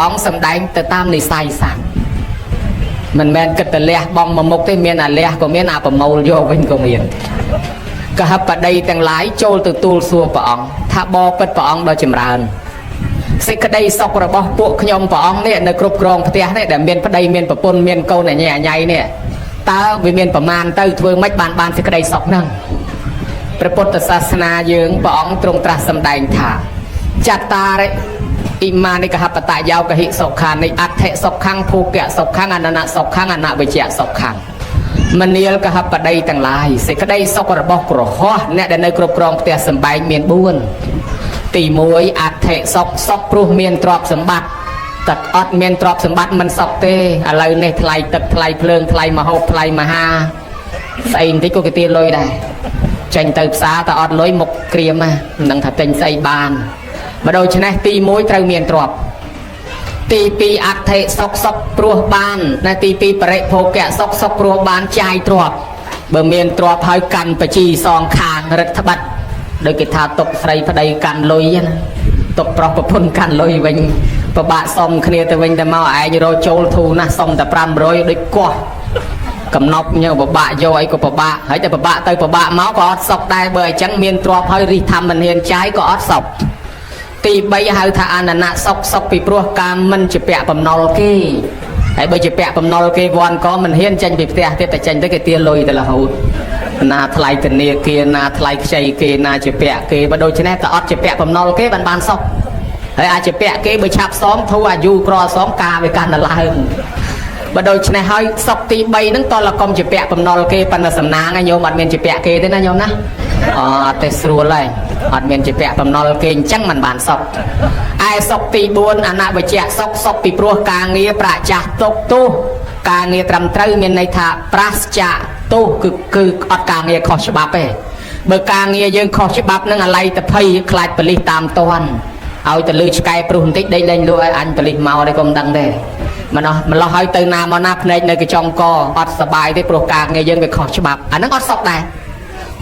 អង្គសម្ដែងទៅតាមនិស័យសត្វមិនមែនគិតតែលះបងមកមុខទេមានអាលះក៏មានអាប្រមូលយកវិញក៏មានកហបតីទាំងឡាយចូលទៅទូលសួរព្រះអង្គថាបបិទ្ធព្រះអង្គដ៏ចម្រើនសេចក្តីសុខរបស់ពួកខ្ញុំព្រះអង្គនេះនៅគ្រប់គ្រងផ្ទះនេះដែលមានប្តីមានប្រពន្ធមានកូនអញអញនេះតើវាមានប្រមាណទៅធ្វើម៉េចបានបានសេចក្តីសុខហ្នឹងព្រះពុទ្ធសាសនាយើងព្រះអង្គទ្រង់ត្រាស់សម្ដែងថាចតារិអ៊ីមានិកហបតយោកហិសុខានិអដ្ឋិសុខੰភូកៈសុខੰអននសុខੰអនវិជ្ជសុខੰមនាលកហបតីទាំងឡាយសេចក្តីសុខរបស់ក្រហោះអ្នកដែលនៅគ្រប់គ្រងផ្ទះសម្បែងមាន4ទី1អដ្ឋិសុខសុខព្រោះមានទ្រព្យសម្បត្តិទឹកអត់មានទ្រព្យសម្បត្តិមិនសុខទេឥឡូវនេះថ្លៃទឹកថ្លៃភ្លើងថ្លៃមហូបថ្លៃមហាស្អីបន្តិចក៏គេទាលុយដែរចេញទៅផ្សារតែអត់លុយមុខក្រៀមណាមិនដឹងថាទិញស្អីបានបើដូច្នេះទី1ត្រូវមានទ្រព្យទី2អដ្ឋិសុខសុខព្រោះបានណាទី2បរិភោគៈសុខសុខព្រោះបានចាយទ្រព្យបើមានទ្រព្យហើយកាន់បជីសងខាងរដ្ឋបတ်ដោយគេថាទុកស្រីប្តីកាន់លុយណាទុកប្រុសប្រពន្ធកាន់លុយវិញពិបាកសុំគ្នាទៅវិញទៅមកឯងរកចូលធូរណាស់សុំតែ500ដូចកោះកំណប់ញើពិបាកយកអីក៏ពិបាកហើយតែពិបាកទៅពិបាកមកក៏អត់សុខដែរបើអញ្ចឹងមានទ្រព្យហើយរិះធម្មមិនហ៊ានចាយក៏អត់សុខទី3ហៅថាអននៈសុខសុខពីព្រោះការមិនជាពាក់បំណុលគេហើយបើជាពាក់បំណុលគេវ័នក៏មិនហ៊ានចេញពីផ្ទះទៀតតែចេញទៅគេទាលុយទៅរហូតណាថ្លៃធនាគារណាថ្លៃខ្ចីគេណាជាពាក់គេបើដូច្នេះតែអត់ជាពាក់បំណុលគេបានបានសុខហើយអាចជាពាក់គេបើឆាប់សងធូរអាយុក្រសងការវាកាន់តែឡើងបើដូច្នេះហើយសុកទី3ហ្នឹងតលកុំជាពាក់បំណុលគេប៉ុន្តែសំណាងញោមអត់មានជាពាក់គេទេណាញោមណាអត់ទេស្រួលហើយអត់មានជាពាក់បំណុលគេអញ្ចឹងមិនបានសុកឯសុកទី4អនវិជ្ជសុកសុកពីព្រោះការងារប្រាចាស់ទុកទោសការងារត្រឹមត្រូវមានន័យថាប្រាសចាកទោសគឺអត់ការងារខុសច្បាប់ទេបើការងារយើងខុសច្បាប់នឹងអាល័យតភ័យខ្លាចប៉លិសតាមតន់ឲ្យទៅលើឆ្កែព្រុសបន្តិចដេកលែងលក់ឲ្យអញប៉លិសមកទេកុំដឹងទេម្លោះម្លោះឲ្យទៅណាមកណាភ្នែកនៅកញ្ចង់កអត់សបាយទេព្រោះការងារយើងវាខុសច្បាប់អាហ្នឹងអត់សុខដែរ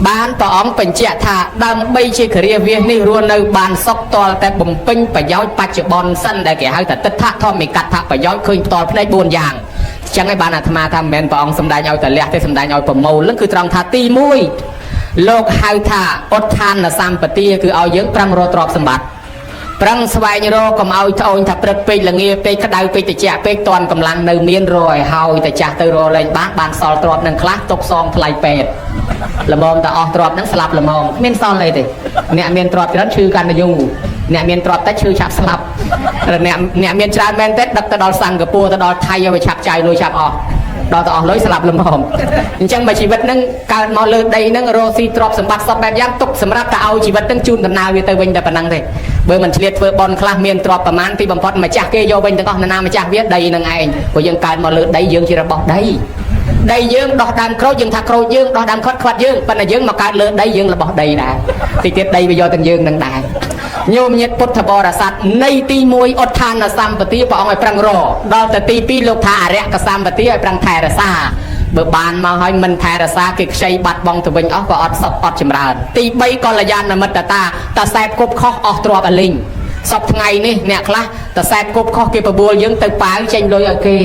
បានព្រះអង្គបញ្ជាក់ថាដើម្បីជាគ្រាវាសនេះរស់នៅបានសុខតលតែបំពេញប្រយោជន៍បច្ចុប្បន្នសិនដែលគេហៅថាទិដ្ឋធម្មិកដ្ឋប្រយោជន៍ឃើញផ្ទាល់ភ្នែក4យ៉ាងអញ្ចឹងឯងបានអាត្មាថាមិនមែនព្រះអង្គសម្ដែងឲ្យតែលះទេសម្ដែងឲ្យប្រមូលនឹងគឺត្រង់ថាទី1លោកហៅថាឧទ្ធានសម្បទាគឺឲ្យយើងប្រឹងរកទ្រព្យសម្បត្តិប្រឹងស្វែងរកកុំឲ្យត្អូញថាព្រឹកពេកល្ងាពេកក្តៅពេកតិចពេកតន់កម្លាំងនៅមានរឲ្យហើយតែចាស់ទៅរលែងបានបានសល់ទ្រព្យនឹងខ្លះទុកសងថ្លៃពេទ្យល្មមតែអស់ទ្រព្យនឹងស្លាប់ល្មមគ្មានសល់អីទេអ្នកមានទ្រព្យច្រើនឈឺកាន់តែយូរអ្នកមានទ្រព្យតិចឈឺឆាប់ស្លាប់អ្នកមានច្រើនមែនទេដឹកទៅដល់សិង្ហបុរីទៅដល់ថៃឲ្យវាឆាប់ចាយលុយឆាប់អស់ដល់ទៅអស់លុយស្លាប់ល្មមអញ្ចឹងបើជីវិតហ្នឹងកើតមកលើដីហ្នឹងរកស៊ីទ្រព្យសម្បត្តិសពបែបយ៉ាងទុកសម្រាប់តែឲ្យជីវិតហ្នឹងជូនដំណើរវាទៅវិញតែប៉ុណ្ណឹងទេបើមិនឆ្លៀតធ្វើបន់ខ្លះមានទ្រព្យប្រមាណទីបំផុតម្ចាស់គេយកវិញទាំងអស់ណាម្ចាស់វាដីហ្នឹងឯងព្រោះយើងកើតមកលើដីយើងជារបស់ដីដីយើងដោះដើមក្រូចយើងថាក្រូចយើងដោះដើមខាត់ខ្វាត់យើងប៉ុន្តែយើងមកកើតលើដីយើងរបស់ដីដែរតិចទៀតដីវាយកទាំងយើងនឹងដែរញោមញាតពុទ្ធបរិស័ទនៃទី1ឧទ្ធានសម្បទាព្រះអង្គឲ្យប្រឹងរដល់ទៅទី2លោកថាអរិយសម្បទាឲ្យប្រឹងថែរក្សាបើបានមកហើយមិនថែរក្សាគេខ្ចីបាត់បង់ទៅវិញអស់ក៏អត់សុខអត់ចម្រើនទី3កល្យាណមិត្តតាតាសែបគប់ខុសអស់ទ្រព្យអលីងសពថ្ងៃនេះអ្នកខ្លះតសែបគប់ខុសគេបបួលយើងទៅប៉ាវចេញលុយឲ្យគេ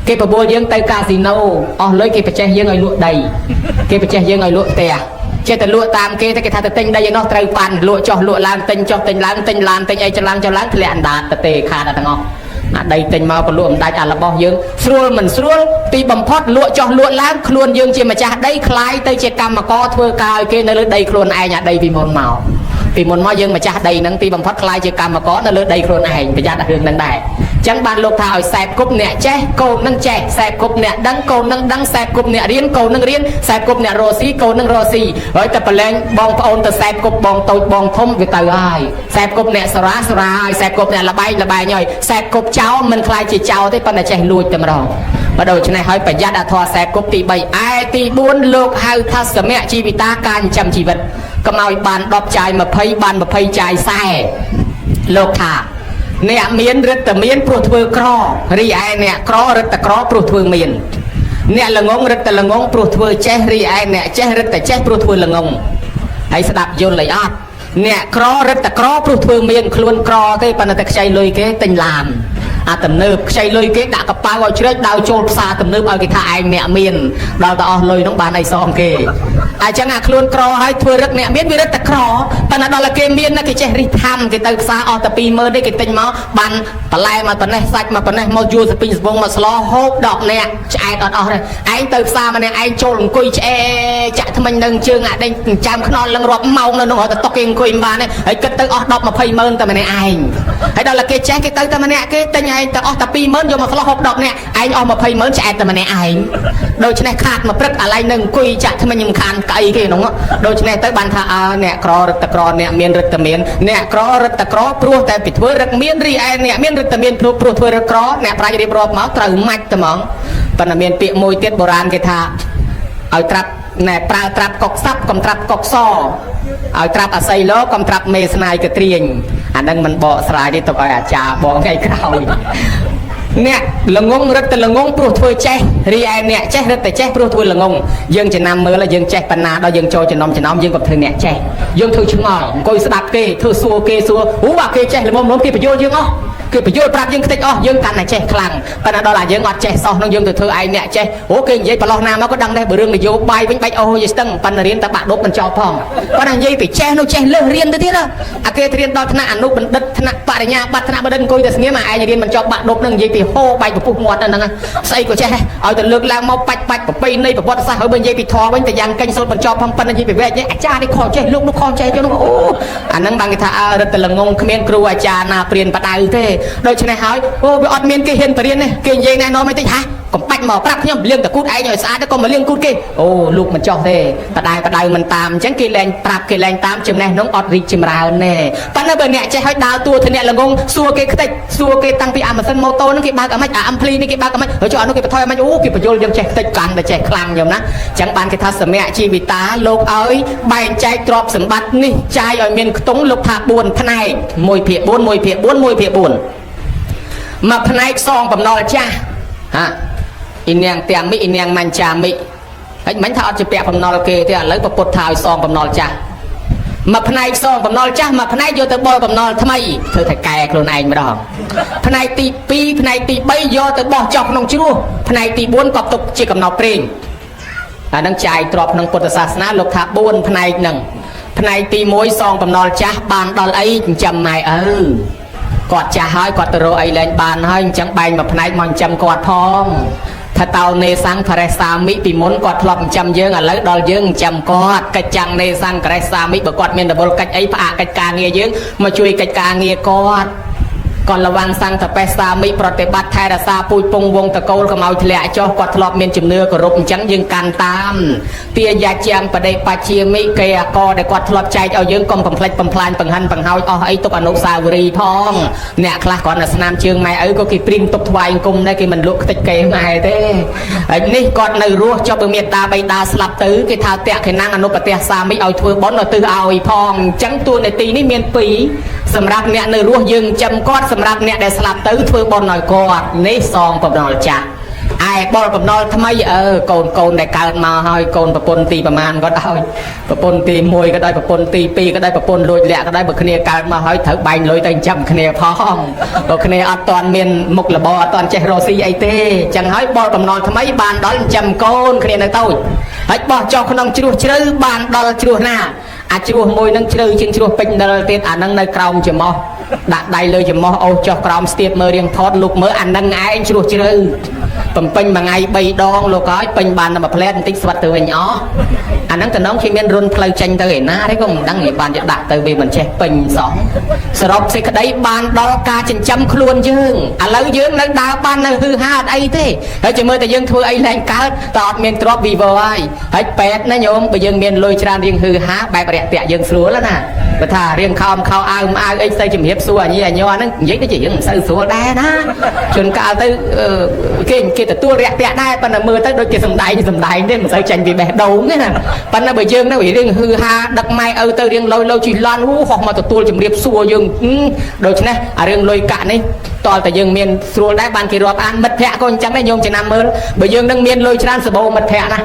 គេបបួលយើងទៅកាស៊ីណូអស់លុយគេបច្ចេះយើងឲ្យលក់ដីគេបច្ចេះយើងឲ្យលក់ផ្ទះចេះតែលក់តាមគេតែគេថាទៅទិញដីឯនោះត្រូវប៉ាន់លក់ចុះលក់ឡើងទិញចុះទិញឡើងទិញឡានទិញអីចឡើងចុះឡើងធ្លាក់អណ្ដាតទៅទេខាតតែទាំងអស់អាដីទិញមកក៏លក់មិនដាច់អារបស់យើងស្រួលមិនស្រួលទីបំផុតលក់ចុះលក់ឡើងខ្លួនយើងជាម្ចាស់ដីคล้ายទៅជាកម្មករធ្វើការឲ្យគេនៅលើដីខ្លួនឯងអាដីពីមុនមកពីមុនមកយើងម្ចាស់ដីហ្នឹងទីបំផុតคล้ายជាកម្មករនៅលើដីខ្លួនឯងប្រយ័ត្នរឿងហ្នឹងដែរចឹងបានលោកថាឲ្យសែបគប់អ្នកចេះកូននឹងចេះសែបគប់អ្នកដឹងកូននឹងដឹងសែបគប់អ្នករៀនកូននឹងរៀនសែបគប់អ្នករស់ស៊ីកូននឹងរស់ស៊ីហើយតែប្រឡែងបងប្អូនទៅសែបគប់បងតូចបងធំវាទៅហើយសែបគប់អ្នកសរាសរាហើយសែបគប់អ្នកលបែងលបែងហើយសែបគប់ចោលមិនคล้ายជាចោលទេប៉ុន្តែចេះលួចតែម្ដងបើដូច្នេះហើយប្រយ័ត្នអធម៌សែបគប់ទី3ឯទី4លោកហៅថាសមៈជីវិតាការចិញ្ចឹមជីវិតកុំឲ្យបាន10ចាយ20បាន20ចាយ40លោកថាអ្នកមានរឹតតែមានព្រោះធ្វើក្ររីឯអ្នកក្ររឹតតែក្រព្រោះធ្វើមានអ្នកល្ងងរឹតតែល្ងងព្រោះធ្វើចេះរីឯអ្នកចេះរឹតតែចេះព្រោះធ្វើល្ងងហើយស្ដាប់យល់អីអត់អ្នកក្ររឹតតែក្រព្រោះធ្វើមានខ្លួនក្រទេប៉ុន្តែតែខ្ចីលុយគេទិញឡាន អាទំនើបខ្ចីលុយគេដាក់កប៉ៅឲ្យជ្រែកដើរចូលផ្សារទំនើបឲ្យគេថាឯងអ្នកមានដល់តែអស់លុយនោះបានអីសងគេអញ្ចឹងអាខ្លួនក្រហើយធ្វើរឹកអ្នកមានវារឹកតែក្រប៉ុន្តែដល់តែគេមានណាគេចេះរិះធម្មគេទៅផ្សារអស់តែ20000ទេគេទិញមកបានបន្លែមកប៉ុណ្ណេះសាច់មកប៉ុណ្ណេះមកយួរសពីងសពងមកស្លហូប10នាក់ឆ្អែតអត់អស់ទេឯងទៅផ្សារម្នាក់ឯងចូលអង្គុយឆ្អែចាក់ថ្មិញនឹងជើងអាដេញចាំខ្នល់នឹងរាប់ម៉ោងនៅនោះរត់ទៅតុកគេអង្គុយមិនបានទេហើយគិតទៅអស់10 20ម៉ឺនតែម្នាក់ឯងហើយដល់តែគេចេះគេទៅតែម្នាក់គេទិញឯងទៅអស់តែ20000យកមកស្លហូប10នាក់ឯងអស់20ម៉ឺនឆ្អែតតែម្នាក់ឯងដូច្នេះខាតមកព្រឹកអាឡែងនឹងអង្គុយចាក់ថ្មិញមិនខានកៅអីគេនោះដូច្នេះទៅបានថាអើអ្នកក្ររឹតតែក្រអ្នកមានរឹតតែមានអ្នកក្ររឹតតែក្រព្រោះតែពីធ្វើរឹកមានរីឯអ្នកមានរឹតតែមានព្រោះធ្វើរឹកក្រអ្នកប្រាជ្ញរៀបរាប់មកត្រូវម៉ាច់តែហ្មងប៉ុន្តែមានពាក្យមួយទៀតបុរាណគេថាឲ្យត្រាប់ណែប្រើត្រាប់កុកសាប់កុំត្រាប់កុកសឲ្យត្រាប់អាស័យលោកុំត្រាប់មេស្នាយកត្រៀងអានឹងមិនបកស្រាយទេទុកឲ្យអាចារ្យបងថ្ងៃក្រោយអ្នកល្ងងរឹតតែល្ងងព្រោះធ្វើចេះរីឯអ្នកចេះរឹតតែចេះព្រោះធ្វើល្ងងយើងចំណាំមើលយើងចេះបណ្ណាដល់យើងចូលចំណំចំណំយើងក៏ធ្វើអ្នកចេះយើងធ្វើឆ្ងល់អង្គុយស្ដាប់គេធ្វើសួរគេសួរអូអាគេចេះល្មមៗគេបញ្យល់យើងអស់គេបញ្យល់ប្រាប់យើងខ្ទេចអស់យើងកាន់តែចេះខ្លាំងប៉ុន្តែដល់តែយើងអត់ចេះសោះនឹងយើងទៅធ្វើឯងអ្នកចេះអូគេនិយាយប្រឡោះណាមកក៏ដឹងដែរបើរឿងនយោបាយវិញបាច់អូយស្ទឹងប៉ុន្តែរៀនតែបាក់ដប់មិនចោលផងប៉ុន្តែនិយាយពីចេះនោះចេះលើសរៀនទៅទៀតអាគេរៀនដល់ថ្នាក់អនុបណ្ឌិតថ្នាក់បរិញ្ញាបត្រថ្នាក់បណ្ឌិតអង្គុយតែស្ងៀមឯងរៀនមិនចប់បាក់ដប់នឹងនិយាយពីហូបែកពពុះមាត់ហ្នឹងស្អីក៏ចេះឲ្យតែលើកឡើងមកបាច់បាច់ប្រពៃណីប្រវត្តិសាស្ត្រហើយបើនិយាយពីធម៌វិញតែយ៉ាងកេញសូត្របញ្ចប់ផងប៉ុន្តែនិយាយពីវែកអាចារ្យនេះខចេះលោកនោះខចេះចុះនោះអូអាហ្នឹងបានគេថាអើរឹតតែល្ងងគ្មានគ្រូអាចារ្យណាព្រៀនបដៅទេដូច្នេះហើយអូវាអត់មានគេហ៊ានបរៀនទេគេនិយាយណែនាំអីតិចហាកុំបាច់មកប្រាប់ខ្ញុំលាងតគូតឯងឲ្យស្អាតកុំមកលាងគូតគេអូលោកមិនចោះទេបដៅបដៅមិនតាមអញ្ចឹងគេលែងប្រាប់គេលែងតាមចំណេះនោះអត់រីកចម្រើនទេប៉ុន្តែបើអ្នកចេះឲ្យដើរតួធ្វើអ្នកល្ងងសួរគេខ្ទេចសួរគេតាំងពីអាម៉ាស៊ីនម៉ូតូហ្នឹងគេបើកអាម៉េចអាអំភ្លីនេះគេបើកអាម៉េចហើយចុះអានោះគេបន្ថយអាម៉េចអូគេបញ្យល់យើងចេះខ្ទេចកាន់តែចេះខ្លាំងខ្ញុំណាអញ្ចឹងបានគេថាសមៈជីវិតាលោកឲ្យបែងចែកទ្រព្យសម្បត្តិនេះចាយឲ្យមានខ្ទង់លោកថា4ផ្នែក1ភាគ4 1ភាគ4 1ភាគ4មួយផ្នែកសងបំណុលចាស់ហាអ៊ីនាងតាមិអ៊ីនាងមញ្ចាមិហើយមិនថាអត់ជាពាក់បំណុលគេទេឥឡូវពពុទ្ធថាឲ្យសងបំណុលចាស់មួយផ្នែកសងបំណុលចាស់មួយផ្នែកយកទៅបុលបំណុលថ្មីធ្វើតែកែខ្លួនឯងម្ដងផ្នែកទី2ផ្នែកទី3យកទៅបោះចោះក្នុងជ្រោះផ្នែកទី4ក៏ទុកជាកំណត់ព្រេងអានឹងចាយទ្របក្នុងពុទ្ធសាសនាលោកថា4ផ្នែកហ្នឹងផ្នែកទី1សងបំណុលចាស់បានដល់អីចិញ្ចឹមម៉ែឪគាត់ចាស់ហើយគាត់ទៅរកអីលែងបានហើយអញ្ចឹងបែងមួយផ្នែកមកចិញ្ចឹមគាត់ផងថាតោនេសង្ឃរេសាមិពីមុនគាត់ធ្លាប់ចិញ្ចឹមយើងឥឡូវដល់យើងចិញ្ចឹមគាត់កិច្ចចាំងនេសង្ឃរេសាមិបើគាត់មានរវល់កិច្ចអីផ្អាកកិច្ចការងារយើងមកជួយកិច្ចការងារគាត់គាត់លវាំងសង្ឃតបេសាមិប្រតិបត្តិថែរក្សាពូជពងវងតកូលកុំឲ្យធ្លាក់ចុះគាត់ធ្លាប់មានជំនឿគោរពអញ្ចឹងយើងកាន់តាមទាយាជាងបដិបជាមិគេអកដែលគាត់ធ្លាប់ចែកឲ្យយើងកុំបំផ្លិចបំផ្លាញបង្ហាន់បង្ហើយអស់អីទុកអនុស្សាវរីយ៍ផងអ្នកខ្លះគាត់នៅស្នាមជើងម៉ែឪក៏គេព្រៀងទុកថ្វាយអង្គមដែរគេមិនលក់ខ្ទេចគេម៉ែទេហើយនេះគាត់នៅរស់ចុះបើមេត្តាបៃតាស្លាប់ទៅគេថាតេខេណាំងអនុប្រទេសសាមិឲ្យធ្វើបុណ្យដល់ទិសឲ្យផងអញ្ចឹងតួនាទីនេះមានពីរសម្រាប់អ្នកនៅរស់យើងចាំគាត់សម្រាប់អ្នកដែលស្លាប់ទៅធ្វើបុណ្យឲ្យគាត់នេះសងបំណុលចាស់ឯបុលបំណុលថ្មីអើកូនកូនដែលកើតមកហើយកូនប្រពន្ធទីប្រមាណក៏ដោយប្រពន្ធទី1ក៏ដោយប្រពន្ធទី2ក៏ដោយប្រពន្ធលួចលាក់ក៏ដោយបើគ្នាកើតមកហើយត្រូវបែងលុយទៅចាំគ្នាផងបើគ្នាអត់ទាន់មានមុខរបរអត់ទាន់ចេះរកស៊ីអីទេចឹងហើយបុលបំណុលថ្មីបានដល់ចាំកូនគ្នានៅតូចហើយបោះចុះក្នុងជ្រោះជ្រៅបានដល់ជ្រោះណាអាជ្រោះមួយនឹងជ្រៅជាងជ្រោះពេញនិលទៀតអានឹងនៅក្រោមច្រមុះដាក់ដៃលើច្រមុះអូសចុះក្រោមស្ទាបមើលរៀងថតលោកមើលអានឹងឯងជ្រោះជ្រៅបំពេញមួយថ្ងៃ3ដងលោកហើយពេញបានតែមួយផ្លែបន្តិចស្វិតទៅវិញអស់អាហ្នឹងតំណងគេមានរុនផ្លូវចេញទៅឯណាទេក៏មិនដឹងបានจะដាក់ទៅវាមិនចេះពេញសោះសរុបសេចក្តីបានដល់ការចិញ្ចឹមខ្លួនយើងឥឡូវយើងនៅដើរបាននៅហឺហាអត់អីទេហើយចាំមើលតែយើងធ្វើអីលែងកើតតើអត់មានទ្រព្យវីវើហើយហើយពេទ្យណាញោមបើយើងមានលុយច្រើនរៀងហឺហាបែបរាក់ទាក់យើងស្រួលណាបើថារៀងខោមខោអាវអាវអីស្អីជំរាបសួរអញអញហ្នឹងនិយាយដូចជាយើងមិនសូវស្រួលដែរណាជួនកាលទៅគេទទួលរាក់ទាក់ដែរប៉ុន្តែមើលទៅដូចជាសំដែងសំដែងទេមិនសូវចាញ់ពីបេះដូងទេណាប៉ុន្តែបើយើងនៅរៀងហឺហាដឹកម៉ែឪទៅរៀងលុយលុយជីឡាន់ហូហោះមកទទួលជំរាបសួរយើងដូច្នេះអារឿងលុយកាក់នេះតលតែយើងមានស្រួលដែរបានគេរាប់អានមិត្តភ័ក្ដិក៏អញ្ចឹងដែរញោមចំណាំមើលបើយើងនឹងមានលុយច្រើនសបោមិត្តភ័ក្ដិណា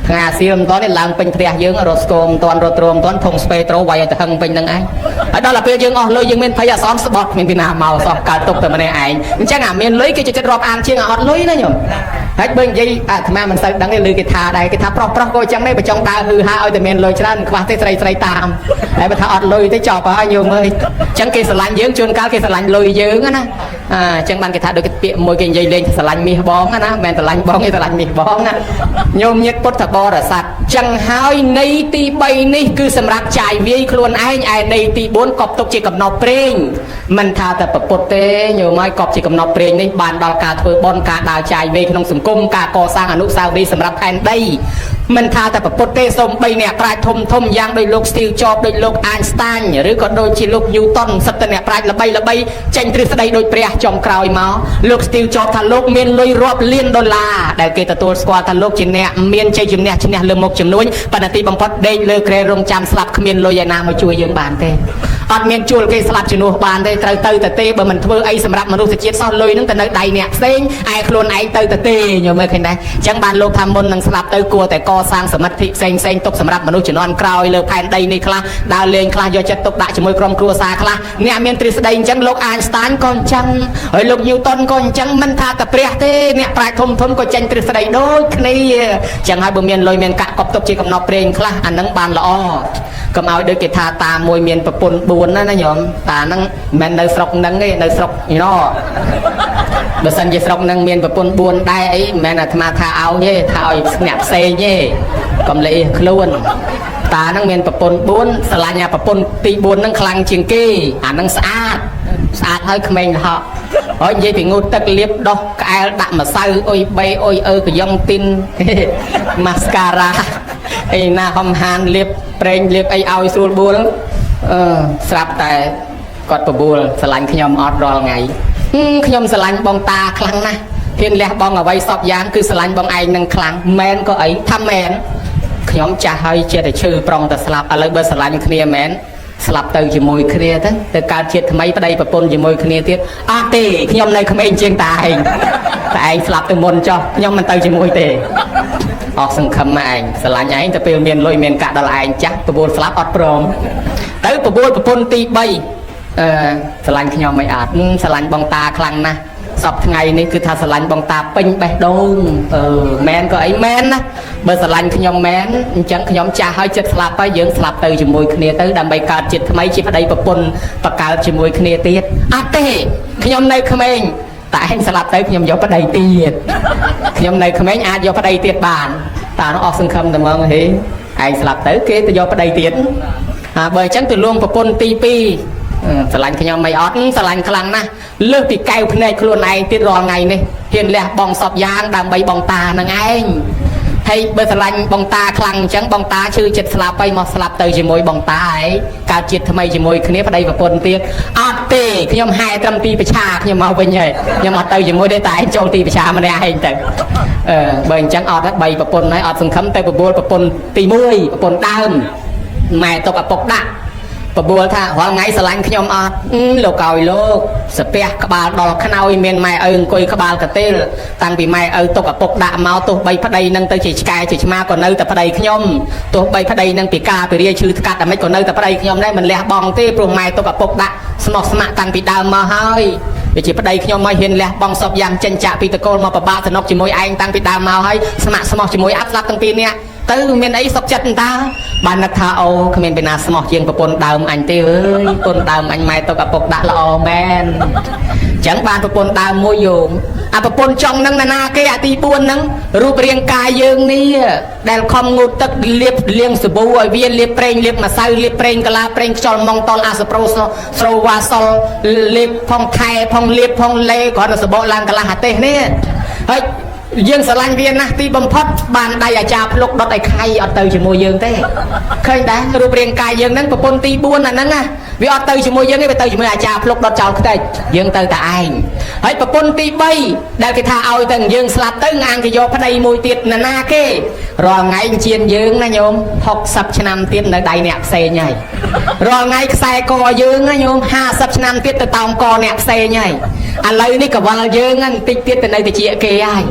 ថ្ងៃអាសៀលមិនតនេះឡើងពេញផ្ទះយើងរត់ស្គមមិនតរត់ទ្រមមិនតធុងស្ពេត្រូវាយឲ្យទៅហឹងពេញនឹងឯងហើយដល់ពេលយើងអស់លុយយើងមានភ័យអសនស្បត់គ្មានពីណាមកសោះកើតទុកតែម្នាក់ឯងអញ្ចឹងអាមានលុយគេចិត្តរាប់អានជាងអាអត់លុយណាញោមហើយបើនិយាយអាត្មាមិនសូវដឹងទេឮគេថាដែរគេថាប្រុសប្រុសក៏អញ្ចឹងដែរបើចង់ដើរហឺហាឲ្យតែមានលុយច្រើនខ្វះទេស្រីស្រីតាមតែបើថាអត់លុយទេចប់ហើយញោមអើយអញ្ចឹងគេស្រឡាញ់យើងជួនកាលគេស្រឡាញ់លុយយើងណាអញ្ចឹងបានគេថាដូចពាក្យមួយគេនិយាយលេងស្រឡាញ់មាសបងណាមិនមែនស្រឡាញ់បងទេស្រឡាញ់មាសបងណាញោមញាតពុទ្ធបរិស័ទចឹងហើយនៃទី3នេះគឺសម្រាប់ចាយវាយខ្លួនឯងឯនៃទី4កប់ទុកជាកំណត់ព្រេងមិនថាតែប្រពុតទេញោមហើយកប់ជាកំណត់ព្រេងនេះបានដល់ការធ្វើបុណ្យការដើរចាយវាយក្នុងសង្គមការកសាងអនុស្សាវរីយ៍សម្រាប់ផែនដីមិនថាតែប្រពុតទេសូម្បីអ្នកប្រាជ្ញធំធំយ៉ាងដូចលោក Steve Jobs ដូចលោក Einstein ឬក៏ដូចជាលោក Newton សិតតែអ្នកប្រាជ្ញល្បីល្បីចេញទ្រឹស្ដីដូចព្រះចុងក្រោយមកលោក Steve Jobs ថាលោកមានលុយរាប់លានដុល្លារដែលគេទទួលស្គាល់ថាលោកជាអ្នកមានជ័យជំនះឈ្នះលើមុខចំនួនប៉ុន្តែទីបំផុតដេកលើគ្រែរងចាំស្លាប់គ្មានលុយឯណាមកជួយយើងបានទេអត់មានជួលគេស្លាប់ជំនួសបានទេត្រូវទៅតែទេបើមិនធ្វើអីសម្រាប់មនុស្សជាតិសោះលុយនឹងទៅនៅដៃអ្នកផ្សេងឯខ្លួនឯងទៅតែទេញោមមើលឃើញដែរអញ្ចឹងបានលោកថាមុននឹងស្លាប់ទៅគួរតែកសាងសមិទ្ធិផ្សេងផ្សេងទុកសម្រាប់មនុស្សជំនាន់ក្រោយលើផែនដីនេះខ្លះដើរលេងខ្លះយកចិត្តទុកដាក់ជាមួយក្រុមគ្រួសារខ្លះអ្នកមានទ្រឹស្ដីអញ្ចឹងលោកអាញស្តានក៏អញ្ចឹងហើយលោកញូតុនក៏អញ្ចឹងមិនថាតែព្រះទេអ្នកប្រាជ្ញធំធំក៏ចេញទ្រឹស្ដីដូចគ្នាអញ្ចឹងហើយបើមានលុយមានកាក់កប់ទុកជាកំណត់ព្រេងខ្លះអានឹងបានល្អកុំឲ្យដូចគេថាតាមួយមានប្រពន្ធ4ណាណាញោមតាហ្នឹងមិនមែននៅស្រុកហ្នឹងទេនៅស្រុកណបើសិនជាស្រុកហ្នឹងមានប្រពន្ធ4ដែរអីមិនមែនអាត្មាថាឲ្យទេថាឲ្យអ្នកផ្សេងទេកុំលេខ្លួនតាហ្នឹងមានប្រពន្ធ4ស្រឡាញ់អាប្រពន្ធទី4ហ្នឹងខ្លាំងជាងគេអាហ្នឹងស្អាតស្អាតហើយក្មេងលហកហើយនិយាយពីងូតទឹកលាបដោះក្អែលដាក់ម្សៅអុយបីអុយអើកយ៉ងទីនម៉ាស្ការ៉ាអីណាហំហានលាបប្រេងលាបអីឲ្យស្រួលបួលអឺស្រាប់តែគាត់បបួលស្រឡាញ់ខ្ញុំអត់រាល់ថ្ងៃខ្ញុំស្រឡាញ់បងតាខ្លាំងណាស់ហ៊ានលះបង់អ្វីសពយ៉ាងគឺស្រឡាញ់បងឯងនឹងខ្លាំងមែនក៏អីថាមែនខ្ញុំចាស់ហើយចេះតែឈឺប្រុងតែស្លាប់ឥឡូវបើស្រឡាញ់គ្នាមែនស្លាប់ទៅជាមួយគ្នាទៅទៅកើតជាតិថ្មីប្តីប្រពន្ធជាមួយគ្នាទៀតអត់ទេខ្ញុំនៅក្មេងជាងតាឯងតាឯងស្លាប់ទៅមុនចុះខ្ញុំមិនទៅជាមួយទេអស់សង្ឃឹមមកឯងស្រឡាញ់ឯងទៅពេលមានលុយមានកាក់ដល់ឯងចាស់បបួលស្លាប់អត់ព្រមទៅបបួលប្រពន្ធទី3អឺស្រឡាញ់ខ្ញុំមិនអត់ស្រឡាញ់បងតាខ្លាំងណាស់សពថ្ងៃនេះគឺថាស្រឡាញ់បងតាពេញបេះដូងអឺមែនក៏អីមែនណាបើស្រឡាញ់ខ្ញុំមែនអញ្ចឹងខ្ញុំចាស់ហើយចិត្តស្លាប់ហើយយើងស្លាប់ទៅជាមួយគ្នាទៅដើម្បីកើតជាតិថ្មីជាប្តីប្រពន្ធបកើតជាមួយគ្នាទៀតអត់ទេខ្ញុំនៅក្មេងតែឯងស្លាប់ទៅខ្ញុំយកប្តីទៀតខ្ញុំនៅក្មេងអាចយកប្តីទៀតបានតានោះអស់សង្ឃឹមតែហ្មងហេឯងស្លាប់ទៅគេទៅយកប្តីទៀតអាបើអញ្ចឹងទៅលួងប្រពន្ធទី2ស្រឡាញ់ខ្ញុំមិនអត់ស្រឡាញ់ខ្លាំងណាស់លើសពីកែវភ្នែកខ្លួនឯងទៀតរាល់ថ្ងៃនេះហ៊ានលះបង់សពយ៉ាងដើម្បីបងតានឹងឯងហើយបើស្រឡាញ់បងតាខ្លាំងអញ្ចឹងបងតាឈឺចិត្តស្លាប់ហើយមកស្លាប់ទៅជាមួយបងតាឯងកើតជាតិថ្មីជាមួយគ្នាប្តីប្រពន្ធទៀតអត់ទេខ្ញុំហែត្រឹមទីប្រឆាខ្ញុំមកវិញហើយខ្ញុំអត់ទៅជាមួយទេតែឯងចូលទីប្រឆាម្នាក់ឯងទៅអឺបើអញ្ចឹងអត់ហើយ3ប្រពន្ធហើយអត់សង្ឃឹមទៅបបួលប្រពន្ធទី1ប្រពន្ធដើមម៉ែຕົកឪពុកដាក់បបួលថារាល់ថ្ងៃស្រឡាញ់ខ្ញុំអត់លោកឲ្យលោកសាពះក្បាលដល់ខ្នើយមានម៉ែឪអង្គុយក្បាលកទេលតាំងពីម៉ែឪទុកឪពុកដាក់មកទោះបីប្តីនឹងទៅជាឆ្កែជាឆ្មាក៏នៅតែប្តីខ្ញុំទោះបីប្តីនឹងពិការពិរាឈឺថ្កាត់តែមិនក៏នៅតែប្តីខ្ញុំដែរមិនលះបង់ទេព្រោះម៉ែទុកឪពុកដាក់ស្មោះស្ម័គ្រតាំងពីដើមមកហើយវាជាប្តីខ្ញុំមកហ៊ានលះបង់សពយ៉ាងចេញចាក់ពីតកូលមកប្របាកសនុកជាមួយឯងតាំងពីដើមមកហើយស្ម័គ្រស្មោះជាមួយអាប់ស្លាប់ទាំងពីរនាក់ទៅមានអីសុខចិត្តតាបាននឹកថាអូគ្មានពីណាស្មោះជាងប្រពន្ធដើមអញទេអើយប្រពន្ធដើមអញម៉ែទុកឪពុកដាក់ល្អមែនអញ្ចឹងបានប្រពន្ធដើមមួយយោងអាប្រពន្ធចុងនឹងណាគេអាទី4ហ្នឹងរូបរាងកាយយើងនេះដែលខំងូតទឹកលាបលាងសាប៊ូឲ្យវាលាបប្រេងលាបម្សៅលាបប្រេងកាឡាប្រេងខ្យល់ម៉ងតលអាសប្រូស្រូវ៉ាសុលលាបផងខែផងលាបផងលេគ្រាន់តែសបកឡើងកន្លះអាទេសនេះហើយយើងស្រឡាញ់វាណាស់ទីបំផុតបានដៃអាចារ្យភ្លុកដុតឲ្យខៃអត់ទៅជាមួយយើងទេឃើញដែររូបរាងកាយយើងហ្នឹងប្រពន្ធទី4អាហ្នឹងណាវាអត់ទៅជាមួយយើងទេវាទៅជាមួយអាចារ្យភ្លុកដុតចោលខ្ទេចយើងទៅតែឯងហើយប្រពន្ធទី3ដែលគេថាឲ្យទៅយើងស្លាប់ទៅងាងគេយកប្តីមួយទៀតណាណាគេរាល់ថ្ងៃជៀនយើងណាញោម60ឆ្នាំទៀតនៅដៃអ្នកផ្សេងហើយរាល់ថ្ងៃខ្សែកយើងណាញោម50ឆ្នាំទៀតទៅតោងកអ្នកផ្សេងហើយ ឥឡូវនេះកវលយើងហ្នឹងបន្តិចទៀតទៅនៅតិចគេហើ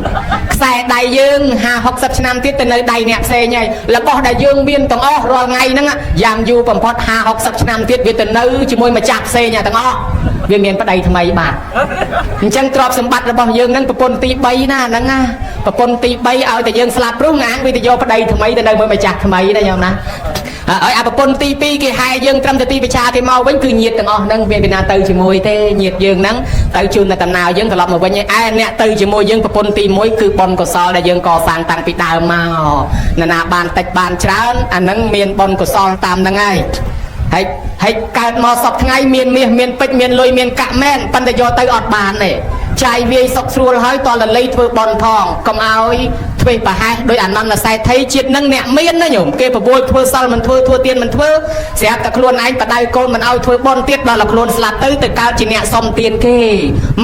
យខ្សែដៃយើង50 60ឆ្នាំទៀតទៅនៅដៃអ្នកផ្សេងហើយរបស់ដែលយើងមានទាំងអស់រាល់ថ្ងៃហ្នឹងយ៉ាងយូរបំផុត50 60ឆ្នាំទៀតវាទៅនៅជាមួយម្ចាស់ផ្សេងទាំងអស់វាមានប្តីថ្មីបាទអញ្ចឹងទ្រព្យសម្បត្តិរបស់យើងហ្នឹងប្រពន្ធទី3ណាហ្នឹងណាប្រពន្ធទី3ឲ្យតែយើងស្លាប់ព្រោះងាងវាទៅយកប្តីថ្មីទៅនៅមួយម្ចាស់ថ្មីណាញោមណាហើយអាប្រពន្ធទី2គេហែយើងត្រឹមតែទីប្រឆាគេមកវិញគឺញាតទាំងអស់ហ្នឹងវាពីណាទៅជាមួយទេញាតយើងហ្នឹងទៅជូនតែតំណើយើងត្រឡប់មកវិញឯអ្នកទៅជាមួយយើងប្រពន្ធទី1គឺបុណ្យកុសលដែលយើងកសាងតាំងពីដើមមកណានាបានតិចបានច្រើនអាហ្នឹងមានបុណ្យកុសលតាមហ្នឹងហើយហើយហើយកើតមកសពថ្ងៃមានមាសមានពេជ្រមានលុយមានកាក់មែនប៉ុន្តែយកទៅអត់បានទេចាយវាយសុកស្រួលហើយតលលីធ្វើបុណ្យផងកុំឲ្យធ្វេសប្រហែសដោយអនន្តសេដ្ឋីជាតិនឹងអ្នកមានណាញោមគេប្រវល់ធ្វើសិលមិនធ្វើធ្វើទានមិនធ្វើស្រាប់តែខ្លួនឯងបដៅកូនមិនឲ្យធ្វើបុណ្យទៀតដល់តែខ្លួនស្លាប់ទៅទៅកើតជាអ្នកសុំទានគេ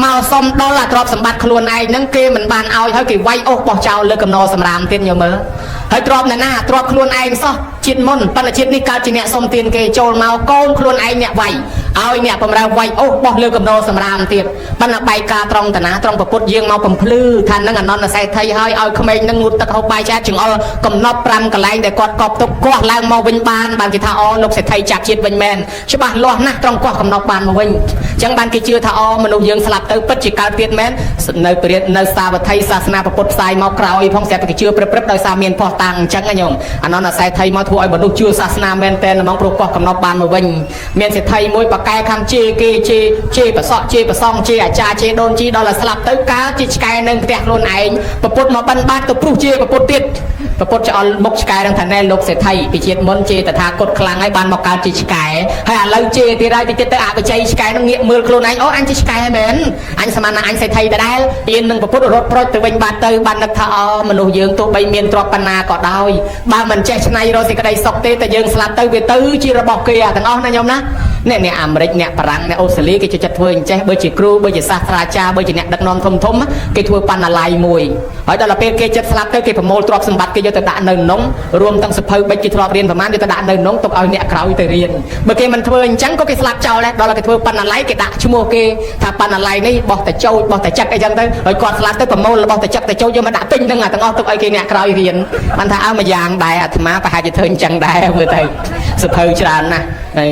មកសុំដល់អាទ្រព្យសម្បត្តិខ្លួនឯងហ្នឹងគេមិនបានឲ្យហើយគេវាយអូសបោះចោលលើកំណរសម្រាមទៀតញោមមើលហើយទ្រព្យណាណាទ្រព្យខ្លួនឯងសោះជាតិមុនប៉ុន្តែជាតិនេះកើតជាអ្នកសុំទានគេចូលមកកូនខ្លួនឯងអ្នកវាយឲ្យអ្នកបំរើវាយអូសបោះលើកំណរសម្រាមទៀតប៉ុន្តែបែកការត្រង់តាណាត្រង់ប្រពុតយើងមកបំភ្លឺថានឹងអនន្តសេដ្ឋីហើយឲ្យក្មេងនឹងងូតទឹកហូបបាយឆាចង្អុលកំណត់5កន្លែងដែលគាត់កប់ទុកកោះឡើងមកវិញបានបានគេថាអូលោកសេដ្ឋីចាប់ជាតិវិញមែនច្បាស់លាស់ណាស់ត្រង់កោះកំណត់បានមកវិញអញ្ចឹងបានគេជឿថាអូមនុស្សយើងស្លាប់ទៅពិតជាកើតទៀតមែននៅព្រាតនៅសាវត្ថីសាសនាពុទ្ធផ្សាយមកក្រោយផងស្រាប់តែគេជឿព្រឹបព្រឹបដោយសារមានផោះតាំងអញ្ចឹងណាញោមអនន្តសេដ្ឋីមកធ្វើឲ្យមនុស្សជឿសាសនាមែនតែនហ្មងព្រោះកោះកំណត់បានមកវិញមានសេដ្ឋីមួយប៉កែខាងជេគេជេជេប្រសក់ជេប្រសងជេអាចារ្យជេដូនជីដល់តែស្លាប់ទៅកើតជាឆ្កែនឹងផ្ទះខ្លួនឯងប្រពុតមកបិណ្ឌបាតទៅព្រុសជេប្រពុតទៀតប្រពុតឆ្អល់មុខឆ្កែនឹងថាណែលោកសេដ្ឋីពីជាតិមុនជេតថាគតខ្លាំងហើយបានមកកើតជាឆ្កែហើយឥឡូវជេទៀតហើយទៀតទៅអបជ័យឆ្កែនឹងងាកមើលខ្លួនឯងអូអញជាឆ្កែមែនអញស្មានថាអញសេដ្ឋីដដែលទៀននឹងប្រពុតរត់ប្រុចទៅវិញបាត់ទៅបាននឹកថាអូមនុស្សយើងទោះបីមានទ្រព្យប៉ុណ្ណាក៏ដោយបើមិនចេះឆ្នៃរកសេចក្តីសុខទេតែយើងស្លាប់ទៅវាទៅជារបស់គេអាទាំងអស់ណាញោមណាអ្នកអាមេរិកអ្នកបារាំងអ្នកអូស្ត្រាលីគេចូលចិត្តធ្វើអញ្ចេះបើជាគ្រូបើជាសាស្ត្រាចារ្យបើជាអ្នកដឹកនាំធំធំគេធ្វើបណ្ណាល័យមួយហើយដល់ពេលគេចិត្តស្លាប់ទៅគេប្រមូលទ្រព្យសម្បត្តិគេយកទៅដាក់នៅក្នុងរួមទាំងសភៅបិចគេធ្លាប់រៀនប្រហែលយកទៅដាក់នៅក្នុងទុកឲ្យអ្នកក្រោយទៅរៀនបើគេមិនធ្វើអញ្ចឹងក៏គេស្លាប់ចោលដែរដល់គេធ្វើបណ្ណាល័យគេដាក់ឈ្មោះគេថាបណ្ណាល័យនេះបោះតចោចបោះតចឹកអីចឹងទៅហើយគាត់ស្លាប់ទៅប្រមូលរបស់តចឹកតចោចយកមកដាក់ពេញហ្នឹងអាទាំងអស់ទុកឲ្យគេអ្នកក្រោយរៀនបានថាអើមួយយ៉ាងដែរអាត្មាប្រហែលជាធ្វើអញ្ចឹងដែរមើលទៅសភៅច្រើនណាស់ហើយ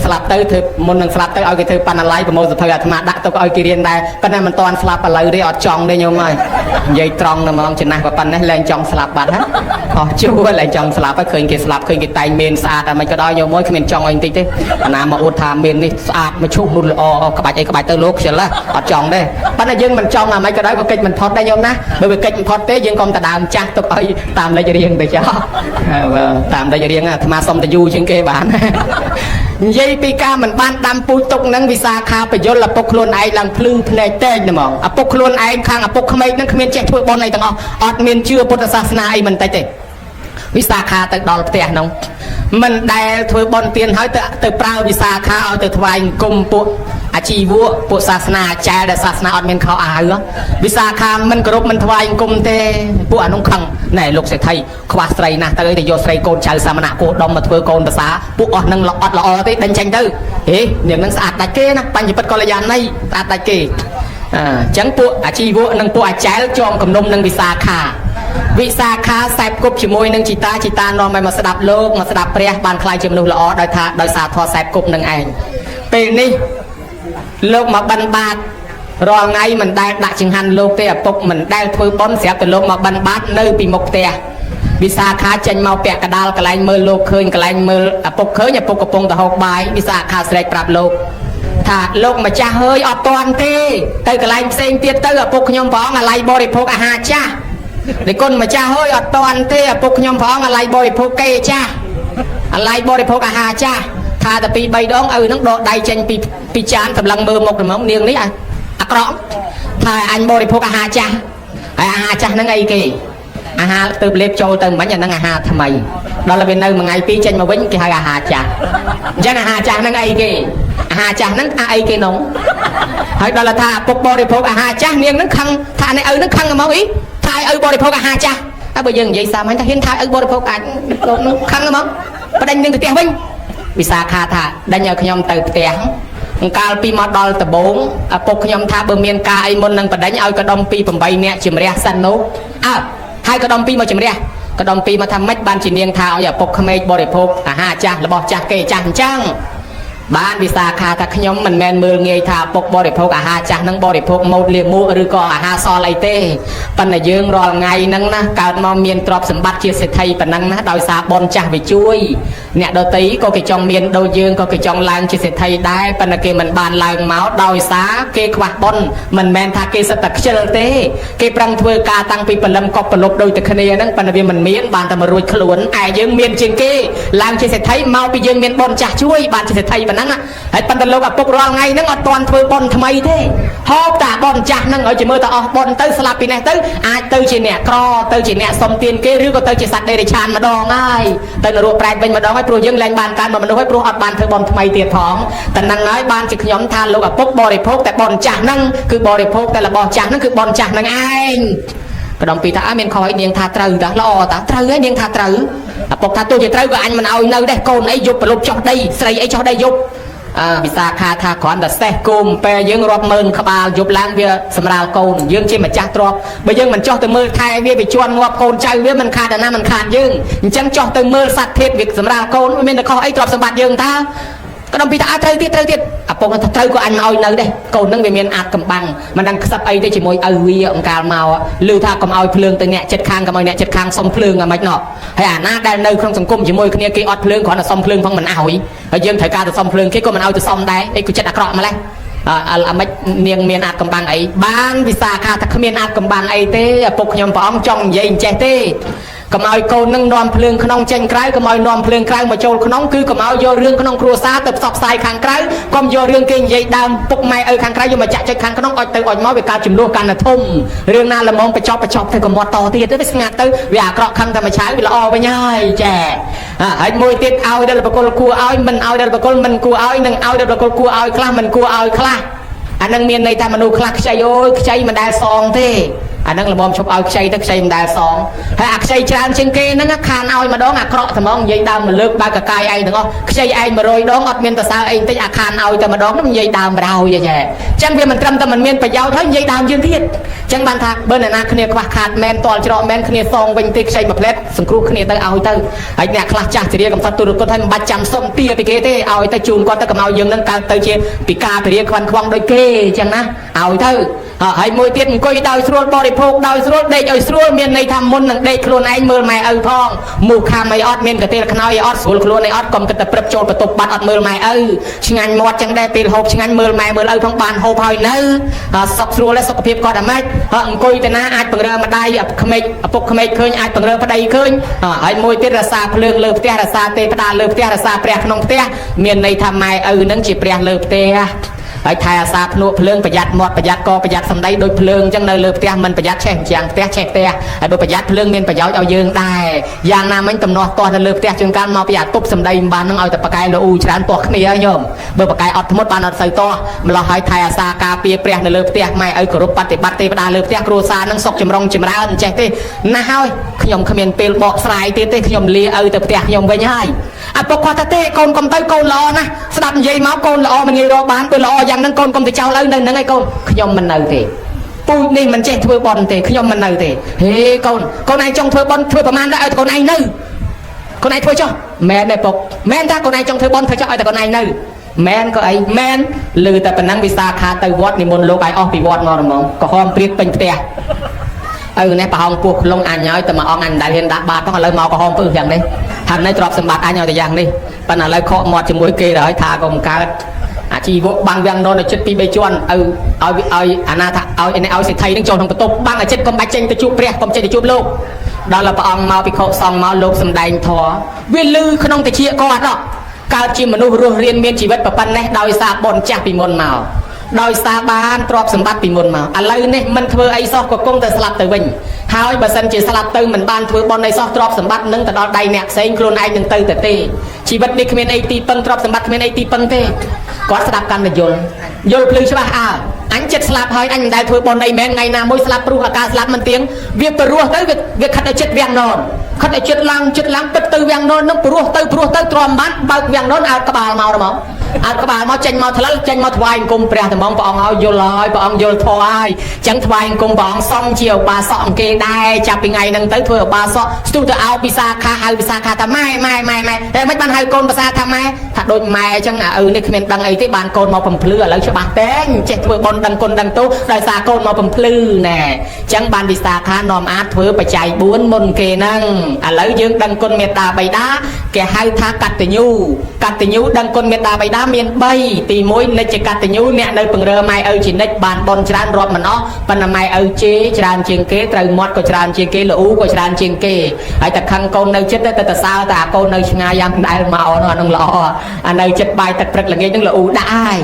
ស្លាប់ទៅធ្វើមុននឹងស្លាប់ទៅឲ្យគេធ្វើបណ្ណាល័យប្រមូលសភៅអាត្មាដាក់ទុកឲ្យគេរៀនដែរប៉ុន្តែមិនតាន់ស្លាប់ឥឡូវទេអត់ចង់ទេញោមហើយនិយាយត្រង់តែហ្មងចំណាស់ប៉ុណ្ណេះលែងចង់ស្លាប់បាត់ហ៎អស់ជួលែងចង់ស្លាប់ហើយឃើញគេស្លាប់ឃើញគេតែងមានស្អាតតែមិនក៏ដោយញោមមួយគ្មានចង់អីបន្តិចទេអាណាមកអួតថាមាននេះស្អាតមកឈុះនោះល្អក្បាច់អីក្បាច់ទៅលោកខ្ជិលអត់ចង់ទេប៉ុន្តែយើងមិនចង់អាមិនក៏ដោយក៏កិច្ចមិនផុតដែរញោមណាបើវាកិច្ចមិនផុតទេយើងកុំតដើមចាស់ទុកឲ្យតាមលេខរៀងទៅចោះតាមលេខរៀងអាត្មាសុំតយូជាងគេបាននិយាយពីការមិនបានដាំពូជទុកនឹងវិសាខាបយលឪពុកខ្លួនឯងឡើងភ្លឺភ្នែកតែងហ្មងឪពុកខ្លួនឯងខាងឪពុកក្មេកនឹងគ្មានចេះធ្វើបុណ្យអីទាំងអស់អត់មានជឿពុទ្ធសាសនាអីមិនតិចទេវិសាខាទៅដល់ផ្ទះនោះមិនដែលធ្វើបុណ្យទានហើយទៅប្រើវិសាខាឲ្យទៅថ្វាយអង្គមពួកអាជីវៈពួកសាសនាអាចារ្យដែលសាសនាអត់មានខោអាវវិសាខាមិនគោរពមិនថ្វាយអង្គមទេពួកអានោះខឹងណែលោកសេដ្ឋីខ្វះស្រីណាស់ទៅទៅយកស្រីកូនចៅសាមណៈគោដុំមកធ្វើកូនប្រសាពួកអស់នឹងអត់ល្អទេដេញចេញទៅហេនាងនឹងស្អាតដាច់គេណាបញ្ញពិតកល្យាណីស្អាតដាច់គេអញ្ចឹងពួកអាជីវៈនិងពួកអាចារ្យចងគំនុំនឹងវិសាខាវិសាខាសែបគប់ជាមួយនឹងជីតាជីតានាំឲ្យមកស្ដាប់លោកមកស្ដាប់ព្រះបានក្លាយជាមនុស្សល្អដោយថាដោយសារធម៌សែបគប់នឹងឯងពេលនេះលោកមកបិណ្ឌបាតរាល់ថ្ងៃមិនដែលដាក់ចង្ហាន់លោកទេឪពុកមិនដែលធ្វើបុណ្យស្រាប់តែលោកមកបិណ្ឌបាតនៅពីមុខផ្ទះវិសាខាចេញមកពាក់កដាលកន្លែងមើលលោកឃើញកន្លែងមើលឪពុកឃើញឪពុកកំពុងទៅហូបបាយវិសាខាស្រែកប្រាប់លោកថាលោកម្ចាស់អើយអត់តាន់ទេទៅកន្លែងផ្សេងទៀតទៅឪពុកខ្ញុំព្រះអង្គអាល័យបរិភោគអាហារចាស់និគុណម្ចាស់អើយអត់តាន់ទេឪពុកខ្ញុំព្រះអង្គអាល័យបរិភោគគេចាស់អាល័យបរិភោគអាហារចាស់ថាតែពី3ដងឪនឹងដកដៃចេញពីចានសម្លឹងមើលមុខហ្មងនាងនេះអាក្រក់ថាអញបរិភោគអាហារចាស់ហើយអាហារចាស់ហ្នឹងអីគេអាហារទៅលេបចូលទៅមិញអាហ្នឹងអាហារថ្មីដល់ពេលនៅមួយថ្ងៃពីរចេញមកវិញគេហៅអាហារចាស់អញ្ចឹងអាហារចាស់ហ្នឹងអីគេអាហារចាស់ហ្នឹងអាអីគេនងហើយដល់ថាឪពុកបរិភោគអាហារចាស់នាងហ្នឹងខឹងថានេះឪហ្នឹងខឹងហ្មងអីថាឲ្យឪបរិភោគអាហារចាស់តែបើយើងនិយាយសាមញ្ញថាហ៊ានថាឪបរិភោគអាចលោកហ្នឹងខឹងហ្មងប្តេញនឹងទៅផ្ទះវិញវិសាខាថាដេញឲ្យខ្ញុំទៅផ្ទះ កាលពីមកដល់ដបងឪពុកខ្ញុំថាបើមានការអីមុននឹងបដិញឲ្យកដុំពី8នាក់ជំរះសិននោះអើហើយកដុំពីមកជំរះកដុំពីមកថាម៉េចបានជានាងថាឲ្យឪពុកក្មេកបរិភោគអាហារចាស់របស់ចាស់គេចាស់អញ្ចឹងបានវិសាខាថាខ្ញុំមិនមែនមើលងាយថាឪពុកបរិភោគអាហារចាស់នឹងបរិភោគម៉ូតលាមកឬក៏អាហារសល់អីទេប៉ុន្តែយើងរាល់ថ្ងៃហ្នឹងណាកើតមកមានទ្រព្យសម្បត្តិជាសេដ្ឋីប៉ុណ្ណឹងណាដោយសារបុណ្យចាស់វាជួយអ្នកដទៃក៏គេចង់មានដូចយើងក៏គេចង់ឡើងជាសេដ្ឋីដែរប៉ុន្តែគេមិនបានឡើងមកដោយសារគេខ្វះបុណ្យមិនមែនថាគេសិតតែខ្ជិលទេគេប្រឹងធ្វើការតាំងពីព្រលឹមកប់ប្រលប់ដូចតែគ្នាហ្នឹងប៉ុន្តែវាមិនមានបានតែមករួចខ្លួនឯយើងមានជាងគេឡើងជាសេដ្ឋីមកពីយើងមានបុណ្យចាស់ជួយបានជាសេដ្ឋីប៉ុណ្ណឹងហើយប៉ុន្តែលោកឪពុករាល់ថ្ងៃហ្នឹងអត់ទាន់ធ្វើបុណ្យថ្មីទេហូបតែបុណ្យចាស់ហ្នឹងឲ្យជាមើលតែអស់បុណ្យទៅស្លាប់ពីនេះទៅអាចទៅជាអ្នកក្រទៅជាអ្នកសុំទានគេឬក៏ទៅជាសត្វដេរិឆានម្ដងហើយទៅនរកប្រែតវិញម្ដងហើយព្រោះយើងលែងបានកើតមកមនុស្សហើយព្រោះអត់បានធ្វើបុណ្យថ្មីទៀតផងតែហ្នឹងហើយបានជាខ្ញុំថាលោកឪពុកបរិភោគតែបុណ្យចាស់ហ្នឹងគឺបរិភោគតែរបស់ចាស់ហ្នឹងគឺបុណ្យចាស់ហ្នឹងឯងកដុំពីថាអើមានខុសអីនាងថាត្រូវតាល្អតាត្រូវហើយនាងថាត្រូវឪពុកថាទោះជាត្រូវក៏អញមិនឲ្យនៅដែរកូនអីយប់ប្រលប់ចុះដីស្រីអីចុះដីយប់អើវិសាខាថាគ្រាន់តែសេះគោមពេលយើងរាប់ម៉ឺនក្បាលយប់ឡើងវាសម្រាលកូនយើងជាម្ចាស់ទ្រព្យបើយើងមិនចោះទៅមើលថែវាវាជន់ងាប់កូនចៅវាមិនខាតណាមិនខាតយើងអញ្ចឹងចោះទៅមើលសត្វធាតុវាសម្រាលកូនមានតែខុសអីទ្រព្យសម្បត្តិយើងតាក៏ដំពីថាត្រូវទៀតត្រូវទៀតឪពុកថាត្រូវក៏អញមកឲ្យនៅដែរកូននឹងវាមានអាចកំបាំងមិនដឹងខ្សឹបអីទេជាមួយឪវាអង្កាលមកឮថាកុំឲ្យភ្លើងទៅអ្នកចិត្តខាងកុំឲ្យអ្នកចិត្តខាងសុំភ្លើងអាម៉េចណោះហើយអាណាដែលនៅក្នុងសង្គមជាមួយគ្នាគេអត់ភ្លើងគ្រាន់តែសុំភ្លើងផងមិនឲ្យហើយយើងត្រូវការទៅសុំភ្លើងគេក៏មិនឲ្យទៅសុំដែរអីក៏ចិត្តអាក្រក់ម្ល៉េះអាម៉េចនាងមានអាចកំបាំងអីបានវិសាខាថាគ្មានអាចកំបាំងអីទេឪពុកខ្ញុំព្រះអង្គចង់និយាយអញ្ចេះទេកុំឲ្យកូននឹងនាំភ្លើងក្នុងចេញក្រៅកុំឲ្យនាំភ្លើងក្រៅមកចូលក្នុងគឺកុំឲ្យយករឿងក្នុងគ្រួសារទៅផ្សព្វផ្សាយខាងក្រៅកុំយករឿងគេនិយាយដើមពុកម៉ែឪខាងក្រៅយកមកចាក់ចុចខាងក្នុងអុចទៅអុចមកវាកើតចំនួនកាន់តែធំរឿងណាល្មមបញ្ចប់បញ្ចប់ទៅកុំមាត់តទៀតទៅវាស្ងាត់ទៅវាអាក្រក់ខឹងតែមួយឆាវវាល្អវិញហើយចាហើយមួយទៀតឲ្យដល់បកលគួរឲ្យមិនឲ្យដល់បកលមិនគួរឲ្យនិងឲ្យដល់បកលគួរឲ្យខ្លះមិនគួរឲ្យខ្លះអានឹងមានន័យថាមនុស្សខ្លះខ្ចីអូយខ្ចីមិនដែលសងទេអានឹងល្មមឈប់ឲ្យខ្ចីទៅខ្ចីមិនដែលសងហើយអាខ្ចីច្រើនជាងគេហ្នឹងខានឲ្យម្ដងអាក្រក់ត្មងនិយាយដើមមកលើកបើកកាយឯងទាំងអស់ខ្ចីឯង100ដងអត់មានតសើអីបន្តិចអាខានឲ្យតែម្ដងហ្នឹងនិយាយដើមបរោយចេះអញ្ចឹងវាមិនត្រឹមតែមិនមានប្រយោជន៍ហើយនិយាយដើមយើងទៀតអញ្ចឹងបានថាបើអ្នកណាគ្នាខ្វះខាតមែនតល់ច្រកមែនគ្នាសងវិញទេខ្ចីមួយផ្លែតសង្គ្រោះគ្នាទៅឲ្យទៅហើយអ្នកខ្លះចាស់ជរាកំសត់ទុរគតហើយមិនបាច់ចាំសុំទាពីគេទេឲ្យទៅជូនគាត់ទៅកុំឲ្យយើងនឹងកើតទៅជាពិការពិរាខ្វាន់ខ្វងដូចគេអញ្ចឹងណាឲ្យទៅហើយមួយទៀតអង្គុយដោយស្រួលបរិភោគដោយស្រួលដេកឲ្យស្រួលមានន័យថាមុននឹងដេកខ្លួនឯងមើលម៉ែឪផងមូសខាំអីអត់មានកទេលខ្នើយអត់ស្រួលខ្លួនអីអត់កុំគិតតែព្រឹបចូលបន្ទប់បាត់អត់មើលម៉ែឪឆ្ងាញ់មាត់ចឹងដែរពេលហូបឆ្ងាញ់មើលម៉ែមើលឪផងបានហូបហើយនៅសុខស្រួលសុខភាពគាត់អាម៉េចអង្គុយទៅណាអាចពង្រើម្ដាយក្មេកឪពុកក្មេកឃើញអាចពង្រើប្តីឃើញហើយមួយទៀតរសាភ្លើងលើផ្ទះរសាទេវតាលើផ្ទះរសាព្រះក្នុងផ្ទះមានន័យថាម៉ែឪនឹងជាព្រះលើផ្ទះហើយថែអាសាភ្នក់ភ្លើងប្រយ័ត្នមាត់ប្រយ័ត្នកប្រយ័ត្នសម្ដីដូចភ្លើងអញ្ចឹងនៅលើផ្ទះមិនប្រយ័ត្នឆេះជាងផ្ទះឆេះផ្ទះហើយបើប្រយ័ត្នភ្លើងមានប្រយោជន៍ឲ្យយើងដែរយ៉ាងណាមិញតំណោះទាស់នៅលើផ្ទះជួនកាលមកពីអាទប់សម្ដីមិនបាននឹងឲ្យតែប៉កែលូច្រើនទាស់គ្នាញោមបើប៉កែអត់ធ្មត់បានអត់សូវទាស់ម្លោះហើយថែអាសាការពារព្រះនៅលើផ្ទះម៉ែឲ្យគោរពបប្រតិបត្តិទេវតាលើផ្ទះគ្រួសារនឹងសុខចម្រុងចម្រើនចេះទេណាស់ហើយខ្ញុំគ្មានពេលបកស្រាយទៀតទេខ្ញុំលាឪទៅផ្ទះខ្ញុំវិញហើយឪពុកគាត់ថាទេកូនកុំទៅកូនល្អណាស់ស្ដាប់និយាយមកកូនល្អមិនងាយរកបានពេលល្អយ៉ាងហ្នឹងកូនកុំទៅចោលឪនៅហ្នឹងឯងកូនខ្ញុំមិននៅទេពូជនេះមិនចេះធ្វើបន់ទេខ្ញុំមិននៅទេហេកូនកូនឯងចង់ធ្វើបន់ធ្វើប្រមាណដែរឲ្យកូនឯងនៅកូនឯងធ្វើចុះមែនទេពុកមែនថាកូនឯងចង់ធ្វើបន់ធ្វើចុះឲ្យតែកូនឯងនៅមែនក៏អីមែនឮតែប៉ុណ្ណឹងវិសាខាទៅវត្តនិមន្តលោកឲ្យអស់ពីវត្តមកហ្មងក្រហមព្រៀបពេញផ្ទះឪនេះប្រហោងពោះខ្លងអញហើយតែមួយអង្គអញមិនដែលហ៊ានដាក់បាតផងឥឡូវមកក្រហមពឹសយ៉ាងនេះហាន់នេះទ្រព្យសម្បត្តិអញឲ្យតែយ៉ាងនេះប៉ុន្តែឥឡូវខកមាត់ជាមួយគេទៅហើយថាក៏មិនកើតអាជីវៈបាំងវាំងននឲ្យចិត្តពី3ជាន់ឪឲ្យឲ្យអាណាថាឲ្យនេះឲ្យសេដ្ឋីនឹងចូលក្នុងបន្ទប់បាំងឲ្យចិត្តកុំបាច់ចេញទៅជួបព្រះកុំចេញទៅជួបលោកដល់ព្រះអង្គមកភិក្ខុសង្ឃមកលោកសំដែងធម៌វាលឺក្នុងតិចគាត់ហ៎កើតជាមនុស្សរស់រៀនមានជីវិតប៉ុណ្ណេះដោយសារបុណ្យចាស់ពីមុនមកដោយសារបានទ្រព្យសម្បត្តិពីមុនមកឥឡូវនេះមិនធ្វើអីសោះក៏គង់តែស្លាប់ទៅវិញហើយបើសិនជាស្លាប់ទៅមិនបានធ្វើបុណ្យអីសោះទ្រព្យសម្បត្តិនឹងទៅដល់ដៃអ្នកផ្សេងខ្លួនឯងនឹងទៅទៅទេជីវិតនេះគ្មានអីទីពឹងទ្រព្យសម្បត្តិគ្មានអីទីពឹងទេគាត់ស្ដាប់កាន់តែយល់យល់ភ្លឺច្បាស់អើអញចិត្តស្លាប់ហើយអញមិនដែលធ្វើបុណ្យអីមែនថ្ងៃណាមួយស្លាប់ព្រោះអាការស្លាប់មិនទៀងវាព្រោះទៅវាខិតឲ្យចិត្តវាំងននខិតឲ្យចិត្តឡើងចិត្តឡើងពិតទៅវាំងនននឹងព្រោះទៅព្រោះទៅទ្រាំបានបើកវាំងននឲ្យក្បាលមកហ្មង អត់ក្បាលមកចេញមកថ្លឹលចេញមកថ្វាយអង្គមព្រះត្មងព្រះអង្គឲ្យយល់ហើយព្រះអង្គយល់ធម៌ហើយចឹងថ្វាយអង្គមព្រះអង្គសំជាឧបាសកអង្គគេដែរចាប់ពីថ្ងៃហ្នឹងទៅធ្វើឧបាសកស្ទុះទៅអោពិសាខាហៅពិសាខាថាម៉ែម៉ែម៉ែម៉ែតែមិនបានហៅកូនភាសាថាម៉ែថាដូចម៉ែចឹងអាឪនេះគ្មានដឹងអីទេបានកូនមកបំភ្លឺឥឡូវច្បាស់តែចេះធ្វើបុណ្យដឹងគុណដឹងទោសដោយសារកូនមកបំភ្លឺណែចឹងបានវិសាខានាំអាចធ្វើបច្ច័យ4មុនគេហ្នឹងឥឡូវយើងដឹងគុណមេត្តាបិតាគេហៅថាកតញ្ញូកតញ្ញូដឹងគុណមេត្តាបិតាមាន3ទី1និច្ចកតញ្ញូអ្នកនៅពង្រើម៉ែឪជានិច្ចបានបុណ្យច្រើនរាប់មិនអស់ប៉ុន្តែម៉ែឪជេរច្រើនជាងគេត្រូវមាត់ក៏ច្រើនជាងគេល្អូក៏ច្រើនជាងគេហើយតែខឹងកូននៅចិត្តទៅតែសើតែអាកូននៅឆ្ងាយយ៉ាងដែលមកនោះអានឹងល្អអានៅចិត្តបាយទឹកព្រឹកល្ងាចនឹងល្អូដាក់ហើយ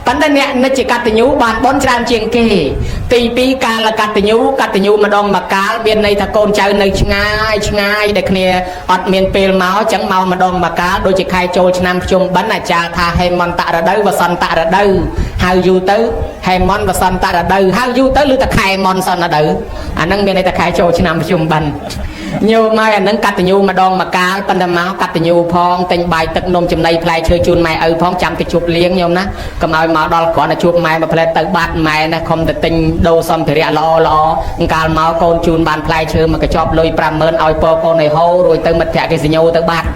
ប៉ុន្តែអ្នកនិច្ចកតញ្ញូបានបុណ្យច្រើនជាងគេទី2កាលកតញ្ញូកតញ្ញូម្ដងមកកាលមានន័យថាកូនចៅនៅឆ្ងាយឆ្ងាយដែលគ្នាអត់មានពេលមកចឹងមកម្ដងមកកាលដូចជាខែចូលឆ្នាំភ្ជុំបិណ្ឌអាចារ្យថាហេមន្តរដូវវសន្តរដូវហៅយូរទៅហេមន្តវសន្តរដូវហៅយូរទៅឬតែខែមន្តសនរដូវអាហ្នឹងមានន័យថាខែចូលឆ្នាំភ្ជុំបិណ្ឌញោមហើយអាហ្នឹងកតញ្ញូម្ដងមកកាលប៉ុន្តែមកកតញ្ញូផងទិញបាយទឹកនំចំណីផ្លែឈើជូនម៉ែឪផងចាំទៅជួបលៀងញោមណាកុំឲ្យមកដល់គ្រាន់តែជួបម៉ែមួយផ្លែទៅបាត់ម៉ែណាខំទៅទិញដូរសម្ភារៈល្អល្អកាលមកកូនជូនបានផ្លែឈើមកកញ្ចប់លុយ50000ឲ្យពកូនឲ្យហូររួចទៅមិត្តភក្តិគេសញ្ញោទៅបាត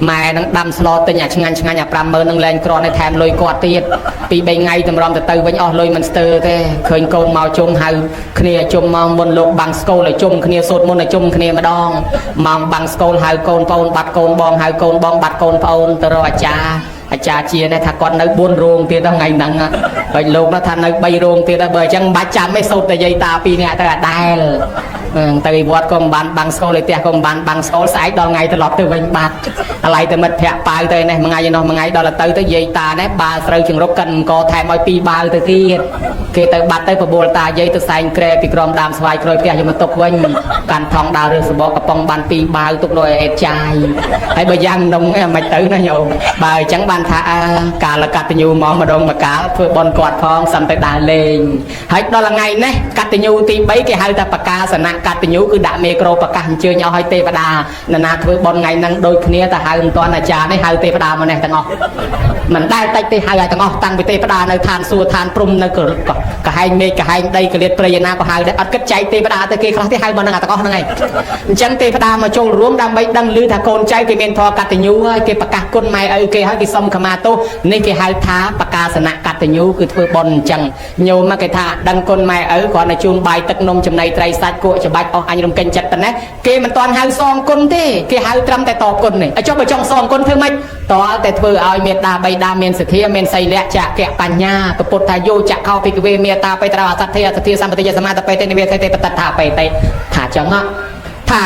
់ម៉ែនឹងដាំស្លទិញអាឆ្ងាញ់ឆ្ងាញ់អា50000នឹងលែងក្រនៅថែមលុយគាត់ទៀតពី3ថ្ងៃតម្រាំទៅទៅវិញអស់លុយមិនស្ទើរទេឃើញកូនមកជុំហៅគ្នាជុំមកមុនលោកបាំងស្កូលឲ្យជុំគ្នាសូត្រមុនឲ្យជុំគ្នាម្ដងម៉ោងបាំងស្កូលហៅកូនប្អូនបាត់កូនបងហៅកូនបងបាត់កូនប្អូនទៅរកអាចារ្យអាចារ្យជានេះថាគាត់នៅ4រោងទៀតថ្ងៃហ្នឹងហើយលោកនោះថានៅ3រោងទៀតបើអញ្ចឹងមិនបាច់ចាំទេសូត្រតែយាយតា2នាក់ទៅអាដែលទៅវត្តក៏មិនបានបាំងស្កូលឯផ្ទះក៏មិនបានបាំងស្កូលស្អែកដល់ថ្ងៃត្រឡប់ទៅវិញបាត់អាឡ័យទៅមិត្តភ័ក្តិប៉ាវទៅនេះមួយថ្ងៃនោះមួយថ្ងៃដល់ទៅទៅយាយតានេះបាល់ស្រូវចង្រុកកិនកថែមឲ្យ2បាល់ទៅទៀតគេទៅបាត់ទៅបបួលតាយាយទៅសែងក្រែពីក្រមដើមស្វាយក្រោយផ្ទះយកមកទុកវិញកាន់ថងដើររើសបកកំប៉ុងបាន2បាវទុកដោយអេតចាយហើយបើយ៉ាងនំមិនទៅណាញោមបើអញ្ចឹងបានថាកាលកតញ្ញូមកម្ដងមកកាលធ្វើបន់គាត់ផងសំទៅដើរលេងហើយដល់ថ្ងៃនេះកតញ្ញូទី3គេហៅថាបកាសនៈកតញ្ញូគឺដាក់មេក្រូប្រកាសអញ្ជើញឲ្យទេវតានរណាធ្វើបន់ថ្ងៃហ្នឹងដូចគ្នាតែហៅមិនទាន់អាចារ្យនេះហៅទេវតាមកនេះទាំងអស់មិនដែលតិចទេហៅឲ្យទាំងអស់តាំងពីទេវតានៅឋានសួគ៌ឋានព្រំនៅកហែងមេឃកហែងដីកលៀតព្រៃណាក៏ហៅដែរអត់គិតចែកទេវតាទៅគេខ្លះទេហៅមកនឹងទាំងអស់ហ្នឹងឯងអញ្ចឹងទេវតាមកចូលរួមដើម្បីដឹងឮថាកូនចៅគេមានធម៌កតញ្ញូហើយគេប្រកាសគុណម៉ែឪគេហើយគេសុំខមាទោសនេះគេហៅថាបកាសនៈកតញ្ញូគឺធ្វើបុណ្យអញ្ចឹងញោមមកគេថាដឹងគុណម៉ែឪគ្រាន់តែជូនបាយទឹកនំចំណីត្រីសាច់គក់ច្បាច់អស់អញរំកិញចិត្តប៉ុណ្ណេះគេមិនទាន់ហៅសងគុណទេគេហៅត្រឹមតែតបគុណនេះឲ្យចុះបើចង់សងគុណធ្វើម៉េចតើតែធ្វើឲ្យមេត្តាបិតាមានសទ្ធាមានសីលៈចកៈបញ្ញាពុទ្ធថាយោចកោភិក្ខវេមេត្តាបិតាអសទ្ធាអសទ្ធាសម្បតិយសមាតបេតិនិវេទេបតថាបេតិថាចឹងថា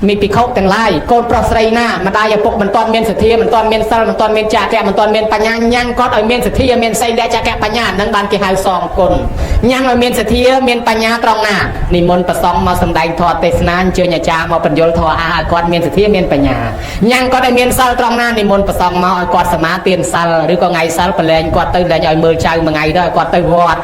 មានភិក្ខុទាំងឡាយកូនប្រុសស្រីណាម្ដាយឪពុកមិនទាន់មានសទ្ធាមិនទាន់មានសិលមិនទាន់មានចាកៈមិនទាន់មានបញ្ញាញ៉ាំងគាត់ឲ្យមានសទ្ធាមានសីលៈចកៈបញ្ញានឹងបានគេហៅសងគុណញ៉ាំងឲ្យមានសទ្ធាមានបញ្ញាត្រង់ណានិមន្តប្រសង់មកសម្ដែងធម៌ទេសនាអញ្ជើញអាចារ្យមកបញ្យលធម៌អាឲ្យគាត់មានសទ្ធាមានបញ្ញាញ៉ាំងគាត់ឲ្យមានសិលត្រង់ណានិមន្តប្រសង់មកឲ្យគាត់សមាទានសិលឬក៏ថ្ងៃសិលប្រឡែងគាត់ទៅលែងឲ្យមើលចៅមួយថ្ងៃទៅឲ្យគាត់ទៅវត្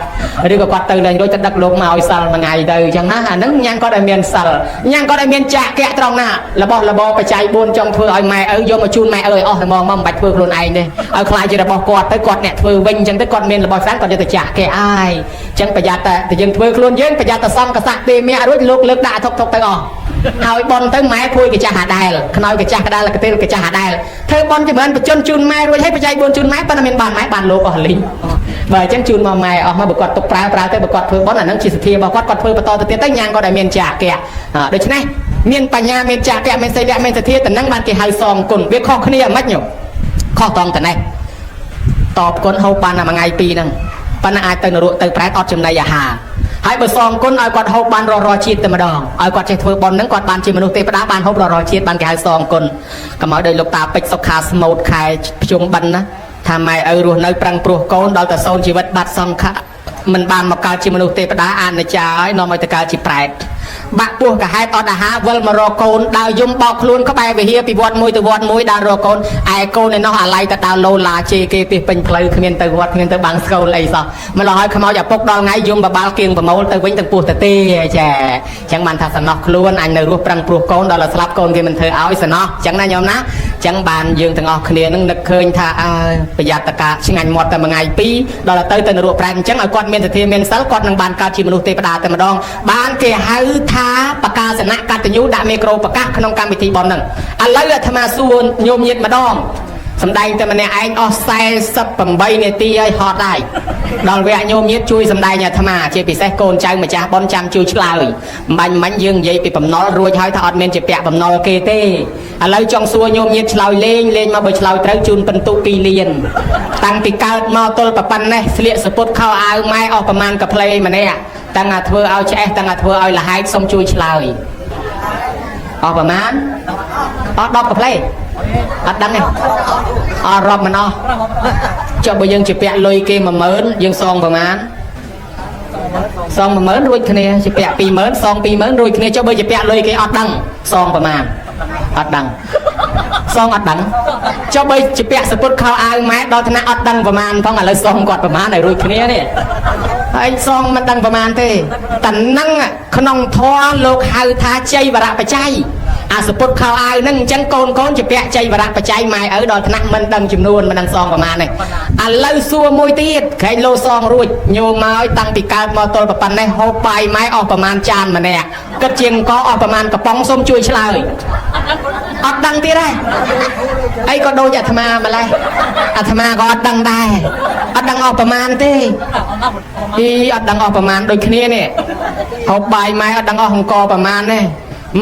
តឬក៏គាត់ទៅលែងរួចទៅដឹកលោកមកឲ្យសិលមួយថ្ងៃទៅអញ្ចឹងណាអាហ្នឹងញ៉ាំងគាត់ឲ្យមានសិលញ៉ាំងគាត់ឲ្យមានចាកៈត្រង់ណារបស់របរបច្ច័យ4ចង់ធ្វើឲ្យម៉ែឪយកមកជូនម៉ែឪឲ្យអស់តែមកមិនបាច់ធ្វើខ្លួនឯងទេឲ្យខ្លាចជារបស់គាត់ទៅគាត់អ្នកធ្វើវិញអញ្ចឹងទៅគាត់មានរបស់ច្រើនគាត់យកទៅចាក់គេអាយអញ្ចឹងប្រយ័ត្នតែយើងធ្វើខ្លួនយើងប្រយ័ត្នតែសំកសៈទេមៈរួចលោកលើកដាក់ថុកថុកទៅអស់ហើយបនទៅម៉ែភួយកចាស់អាដែលខ្នើយកចាស់កដាលកទេលកចាស់អាដែលធ្វើបនចម្រើនបជនជូនម៉ែរួចហើយបច្ច័យ4ជូនម៉ែប៉ុន្តែមានបានម៉ែបានលោកអស់លីងបើអញ្ចឹងជូនមកម៉ែអស់មកបើគាត់ទុកប្រើប្រើទៅបើគាត់ធ្វើបនអាហ្នឹងជាសទ្ធារបស់គាត់គាត់ធ្វើបន្តទៅទៀតទៅញ៉ាំងគាត់ឲ្យមានចាកៈដូច្នេះមានបញ្ញាមានចាកៈមានសីលៈមានសទ្ធាតំណឹងបានគេហៅសងគុណវាខុសគ្នាមិនញោមខុសតង់តនេះតបគុណហូបបានតែមួយថ្ងៃពីរហ្នឹងប៉ុន្តែអាចទៅនរកទៅប្រែតអត់ចំណីអាហារហើយបើសងគុណឲ្យគាត់ហូបបានរស់រជាតិតែម្ដងឲ្យគាត់ចេះធ្វើបុណ្យហ្នឹងគាត់បានជាមនុស្សទេវតាបានហូបរស់រជាតិបានគេហៅសងគុណកុំឲ្យដោយលោកតាពេជ្រសុខាស្មូតខែភ្ជុំបិណ្ឌណាថាម៉ែឪរស់នៅប្រឹងព្រោះកូនដល់តែសូនជីវិតបាត់សង្ខៈមិនបានមកកើតជាមនុស្សទេវតាអានិច្ចាឲ្យនាំឲ្យទៅកើតជាប្រែតបាក់ពោះកាហេតអត់អាហារវិលមករកកូនដើរយំបោកខ្លួនក្បែរវិហារពីវត្តមួយទៅវត្តមួយដើររកកូនឯកូនឯនោះអាឡ័យទៅដើរលោឡាជេគេពីពេញផ្លូវគ្មានទៅវត្តគ្មានទៅបាំងស្កូលអីសោះម្ល៉េះហើយខ្មោចឪពុកដល់ថ្ងៃយំបបាលគៀងប្រមូលទៅវិញទាំងពោះទៅទេចាអញ្ចឹងបានថាសំណោះខ្លួនអញនៅរស់ប្រឹងព្រោះកូនដល់ស្លាប់កូនគេមិនធ្វើឲ្យសំណោះអញ្ចឹងណាញោមណា ចឹងបានយើងទាំងអស់គ្នានឹងនឹកឃើញថាអើប្រយ័ត្នតកាឆ្ងាញ់មាត់តែមួយថ្ងៃពីរដល់ទៅទៅនរកប្រែតអញ្ចឹងឲ្យគាត់មានសទ្ធាមានសិលគាត់នឹងបានកើតជាមនុស្សទេវតាតែម្ដងបានគេហៅថាបកាសនៈកតញ្ញូដាក់មេក្រូប្រកាសក្នុងកម្មវិធីបុណ្យហ្នឹងឥឡូវអាត្មាសួរញោមញាតម្ដងសំដែងតែម្នាក់ឯងអស់48នាទីហើយហត់ដែរដល់វគ្គញោមញាតជួយសំដែងអាត្មាជាពិសេសកូនចៅម្ចាស់បុណ្យចាំជួយឆ្លើយអំបាញ់មិញយើងនិយាយពីបំណុលរួចហើយថាអត់មានជាពាក់បំណុលគេទេឥឡូវចង់សួរញោមញាតឆ្លើយលេងលេងមកបើឆ្លើយត្រូវជូនពិន្ទុ2លានតាំងពីកើតមកទល់ប៉ុណ្ណេះស្លៀកសពុតខោអាវម៉ែអស់ប្រមាណកាផ្លេម្នាក់តាំងអាធ្វើឲ្យឆ្អេះតាំងអាធ្វើឲ្យលហែកសុំជួយឆ្លើយអស់ប្រមាណអស់10កាផ្លេអត់ដឹងទេអត់រាប់មិនអស់ចុះបើយើងជាពាក់លុយគេ10000យើងសងប្រមាណសង10000រួចគ្នាជាពាក់20000សង20000រួចគ្នាចុះបើជាពាក់លុយគេអត់ដឹងសងប្រមាណអត់ដឹងសងអត់ដឹងចុះបើជាពាក់សពុតខោអាវម៉ែដល់ថ្នាក់អត់ដឹងប្រមាណផងឥឡូវសងគាត់ប្រមាណឲ្យរួចគ្នានេះហើយសងមិនដឹងប្រមាណទេតែនឹងក្នុងធម៌លោកហៅថាជ័យវរៈបច្ច័យអាសពុតខោអាវហ្នឹងអញ្ចឹងកូនកូនជាពាក់ជ័យវរៈបច្ច័យម៉ែឪដល់ថ្នាក់មិនដឹងចំនួនមិនដឹងសងប្រមាណទេឥឡូវសួរមួយទៀតក្រែងលោសងរួចញោមមកតាំងពីកើតមកទល់ប៉ុណ្ណេះហូបបាយម៉ែអស់ប្រមាណចានម្នាក់គិតជាងកអស់ប្រមាណកំប៉ុងសូមជួយឆ្លើយអត់ដឹងទៀតទេអីក៏ដូចអាត្មាម្លេះអាត្មាក៏អត់ដឹងដែរអត់ដឹងអស់ប្រមាណទេពីអត់ដឹងអស់ប្រមាណដូចគ្នានេះហូបបាយម៉ែអត់ដឹងអស់អង្គប្រមាណទេ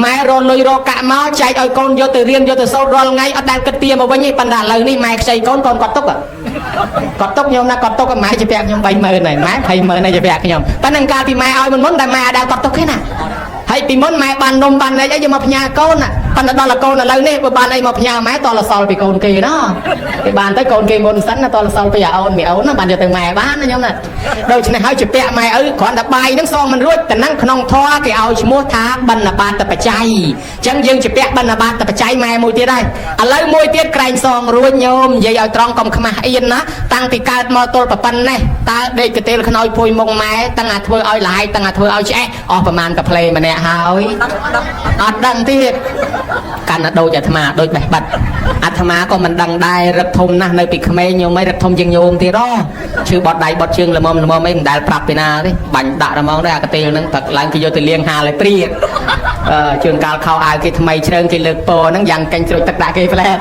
ម៉ែរលុយរកកាក់មកចែកឲ្យកូនយកទៅរៀនយកទៅសូត្ររាល់ថ្ងៃអត់ដែលគិតទាមកវិញទេប៉ុន្តែឥឡូវនេះម៉ែខ្ចីកូនកូនគាត់ទុកគាត់ទុកខ្ញុំណាគាត់ទុកម៉ែជាពាក់ខ្ញុំ30000ហើយម៉ែ200,000ហើយជាពាក់ខ្ញុំប៉ុន្តែកាលពីម៉ែឲ្យមុនមុនតែម៉ែអត់ដែលគាត់ទុកទេណាហើយពីមុនម៉ែបាននំបានអីយកមកផ្ញើកូនណាប៉ុន្តែដល់កូនឥឡូវនេះបើបានអីមកផ្ញើម៉ែតលសល់ពីកូនគេណោះគេបានទៅកូនគេមុនសិនណាតលសល់ពីអាអូនមីអូនណាបានយកទៅម៉ែបានណាខ្ញុំណាដូច្នេះហើយជាពាក់ម៉ែឪគ្រាន់តែបាយនឹងសងមិនរួចតែនឹងក្នុងធម៌គេឲ្យឈ្មោះថាបណ្ឌបាតបច្ច័យអញ្ចឹងយើងជាពាក់បណ្ឌបាតបច្ច័យម៉ែមួយទៀតហើយឥឡូវមួយទៀតក្រែងសងរួចញោមនិយាយឲ្យត្រង់កុំខ្មាស់អៀនណាតាំងពីកើតមកទល់ប៉ុណ្ណេះតើដេកកទេលខ្នើយភួយមុងម៉ែតាំងអាធ្វើឲ្យលហែកតាំងអាធ្វើឲ្យឆ្អេះអស់ប្រមាណកាផ្លេម្នាក់ហើយអត់ដឹងទៀតកាន់តែដូចអាត្មាដូចបេះបិទអាត្មាក៏មិនដឹងដែររឹកធំណាស់នៅពីក្មេងញោមអីរឹកធំជាងញោមទៀតអូឈឺបត់ដៃបត់ជើងល្មមល្មមអីមិនដែលប្រាប់ពីណាទេបាញ់ដាក់រមងដែរអាកទេលហ្នឹងទឹកឡើងគេយកទៅលាងហាលឲ្យព្រាកជើងកាលខោអាវគេថ្មីជ្រើងគេលើកពហ្នឹងយ៉ាងកេញត្រួចទឹកដាក់គេផ្លែត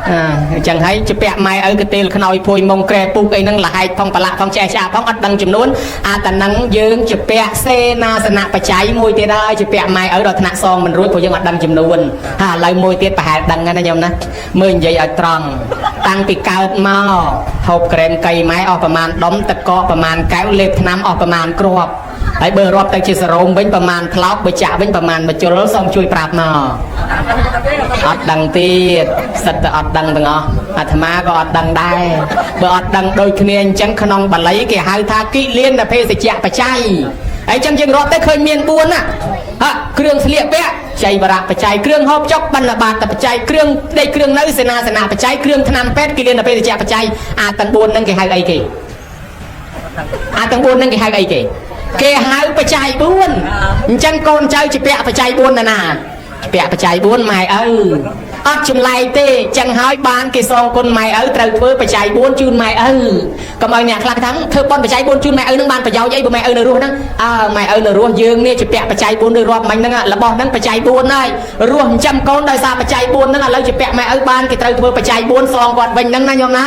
អញ្ចឹងហើយជាពាក់ម៉ែឪកទេលខ្នើយភួយមុងក្រែពុកអីហ្នឹងលហែកផងប្រឡាក់ផងចេះឆ្អាផងអត់ដឹងចំនួនអាតនឹងយើងជាពាក់សេនាសនៈបច្ច័យមួយទៀតហើយជាពាក់ម៉ែឪដល់ថ្នាក់សងមិនរួចព្រោះយើងអត់ដឹងចំនួនហើយឥឡូវមួយទៀតប្រហែលដឹងណាញោមណាមើលនិយាយឲ្យត្រង់តាំងពីកើតមកហូបក្រែមកៃម៉ែអស់ប្រមាណដុំទឹកកកប្រមាណកែវលេបថ្នាំអស់ប្រមាណគ្រាប់ហើយបើរាប់ទៅជាសរោមវិញប្រមាណថ្លោកបើចាក់វិញប្រមាណមួយជុលសូមជួយប្រាប់មកអត់ដឹងទៀតសិតតែអត់ដឹងទាំងអស់អាត្មាក៏អត់ដឹងដែរបើអត់ដឹងដូចគ្នាអញ្ចឹងក្នុងបាលីគេហៅថាគិលានភេសជ្ជៈបច្ច័យហើយអញ្ចឹងយើងរាប់ទៅឃើញមាន4ណាហ่ะគ្រឿងស្លៀកពាក់ចៃវរៈបច្ច័យគ្រឿងហូបចុកបណ្ឌបាតបច្ច័យគ្រឿងដេកគ្រឿងនៅសេនាសនៈបច្ច័យគ្រឿងថ្នាំពេទ្យគិលានភេសជ្ជៈបច្ច័យអាទាំង4ហ្នឹងគេហៅអីគេអាទាំង4ហ្នឹងគេហៅអីគេគេហៅបច្ច័យ4អញ្ចឹងកូនចៅជាពាក់បច្ច័យ4ណាណាពាក់បច្ច័យ4ម៉ែឪអត់ចម្លែកទេចឹងហើយបានគេសងគុណម៉ែឪត្រូវធ្វើបច្ច័យ4ជូនម៉ែឪកុំឲ្យអ្នកខ្លះថាធ្វើបុណ្យបច្ច័យ4ជូនម៉ែឪនឹងបានប្រយោជន៍អីបើម៉ែឪនៅរស់ហ្នឹងអើម៉ែឪនៅរស់យើងនេះជាពាក់បច្ច័យ4ឬរាប់មិញហ្នឹងរបស់ហ្នឹងបច្ច័យ4ហើយរស់ចិញ្ចឹមកូនដោយសារបច្ច័យ4ហ្នឹងឥឡូវជាពាក់ម៉ែឪបានគេត្រូវធ្វើបច្ច័យ4សងគាត់វិញហ្នឹងណាញោមណា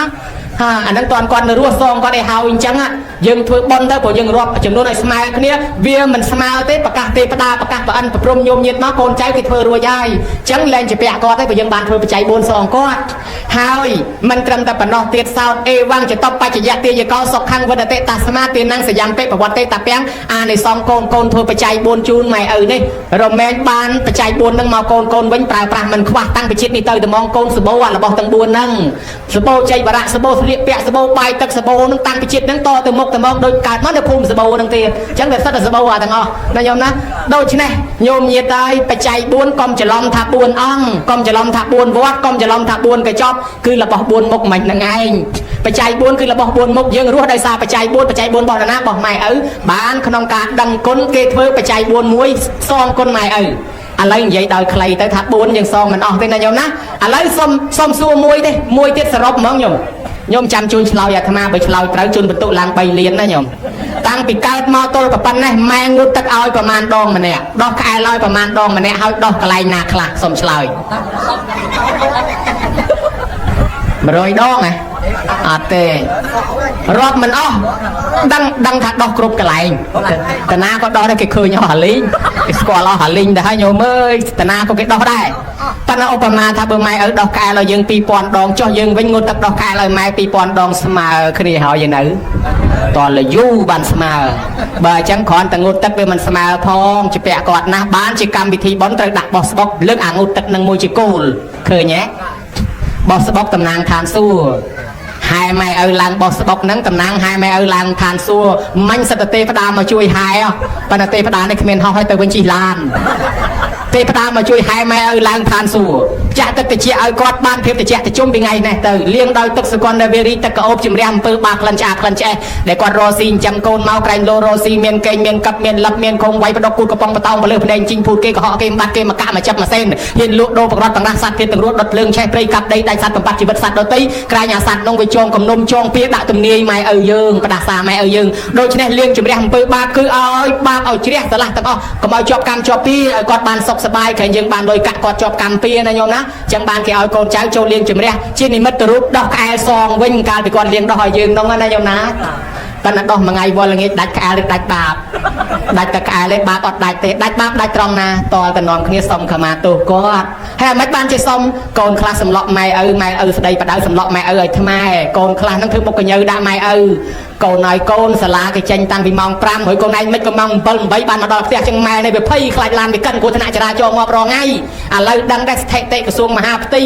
ហាអាហ្នឹងតន់គាត់នៅរស់សងគាត់ឲ្យហើយអញ្ចឹងយើងធ្វើបុណ្យទៅព្រោះយើងរាប់ចំនួនឲ្យស្មើគ្នាវាមិនស្មើទេប្រកាសទេផ្ដាប្រកាសប្រអិនប្រព្រំញោមញាតមកកូនចៅគេធ្វើរួចហើយអញ្ចឹងលែងជាពាក់គាត់ទេព្រោះយើងបានធ្វើបច្ច័យ4សងគាត់ហើយមិនត្រឹមតែប៉ុណ្ណោះទៀតសោតអេវងចតបច្ចយទាយកោសុខੰវដតិតាស្មាទានងសយំពេប្រវត្តិតាពាំងអានិសងកូនកូនធ្វើបច្ច័យ4ជូនម៉ែឪនេះរមែងបានបច្ច័យ4នឹងមកកូនកូនវិញប្រើប្រាស់មិនខ្វះតាំងពីជាតិនេះទៅត្មងកូនសបោអារបស់ទាំង4ហ្នឹងសបោជ័យវរៈសបោស្លៀកពាក់សបោបាយទឹកសបោនឹងតាំងពីជាតិហ្នឹងតទៅមុខទៅមកដូចកើតមកនៅភូមិសបោហ្នឹងទៀតអញ្ចឹងវាសិតតែសបោអាទាំងអស់ណាញោមណាដូច្នេះញោមញាតហើយបច្ច័យ4កុំច្រឡំថា4អង្គកុំច្រឡំថា4វត្តកុំច្រឡំថា4កញ្ចប់គឺរបស់4មុខមិនហ្នឹងឯងបច្ច័យ4គឺរបស់4មុខយើងរស់ដោយសារបច្ច័យ4បច្ច័យ4របស់នរណារបស់ម៉ែឪបានក្នុងការដឹងគុណគេធ្វើបច្ច័យ4មួយសងគុណម៉ែឪឥ ឥឡូវនិយាយដោយខ្លីទៅថា4យើងសងមិនអស់ទេណាញោមណាឥឡូវសុំសុំសួរមួយទេមួយទៀតសរុបហ្មងញោមញោមចាំជួយឆ្លើយអាត្មាបើឆ្លើយត្រូវជូនបន្ទុកឡើង3លានណាញោមតាំងពីកើតមកទល់ប៉ុណ្ណេះម៉ែងូតទឹកឲ្យប្រមាណដងម្នាក់ដោះក្អែលឲ្យប្រមាណដងម្នាក់ហើយដោះកន្លែងណាខ្លះសុំឆ្លើយ100ដងហ៎អត់ទេរាប់មិនអស់ដឹងដឹងថាដោះគ្រប់កន្លែងតាណាក៏ដោះដែរគេឃើញអស់អាលីងគេស្គាល់អស់អាលីងដែរហើយញោមអើយតាណាក៏គេដោះដែរប៉ុន្តែឧបមាថាបើម៉ែឪដោះកែលឲ្យយើង2000ដងចុះយើងវិញងូតទឹកដោះកែលឲ្យម៉ែ2000ដងស្មើគ្នាហើយឯនៅតលយូរបានស្មើបើអញ្ចឹងគ្រាន់តែងូតទឹកវាមិនស្មើផងជាពាក់គាត់ណាស់បានជាកម្មវិធីបុណ្យត្រូវដាក់បោះស្បុកលើកអាងូតទឹកនឹងមួយជាគោលឃើញទេបោះស្បុកតំណាងឋានសួគ៌ហែម៉ែឪឡើងបោះស្បុកហ្នឹងតំណាងហែម៉ែឪឡើងឋានសួគ៌មាញ់សិតទេវតាមកជួយហែប៉ុន្តែទេវតានេះគ្មានហោះឲ្យទៅវិញជិះឡានទេវតាមកជួយហែម៉ែឪឡើងឋានសួគ៌ចាក់ទឹកតិចឲ្យគាត់បានភាពតិចតិជុំពីថ្ងៃនេះទៅលាងដោយទឹកសកលវេរីទឹកក្អូបជំរះអំពើបាក្លិនឆ្អាក្លិនឆ្អេះដែលគាត់រស់ស៊ីចិញ្ចឹមកូនមកក្រែងលោរស់ស៊ីមានកេងមានកឹបមានលឹបមានខងវាយបដកគូតកំប៉ុងបតោងបលើភ្នែកជីងភូតគេកុហកគេបាត់គេមកកាក់មកចាប់មកសេនហ៊ានលក់ដូរប្រកបទាំងរះសត្វទៀតទាំងរត់ដុតភ្លើងឆេះព្រៃកាប់ដីដាច់សត្វបំបត្តិជីវិតសត្វដទៃក្រែងអាសត្វនោះវាចងកំនុំចងពៀដាក់ទំនាយម៉ែឪយើងផ្ដាសាម៉ែឪយើងដូច្នេះលាងជំរះអំពើបាបគឺឲ្យបាបឲ្យជ្រះស្រឡះទាំងអស់កុំឲ្យជាប់កម្មជាប់ពៀឲ្យគាត់បានសុខសប្បាយក្រែងយើងបានលុយកាក់គាត់ជាប់កម្មពៀណាញោមណាចឹងបានគេឲ្យកូនចៅចូលលាងជំរះជានិមិត្តរូបដោះក្អែលសងវិញកាលពីគាត់លាងដោះឲ្យយើងនោះណាញោមណាប៉ុន្តែដោះមួយថ្ងៃវល់ល្ងាចដាច់ក្អែលឬដាច់បាបដាច់តែក្អែលទេបាបអត់ដាច់ទេដាច់បាបដាច់ត្រង់ណាតលតែនាំគ្នាសុំខមាទោសគាត់ហើយអាម៉េចបានជាសុំកូនខ្លះសម្លក់ម៉ែឪម៉ែឪស្ដីបដៅសម្លក់ម៉ែឪឲ្យថ្មែកូនខ្លះហ្នឹងធ្វើមុខកញើដាក់ម៉ែឪកូនឲ្យកូនសាលាគេចេញតាំងពីម៉ោង5ហើយកូនឯងមិនក៏ម៉ោង7 8បានមកដល់ផ្ទះចឹងម៉ែនេះវាភ័យខ្លាចឡានវាកិនគ្រោះថ្នាក់ចរាចរណ៍ងាប់រងថ្ងៃឥឡូវដឹងដែរស្ថិតិក្រសួងមហាផ្ទៃ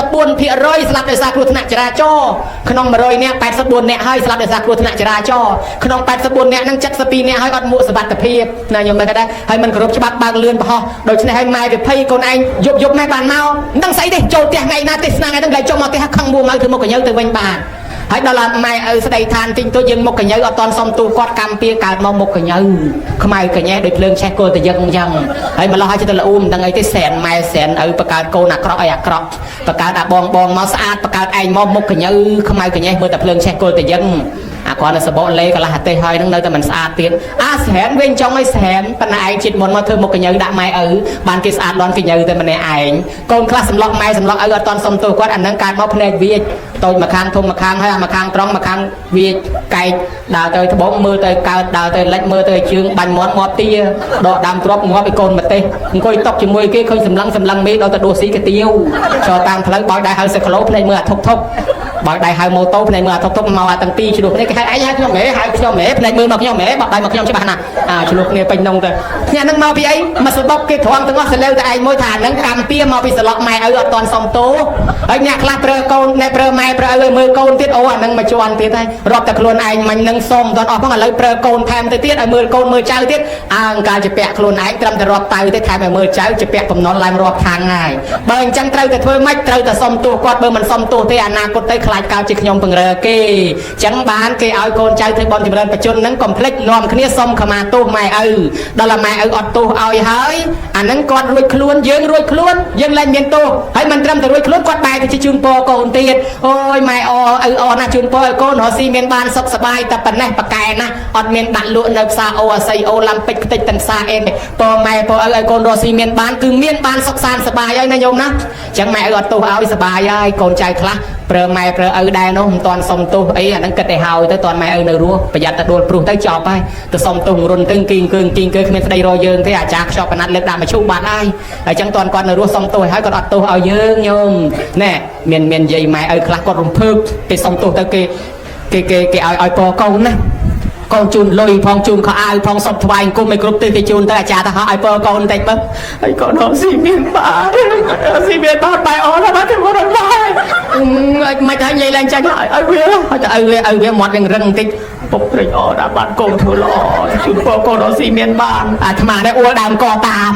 84%ស្លាប់ដោយសារគ្រោះថ្នាក់ចរាចរណ៍ក្នុង100នាក់84នាក់ហើយស្លាប់ដោយសារគ្រោះថ្នាក់ចរាចរណ៍ក្នុង84នាក់ហ្នឹង72នាក់ហើយអត់មួកសុវត្ថិភាពណាខ្ញុំមើលដែរហើយមិនគោរពច្បាប់បើកលឿនប្រហោះដូច្នេះហើយម៉ែវាភ័យកូនឯងយប់យប់ម៉ែបានមកមិនដឹងស្អីទេចូលផ្ទះថ្ងៃណាទេសនាថ្ងៃហ្នឹងលែងចុះមកផ្ទះខឹងមួម៉ៅធ្វើមុខកញើទៅវិញបានហើយដល់ម៉ែឪស្ដីឋានទិញទូយើងមុខកញើអត់តន់សុំទូគាត់កម្មពៀកើតមកមុខកញើខ្មៅកញែដូចភ្លើងឆេះគល់តយឹងអញ្ចឹងហើយម្លោះឲ្យចិត្តលអ៊ូមិនដឹងអីទេសែនម៉ែសែនឪបកើតកូនអាក្រក់អីអាក្រក់បកើតអាបងបងមកស្អាតបកើតឯងមកមុខកញើខ្មៅកញែមើលតែភ្លើងឆេះគល់តយឹងអាគាត់នៅសបកលេកន្លះអាទេសហើយនឹងនៅតែមិនស្អាតទៀតអាស្រែនវិញចង់ឲ្យស្រែនប៉ុន្តែឯងជាតិមុនមកធ្វើមុខកញើដាក់ម៉ែឪបានគេស្អាតលន់កញើតែម្នាក់ឯងកូនខ្លះសម្លក់ម៉ែសម្លក់ឪអត់តន់សុំទោសគាត់អានឹងកើតមកភ្នែកវាចតូចមួយខាងធំមួយខាងហើយអាមួយខាងត្រង់មួយខាងវាចកែកដើរទៅត្បូងមើលទៅកើតដើរទៅលិចមើលទៅជើងបាញ់មាត់ងាប់ទាដកដើមទ្របងាប់ឲ្យកូនម្ទេសអង្គុយតុកជាមួយគេឃើញសម្លឹងសម្លឹងមេដល់ទៅដួសស៊ីកាទៀវចូលតាមផ្លូវបោយដៃហៅសិគីឡូភ្នែកមើលអាធុកធុកបោយដៃហៅម៉ូតូភ្នែកមើលអាធុកធុកមកអាទាំងពីរឆ្លោះគ្នាគេហៅឯងហៅខ្ញុំហេហៅខ្ញុំហេភ្នែកមើលមកខ្ញុំហេបោកដៃមកខ្ញុំច្បាស់ណាស់អាឆ្លោះគ្នាពេញនងទៅញ៉ាំនឹងមកពីអីមកសបុកគេត្រង់ទាំងអស់សលើតែឯងមួយថានឹងកម្មពៀមកពីសឡុកម៉ែឪអត់តន់សុំទោសហើយអ្នកខ្លះប្រើកូនអ្នកប្រើម៉ែប្រើឪឲ្យមើលកូនទៀតអូអានឹងមកជន់ទៀតហើយរាប់តែខ្លួនឯងមិញនឹងសុំតន់អស់ផងឥឡូវប្រើកូនថែមទៅទៀតឲ្យមើលកូនមើលចៅទៀតអើកាលជាពាក់ខ្លួនឯងត្រឹមតែរាប់តៅទេថែមឲ្យមើលចៅជាពាក់បំណុលឡើងរាប់ខាងហើយបើអញ្ចឹងត្រូវតែធ្វើម៉េចត្រូវតែសុំទោសគាត់បើមិនសុំទោសទេអនាគតទៅខ្លាចកើតជាខ្ញុំពង្រើគេអញ្ចឹងបានគេឲ្យកូនចៅធ្វើបន់ចម្រើនបជនហ្នឹងកុំភ្លេចនាំគ្នាសុំខមាទោសម៉ែឪដល់ម៉ែឪអត់ទោសឲ្យហើយអាហ្នឹងគាត់រួចខ្លួនយើងរួចខ្លួនយើងលែងមានទោសហើយមិនត្រឹមតែរួចខ្លួនគាត់បែរទៅជាជូនពរកូនទៀតអូយម៉ែអឪអណាជូនពរឲ្យកូនរស់ស៊ីមានបានសុខសប្បាយតែប៉ុណ្ណេះប៉កែណាអត់មានដាក់លក់នៅផ្សារអូអាស័យអូឡាំពិកខ្ទេចទាំងផ្សារអេនពរម៉ែពរឪឲ្យកូនរស់ស៊ីមានបានគឺមានបានសុខសាន្តសប្បាយហើយណាញោមណាអញ្ចឹងម៉ែឪអត់ទោសឲ្យសប្បាយហើយកូនចៅខ្លះប្រើម៉ែប្រើឪដែរនោះមិនតាន់សុំទោសអីអាហ្នឹងគិតតែហើយទៅតាន់ម៉ែឪនៅរស់ប្រយ័ត្នតែដួលព្រុសទៅចប់ហើយទៅសុំទោសរុនទៅគីងគីងគឺគ្មានស្ដីរយើងទេអាចារ្យខ្ចប់កណាត់លើកដាក់មកឈូបាត់ហើយអញ្ចឹងតាន់គាត់នៅរស់សុំទោសឲ្យគាត់អត់ទោសឲ្យយើងញោមណែមានមានយាយម៉ែឪខ្លះគាត់រំភើបគេសុំទោសទៅគេគេគេគេឲ្យឲ្យពកូនណាកូនជូនលុយផងជូនខោអាវផងសុំថ្វាយអង្គមឲ្យគ្រប់ទិសគេជូនទៅអាចារ្យទៅហោះឲ្យពកូនតិចមើលហើយកូនហោះស៊ីមានបាទស៊ីមានបាទបាយអស់ហើយបាទទៅរត់បាយមិនហើយនិយាយឡើងចាញ់ឲ្យវាឲ្យទៅឲ្យវាឲ្យវាមាត់នឹងរឹងបន្តិច ពុកត្រេកអរដល់បានកូនធ្វើល្អជូនពរកូនរកស៊ីមានបានអាត្មានេះអួលដើមកតាម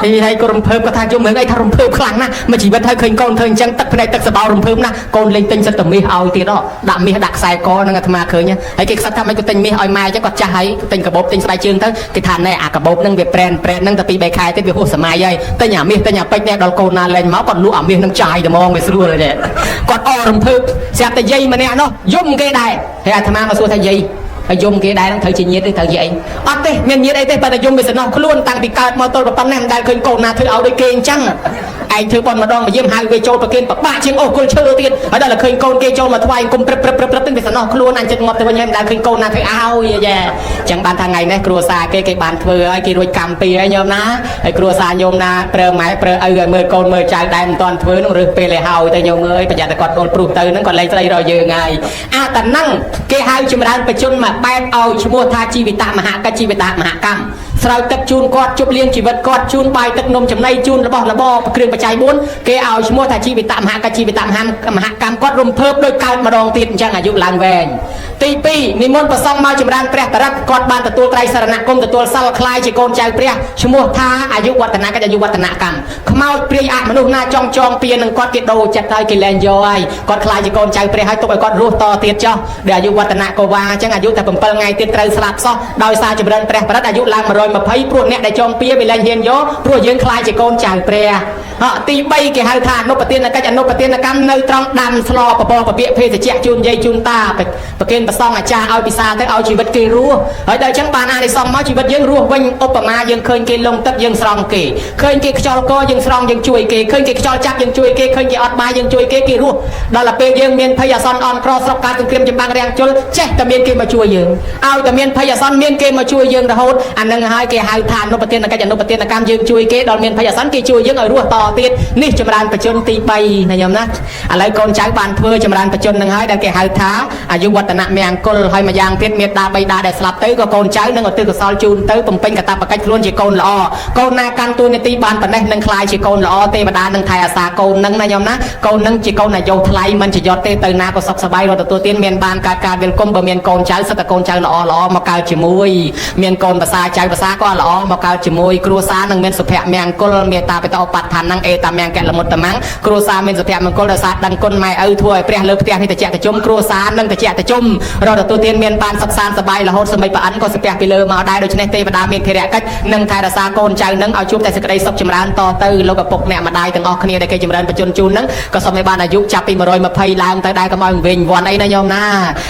ហើយហើយក៏រំភើបគាត់ថាយំរឿងអីថារំភើបខ្លាំងណាស់មួយជីវិតហើយឃើញកូនធ្វើអញ្ចឹងទឹកភ្នែកទឹកសបោរំភើបណាស់កូនលេងទិញសិតតែមាសឲ្យទៀតដាក់មាសដាក់ខ្សែកហ្នឹងអាត្មាឃើញហើយគេខ្សឹកថាមិនក៏ទិញមាសឲ្យម៉ែអញ្ចឹងគាត់ចាស់ហើយទិញកាបូបទិញស្បែកជើងទៅគេថាណែអាកាបូបហ្នឹងវាប្រែនប្រែនហ្នឹងតែ2 3ខែទៀតវាហួសសម័យហើយទិញអាមាសទិញអាពេជ្រនេះដល់កូនណាលែងមកគាត់លក់អាមាសហ្នឹងចាយតែហ្មងវាស្រួលទេគាត់អរំភើបស្រាប់តែយាយម្នាក់នោះយំគេដែរហើយអាត្មាមកសួរថាយាយហើយយំគេដែរហ្នឹងត្រូវជាញាតិឬត្រូវជាអីអត់ទេមានញាតិអីទេប៉ុន្តែយំវាសំណោះខ្លួនតាំងពីកើតមកទល់ប៉ុណ្ណេះមិនដែលឃើញកូនណាធ្វើឲ្យដូចគេអញ្ចឹងឯងធ្វើប៉ុនម្ដងមកយាមហៅវាចូលប្រគិនប្របាក់ជាងអូសគល់ឈើទៀតហើយដល់តែឃើញកូនគេចូលមកថ្វាយគុំព្រឹបព្រឹបព្រឹបព្រឹបទៅវាសំណោះខ្លួនអញចិត្តងាប់ទៅវិញហើយមិនដែលឃើញកូនណាធ្វើឲ្យយ៉ាអញ្ចឹងបានថាថ្ងៃនេះគ្រួសារគេគេបានធ្វើឲ្យគេរួចកម្មពីហើយញោមណាហើយគ្រួសារញោមណាប្រើម៉ែប្រើឪឲ្យមើលកូនមើលចៅដែរមិនទាន់ធ្វើនោះរើសពេលឲ្យហើយទៅញោមអើយប្រយ័ត្នតែគាត់ដួលព្រុសទៅហ្នឹងគាត់លែងស្ដីរកយើងហើយអាតហ្នឹងគេហៅចម្រើនបជនមកបែបឲ្យឈ្មោះថាជីវិតមហកិច្ចជីវិតមហកម្មស្រោចទឹកជូនគាត់ជប់លៀងជីវិតគាត់ជូនបាយទឹកនំចំណីជូនរបស់របរគ្រឿងបច្ច័យ4គេឲ្យឈ្មោះថាជីវិតមហកិច្ចជីវិតមហកម្មគាត់រំភើបដោយកើតម្ដងទៀតអញ្ចឹងអាយុឡើងវែងទី2និមន្តប្រសង់មកចម្រើនព្រះបរិត្តគាត់បានទទួលត្រៃសរណគមទទួលសិលខ្លាយជាកូនចៅព្រះឈ្មោះថាអាយុវឌ្ឍនកិច្ចអាយុវឌ្ឍនកម្មខ្មោចព្រាយអមនុស្សណាចង់ចងពៀនឹងគាត់គេដូរចិត្តហើយគេលែងយកហើយគាត់ខ្លាយជាកូនចៅព្រះហើយទុកឲ្យគាត់រស់តទៀតចុះដែលអាយុវឌ្ឍនកវ៉ាអញ្ចឹងអាយុតែ7ថ្ងៃទៀតត្រូវស្លាប់សោះដោយសារចម្រើនព្រះបរិត្តអាយុឡើង120ព្រោះអ្នកដែលចងពៀវាលែងហ៊ានយកព្រោះយើងខ្លាយជាកូនចៅព្រះទី3គេហៅថាអនុប្រទានកិច្ចអនុប្រទានកម្មនៅត្រង់ដាំស្លពពកពពាកភេសជ្ជៈជូនយាយជូនតាប្រគេនប្រសងអាចារ្យឲ្យពិសាទៅឲ្យជីវិតគេរស់ហើយដល់អញ្ចឹងបានអានិសង្សមកជីវិតយើងរស់វិញឧបមាយើងឃើញគេលងទឹកយើងស្រង់គេឃើញគេខ្យល់កយើងស្រង់យើងជួយគេឃើញគេខ្យល់ចាប់យើងជួយគេឃើញគេអត់បាយយើងជួយគេគេរស់ដល់ពេលយើងមានភ័យអាសន្នអន់ក្រស្រុកការសង្គ្រាមចម្បាំងរាំងជលចេះតែមានគេមកជួយយើងឲ្យតែមានភ័យអាសន្នមានគេមកជួយយើងរហូតអានឹងហើយគេហៅថាអនុប្រទានកិច្ចអនុប្រទានកម្មយើងជួយគេដល់មានភ័យអាសន្នគេជួយយើងឲ្យរស់តទៀតនេះចម្រើនបជនទី3ណាញោមណាឥឡូវកូនចៅបានធ្វើចម្រើនបជននឹងហើយដែលគេហៅថាអាយុវឌ្ឍនមង្គលហើយម្យ៉ាងទៀតមេដាបៃតាដែលស្លាប់ទៅក៏កូនចៅនឹងឧទ្ទិសកុសលជូនទៅបំពេញកាតព្វកិច្ចខ្លួនជាកូនល្អកូនណាកាន់តួនាទីបានប៉ុណ្ណេះនឹងក្លាយជាកូនល្អទេវតានឹងថែអាសាកូននឹងណាញោមណាកូននឹងជាកូនអាយុថ្លៃមិនជាយត់ទេទៅណាក៏សុខសប្បាយរត់ទទួលទានមានបានកើតការវិលគុំបើមានកូនចៅសិតតែកូនចៅល្អល្អមកកើតជាមួយមានកូនភាសាចៅភាសាក៏ល្អមកកើតជាមួយគ្រួសារនឹងមានសុភមង្គលមេត្តាបិតាឧបដ្ឋាននឹងអេតាមង្គលមុត្តមង្គគ្រួសារមានសុភមង្គលដោយសារដឹងគុណម៉ែឪធ្វើឲ្យព្រះលើផ្ទះនេះតិចតិជុំគ្រួសារនឹងតិចតិជុំរត់ទទួលទានមានបានសុខសាន្តសប្បាយរហូតសមីប្រអិនក៏ស្ពះពីលើមកដែរដូច្នេះទេវតាមានភារកិច្ចនឹងថែរក្សាកូនចៅនឹងឲ្យជួបតែសេចក្តីសុខចម្រើនតទៅលោកឪពុកអ្នកម្ដាយទាំងអស់គ្នាដែលគេចម្រើនបជនជូននឹងក៏សូមឲ្យបានអាយុចាប់ពី120ឡើងទៅដែរកុំឲ្យវិញវាន់អីណាញោមណា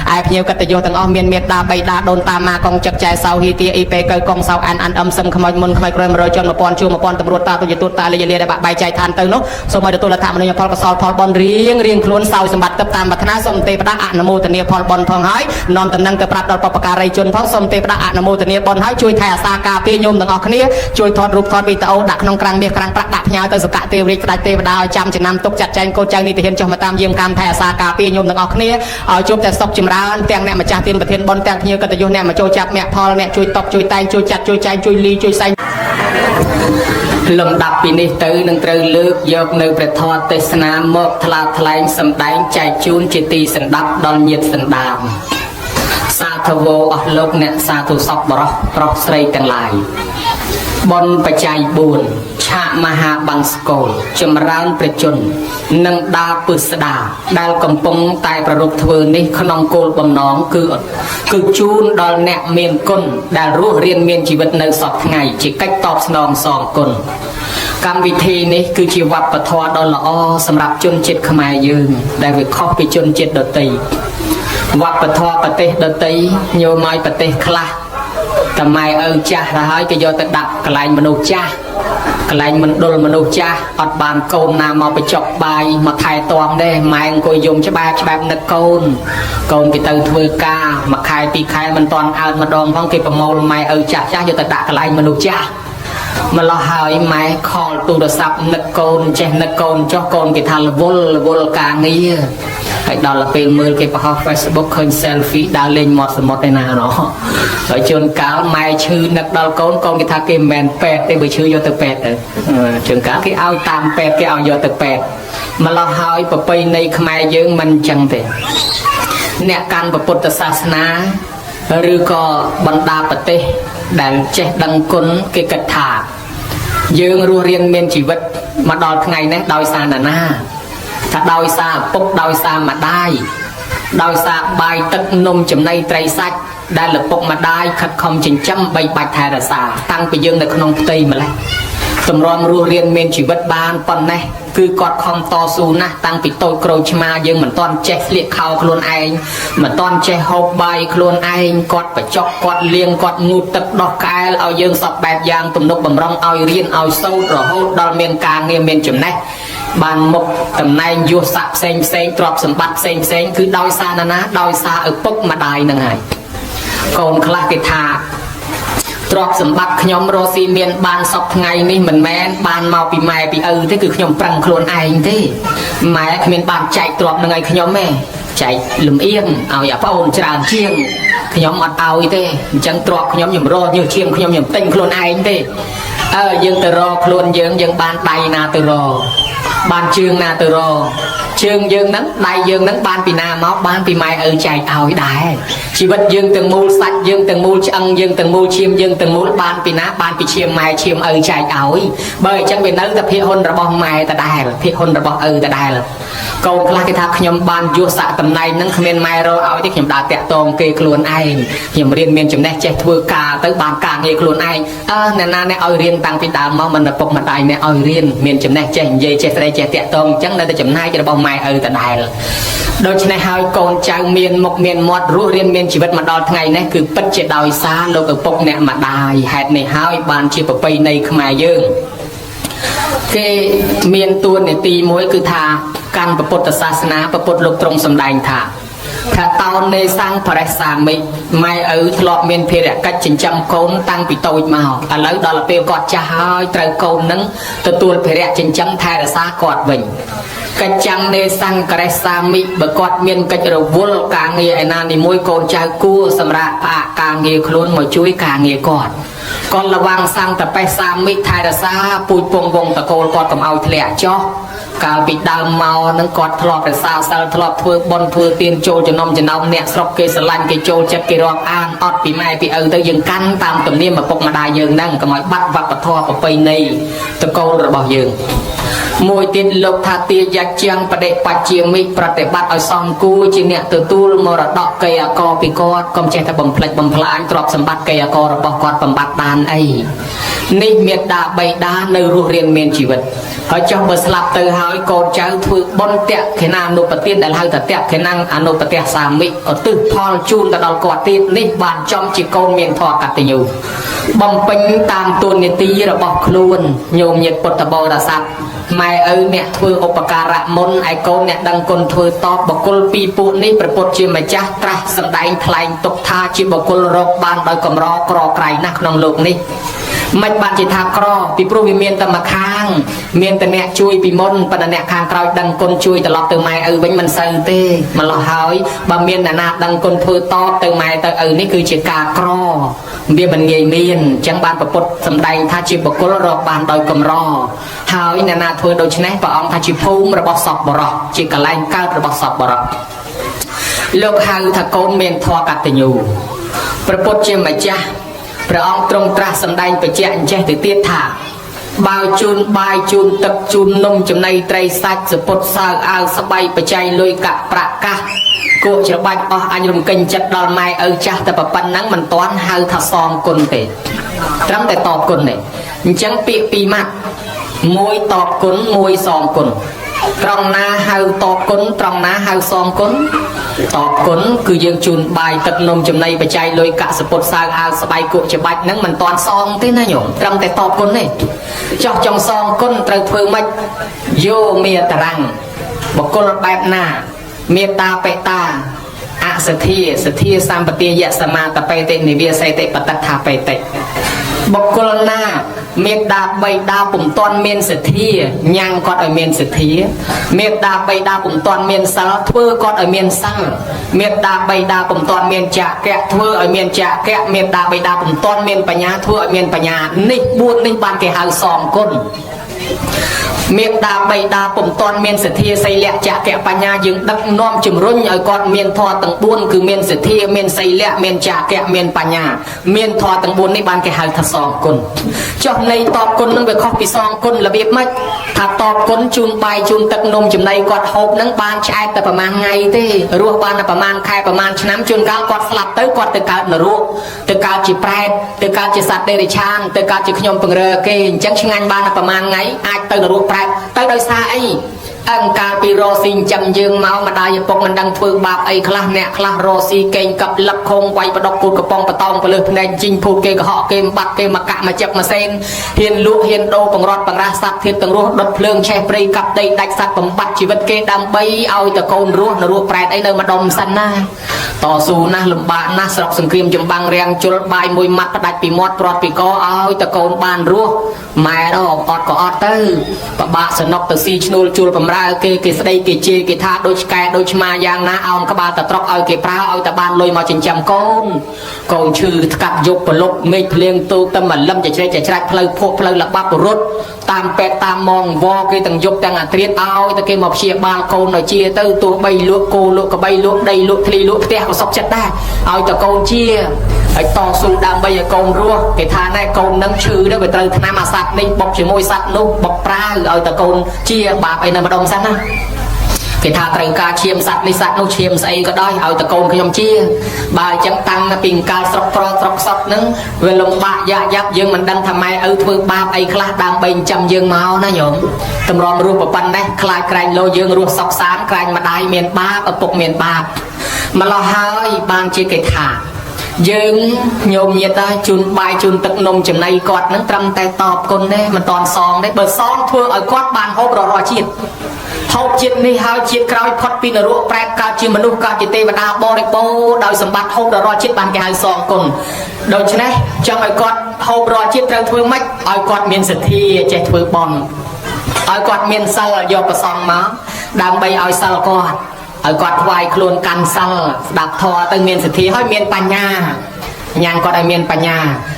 ឯភ្ញៀវកិត្តិយសទាំងអស់មានមេត្តាបៃតាដូនតាម៉ាកងចឹកចែសៅហ៊ីទាអ៊ីពេកៅកងសៅអានអានអឹមសឹមខ្មោចមុនខ្មោចក្រោយ100ជន1000ជួ1000តម្រួតតាទុយទូតតាលិយលាដែលបាក់បែកចែកឋានទៅនោះសូមឲ្យទទួលលទ្ធមនុស្សផលកុសលផលបុណ្យរៀងរៀងខ្លួនសោយសម្បត្តិទឹកតាមប្រាថ្នាសូមទេវតាអនុមោទនាផលបុណ្យផងហើយនាំតំណែងទៅប្រាប់ដល់បពការីជនផងសូមទេវតាអនុមោទនាបុណ្យហើយជួយថែអាសាការពារញោមទាំងអស់គ្នាជួយថតរូបថតវីដេអូដាក់ក្នុងក្រាំងមាសក្រាំងប្រាក់ដាក់ផ្ញើទៅសកទេវរាជផ្ដាច់ទេវតាឲ្យចាំចំណាំទុកចាត់ចែងកូនចៅនីតិហ៊ានចុះមកតាមយាមកម្មថែអាសាការពារញោមទាំងអស់គ្នាឲ្យជួបតែសុខចម្រើនទាំងអ្នកម្ចាស់ទានប្រធានបុណ្យទាំងភ្ញៀវកិត្តិយសអ្នកមកចូលចាប់មគ្គផលអ្នកជួយតបជួយតែងជួយចាត់ជួយចែងជួយលីជួយសែងលំដាប់ពីនេះទៅនឹងត្រូវលើកយកនៅព្រះធម៌ទេសនាមកថ្លាថ្លែងសម្ដែងចែកជូនជាទីសន្តាប់ដល់ញាតិសន្តានសាធវោអស់លោកអ្នកសាធុសពបរោះប្រុសស្រីទាំងឡាយបុណ្យបច្ច័យ4ឆាកមហាបង្សកូលចម្រើនព្រះជន្មនិងដាពឹស្ដាដែលកំពុងតែប្ររពធ្វើនេះក្នុងគោលបំណងគឺជូនដល់អ្នកមានគុណដែលរស់រៀនមានជីវិតនៅសពថ្ងៃជាកិច្ចតបស្នងសងគុណកម្មវិធីនេះគឺជាវប្បធម៌ដ៏ល្អសម្រាប់ជនជាតិខ្មែរយើងដែលវាខុសពីជនជាតិដទៃវប្បធម៌ប្រទេសដទៃញោមឲ្យប្រទេសខ្លះតែម៉ែឪចាស់ទៅហើយគេយកទៅដាក់កន្លែងមនុស្សចាស់កន្លែងមណ្ឌលមនុស្សចាស់អត់បានកូនណាមកបញ្ចុកបាយមកថែទាំទេម៉ែអង្គុយយំច្បាប់ច្បាប់នឹកកូនកូនគេទៅធ្វើការមួយខែពីរខែមិនទាន់អើតម្ដងផងគេប្រមូលម៉ែឪចាស់ចាស់យកទៅដាក់កន្លែងមនុស្សចាស់ម្លោះហើយម៉ែខលទូរស័ព្ទនឹកកូនចេះនឹកកូនចុះកូនគេថារវល់រវល់ការងារហើយដល់ពេលមើលគេបង្ហោះ Facebook ឃើញ selfie ដើរលេងមាត់សមុទ្រឯណាណោះហើយជួនកាលម៉ែឈឺនឹកដល់កូនកូនគេថាគេមិនមែនពេទ្យទេបើឈឺយកទៅពេទ្យទៅជួនកាលគេឲ្យតាមពេទ្យគេឲ្យយកទៅពេទ្យម្លោះហើយប្រពៃណីខ្មែរយើងមិនអញ្ចឹងទេអ្នកកាន់ពុទ្ធសាសនា ឬក៏បណ្ដាប្រទេសដែលចេះដឹងគុណគេគិតថាយើងរស់រានមានជីវិតមកដល់ថ្ងៃនេះដោយសារណានាថាដោយសារឪពុកដោយសារម្ដាយដោយសារបាយទឹកនំចំណីត្រីសាច់ដែលឪពុកម្ដាយខិតខំចិញ្ចឹមបីបាច់ថែរក្សាតាំងពីយើងនៅក្នុងផ្ទៃម្លេះតម្រាំរស់រានមានជីវិតបានប៉ុណ្ណេះគឺគាត់ខំតស៊ូណាស់តាំងពីតូចក្រូចឆ្មាយើងមិនទាន់ចេះស្លៀកខោខ្លួនឯងមិនទាន់ចេះហូបបាយខ្លួនឯងគាត់បញ្ចុកគាត់លាងគាត់ងូតទឹកដោះក្អែលឲ្យយើងសពបែបយ៉ាងទំនុកបំរុងឲ្យរៀនឲ្យសូត្ររហូតដល់មានការងារមានចំណេះបានមុខតំណែងយុស័កផ្សេងផ្សេងទ្រព្យសម្បត្តិផ្សេងផ្សេងគឺដោយសារណានាដោយសារឪពុកម្ដាយនឹងហើយកូនខ្លះគេថាទ្រព្យសម្បត្តិខ្ញុំរស់ស៊ីមានបានសពថ្ងៃនេះមិនមែនបានមកពីម៉ែពីឪទេគឺខ្ញុំប្រឹងខ្លួនឯងទេម៉ែគ្មានបានចែកទ្រព្យនឹងឲ្យខ្ញុំទេចែកលំអៀងឲ្យអាប្អូនច្រើនជាងខ្ញុំអត់ឲ្យទេអញ្ចឹងទ្រព្យខ្ញុំខ្ញុំរកញើសឈាមខ្ញុំខ្ញុំទិញខ្លួនឯងទេអើយើងទៅរកខ្លួនយើងយើងបានដៃណាទៅរកបានជើងណាទៅរកជើងយើងហ្នឹងដៃយើងហ្នឹងបានពីណាមកបានពីម៉ែឪចែកឲ្យដែរជីវិតយើងទាំងមូលសាច់យើងទាំងមូលឆ្អឹងយើងទាំងមូលឈាមយើងទាំងមូលបានពីណាបានពីឈាមម៉ែឈាមឪចែកឲ្យបើអញ្ចឹងវានៅតែភាគហ៊ុនរបស់ម៉ែដដែលភាគហ៊ុនរបស់ឪដដែលកូនខ្លះគេថាខ្ញុំបានយុស័កតំណែងហ្នឹងគ្មានម៉ែរកឲ្យទេខ្ញុំដើរតាក់ទងគេខ្លួនឯងខ្ញុំរៀនមានចំណេះចេះធ្វើការទៅបានការងារខ្លួនឯងអើអ្នកណាអ្នកឲ្យរៀនតាំងពីដើមមកមិនឪពុកម្ដាយអ្នកឲ្យរៀនមានចំណេះចេះនិយាយចេះស្ដីចេះតាក់ទងអញ្ចឹងនៅតែចំណែករបស់ម៉ែឪដដែលដូច្នេះហើយកូនចៅមានមុខមានមាត់រស់រៀនមានជីវិតមកដល់ថ្ងៃនេះគឺពិតជាដោយសារលោកឪពុកអ្នកម្ដាយហេតុនេះហើយបានជាប្រពៃណីខ្មែរយើងគេមានតួនាទីមួយគឺថាកាន់ពុទ្ធសាសនាពុទ្ធលោកទ្រង់សម្ដែងថាថាតោនេសង្ឃបរិសាមិម៉ែឪធ្លាប់មានភារកិច្ចចិញ្ចឹមកូនតាំងពីតូចមកឥឡូវដល់ពេលគាត់ចាស់ហើយត្រូវកូននឹងទទួលភារៈចិញ្ចឹមថែរក្សាគាត់វិញកិច្ចចាំងនេសង្ឃរិសាមិបើគាត់មានកិច្ចរវល់ការងារឯណានីមួយកូនចៅគួរសម្រាប់ផ្អាកការងារខ្លួនមកជួយការងារគាត់គាត់លវាំងសង្ឃតបេសាមិថែរក្សាពូជពងវងតកូលគាត់កុំឲ្យធ្លាក់ចុះកាលពីដើមមកនឹងគាត់ធ្លាប់រក្សាសិលធ្លាប់ធ្វើបុណ្យធ្វើទានចូលចំណុំចំណោមអ្នកស្រុកគេស្រឡាញ់គេចូលចិត្តគេរាប់អានអត់ពីម៉ែពីឪទៅយើងកាន់តាមទំនៀមឪពុកម្ដាយយើងហ្នឹងកុំឲ្យបាត់វប្បធម៌ប្រពៃណីតកូលរបស់យើងមួយទៀតលោកថាទាយាជាងបដិបជាមិប្រតិបត្តិឲ្យសមគួរជាអ្នកទទួលមរតកកេអកពីគាត់កុំចេះតែបំផ្លិចបំផ្លាញទ្រព្យសម្បត្តិកេអករបស់គាត់បំបត្តិបានអីនេះមេត្តាបិតានៅរស់រានមានជីវិតហើយចុះបើស្លាប់ទៅហើយកូនចៅធ្វើបុណ្យតក្ខិណានុបទានដែលហៅថាតក្ខិណាំងអនុបទសាមិឧទ្ទិសផលជូនទៅដល់គាត់ទៀតនេះបានចំជាកូនមានធម៌កតញ្ញូបំពេញតាមតួនាទីរបស់ខ្លួនញោមញាតិពុទ្ធបរិស័ទម៉ែឪអ្នកធ្វើឧបការៈមុនឯកូនអ្នកដឹងគុណធ្វើតបបុគ្គលពីរពួកនេះព្រះពុទ្ធជាម្ចាស់ត្រាស់សម្ដែងថ្លែងទុកថាជាបុគ្គលរកបានដោយកម្រក្រក្រៃណាស់ក្នុងលោកនេះមិនបានជាថាក្រពីព្រោះវាមានតែម្ខាងមានតែអ្នកជួយពីមុនប៉ុន្តែអ្នកខាងក្រោយដឹងគុណជួយត្រឡប់ទៅម៉ែឪវិញមិនសូវទេម្ល៉េះហើយបើមានអ្នកណាដឹងគុណធ្វើតបទៅម៉ែទៅឪនេះគឺជាការក្រវាមិនងាយមានអញ្ចឹងបានព្រះពុទ្ធសម្ដែងថាជាបុគ្គលរកបានដោយកម្រហើយអ្នកណាធ្វើដូច្នេះព្រះអង្គថាជាភូមិរបស់សពបរោះជាកន្លែងកើតរបស់សពបរោះលោកហៅថាកូនមានធម៌កតញ្ញូព្រះពុទ្ធជាម្ចាស់ព្រះអង្គទ្រង់ត្រាស់សម្ដែងបញ្ជាក់អញ្ចេះទៅទៀតថាបើជូនបាយជូនទឹកជូននំចំណីត្រីសាច់សពុតសើអាវស្បៃបច្ច័យលុយកាក់ប្រាក់កាសគក់ច្របាច់អស់អញរំកិញចិត្តដល់ម៉ែឪចាស់តែប៉ុណ្ណឹងមិនទាន់ហៅថាសងគុណទេត្រឹមតែតបគុណទេអញ្ចឹងពាក្យពីរម៉ាត់មួយតបគុណមួយសងគុណត្រង់ណាហៅតបគុណត្រង់ណាហៅសងគុណតបគុណគឺយើងជូនបាយទឹកនំចំណីបច្ច័យលុយកាក់សពុតសើអាវស្បៃគក់ច្បាច់ហ្នឹងមិនទាន់សងទេណាញោមត្រឹមតែតបគុណទេចោះចង់សងគុណត្រូវធ្វើម៉េចយោមេតរាំងបុគ្គលបែបណាមេត្តាបេតាអសទ្ធាសទ្ធាសម្បទាយសមាតបេតិនិវាសេតិបតថាបេតិបុគ្គលណាមេត្តាបិតាពុំទាន់មានសទ្ធាញ៉ាំងគាត់ឲ្យមានសទ្ធាមេត្តាបិតាពុំទាន់មានសិលធ្វើគាត់ឲ្យមានសិលមេត្តាបិតាពុំទាន់មានចក្រៈធ្វើឲ្យមានចក្រៈមេត្តាបិតាពុំទាន់មានបញ្ញាធ្វើឲ្យមានបញ្ញានេះ4នេះបានគេហៅសងគុណ មេត្តាបៃតាពុំតន់មានសទ្ធាសីលៈចកៈបញ្ញាយើងដឹកនាំជំរុញឲ្យគាត់មានធម៌ទាំង4គឺមានសទ្ធាមានសីលៈមានចកៈមានបញ្ញាមានធម៌ទាំង4នេះបានគេហៅថាសងគុណចុះនៃតបគុណនឹងវាខុសពីសងគុណរបៀបម៉េចថាតបគុណជូនបាយជូនទឹកនំចំណីគាត់ហូបនឹងបានឆ្អែតតែប្រហែលថ្ងៃទេរស់បានតែប្រហែលខែប្រហែលឆ្នាំជួនកាលគាត់ស្លាប់ទៅគាត់ទៅកើតនរកទៅកើតជាប្រែតទៅកើតជាសត្វតិរិឆានទៅកើតជាខ្ញុំពង្រើគេអញ្ចឹងឆ្ងាញ់បានតែប្រហែលថ្ងៃអាចទៅនរកប្រែតទៅដោយសារអីអង្គកាលពីរស់ស៊ីចិញ្ចឹមយើងមកម្ដាយឪពុកមិនដឹងធ្វើបាបអីខ្លះអ្នកខ្លះរស់ស៊ីកេងកັບលឹកខងវាយបដកគូតកំប៉ុងបតោងពលឹះភ្នែកជីងភូតគេកុហកគេបាត់គេមកកាក់មកចឹកមកសេនហ៊ានលក់ហ៊ានដូរបង្រត់បង្រាសសត្វធាតទាំងរស់ដុតភ្លើងឆេះព្រៃកាប់ដីដាច់សត្វបំបត្តិជីវិតគេដើម្បីឲ្យតកូនរស់នរកប្រែតអីនៅម្ដុំសិនណាតស៊ូណាស់លំបាកណាស់ស្រុកសង្គ្រាមចម្បាំងរាំងជុលបាយមួយម៉ាត់ផ្ដាច់ពីមាត់ព្រាត់ពីកឲ្យតកូនបានរស់ម៉ែដល់អត់ក៏អត់ទៅបបាក់សនុកទៅស៊ីឈ្នួលជួលបំរើគេគេស្ដីគេជេរគេថាដូចឆ្កែដូចឆ្មាយ៉ាងណាអោនក្បាលតត្រកឲ្យគេប្រើឲ្យតែបានលុយមកចិញ្ចឹមកូនកូនឈឺថ្កាត់យប់ប្រលប់មេឃភ្លៀងទូទៅមលឹមចច្រេចច្រាច់ផ្លូវភក់ផ្លូវល្បាប់រត់តាមពេទ្យតាមមងវគេទាំងយប់ទាំងអាត្រៀតឲ្យតែគេមកព្យាបាលកូនឲ្យជាទៅទោះបីលក់គោលក់ក្បីលក់ដីលក់ធ្លីលក់ផ្ទះក៏សុខចិត្តដែរឲ្យតែកូនជាហើយតស៊ូដើម្បីឲ្យកូនរស់គេថាណែកូននឹងឈឺទៅវាត្រូវថ្នាំអាសត្វនេះបុកជាមួយសត្វនោះបុកប្រើឲ្យតែកូនជាបាបអីនៅម្ដុំសិនណាគេថាត្រូវការឈាមសត្វនេះសត្វនោះឈាមស្អីក៏ដោយឲ្យតកូនខ្ញុំជាបើអញ្ចឹងតាំងពីកាលស្រុកក្រស្រុកសតហ្នឹងវាលំបាកយ៉ាក់យ៉ាប់យើងមិនដឹងថាម៉ែឪធ្វើបាបអីខ្លះដើម្បីចិញ្ចឹមយើងមកណាញោមតម្រាំរស់ប៉ុណ្ណេះខ្លាចក្រែងលោយើងរស់សុខសាន្តក្រែងម្ដាយមានបាបឪពុកមានបាបម្លោះហើយបានជាគេថាយើងញោមញាតជូនបាយជូនទឹកនំចំណីគាត់នឹងត្រឹមតែតបគុណទេមិនតន់សងទេបើសងធ្វើឲ្យគាត់បានហូបរាល់ជាតិហូបជាតិនេះហើយជាតិក្រោយផុតពីនរកប្រែតកើតជាមនុស្សកើតជាទេវតាបរិបូរណ៍ដោយសម្បត្តិហូបរាល់ជាតិបានគេហៅសងគុណដូច្នេះចង់ឲ្យគាត់ហូបរាល់ជាតិត្រូវធ្វើម៉េចឲ្យគាត់មានសទ្ធាចេះធ្វើបុណ្យឲ្យគាត់មានសិលយកប្រសងមកដើម្បីឲ្យសិលគាត់ឲ្យគាត់ថ្វាយខ្លួនកាន់សិលស្ដាប់ធម៌ទៅមានសទ្ធាហើយមានបញ្ញាញ៉ាំងគាត់ឲ្យមានបញ្ញា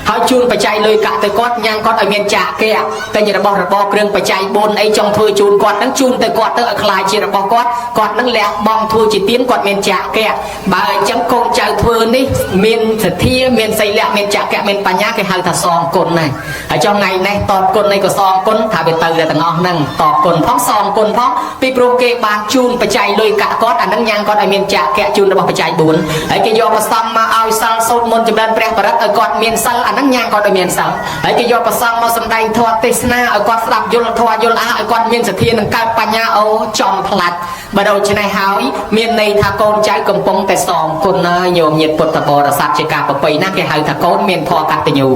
ហើយជូនបច្ច័យលុយកាក់ទៅគាត់ញ៉ាំងគាត់ឲ្យមានចាកគេតែរបស់របរគ្រឿងបច្ច័យ4អីចង់ធ្វើជូនគាត់នឹងជូនទៅគាត់ទៅឲ្យខ្លាយជារបស់គាត់គាត់នឹងលះបង់ធ្វើជាទៀនគាត់មានចាកគេបើអញ្ចឹងកូនចៅធ្វើនេះមានសទ្ធាមានសីលៈមានចាកគេមានបញ្ញាគេហៅថាសងគុណដែរហើយចង់ថ្ងៃនេះតបគុណនេះក៏សងគុណថាវាទៅតែទាំងអស់ហ្នឹងតបគុណផងសងគុណផងពីព្រោះគេបានជូនបច្ច័យលុយកាក់គាត់អានឹងញ៉ាំងគាត់ឲ្យមានចាកគេជូនរបស់បច្ច័យ4ហើយគេយកប្រសំមកឲ្យសិលសូត្រមន្តចម្រើនព្រះបរិត្តឲ្យគាត់មានសិលអានឹងញ៉ាំងគាត់ឲ្យមានសិលហើយគេយកប្រសងមកសម្ដែងធម៌ទេសនាឲ្យគាត់ស្ដាប់យល់ធម៌យល់អះឲ្យគាត់មានសទ្ធានឹងកើតបញ្ញាអូចំផ្លាច់បើដូច្នេះហើយមានន័យថាកូនចៅកំពុងតែសងគុណហើយញោមញាតិពុទ្ធបរិស័ទជាការប្រពៃណាស់គេហៅថាកូនមានធម៌កតញ្ញូ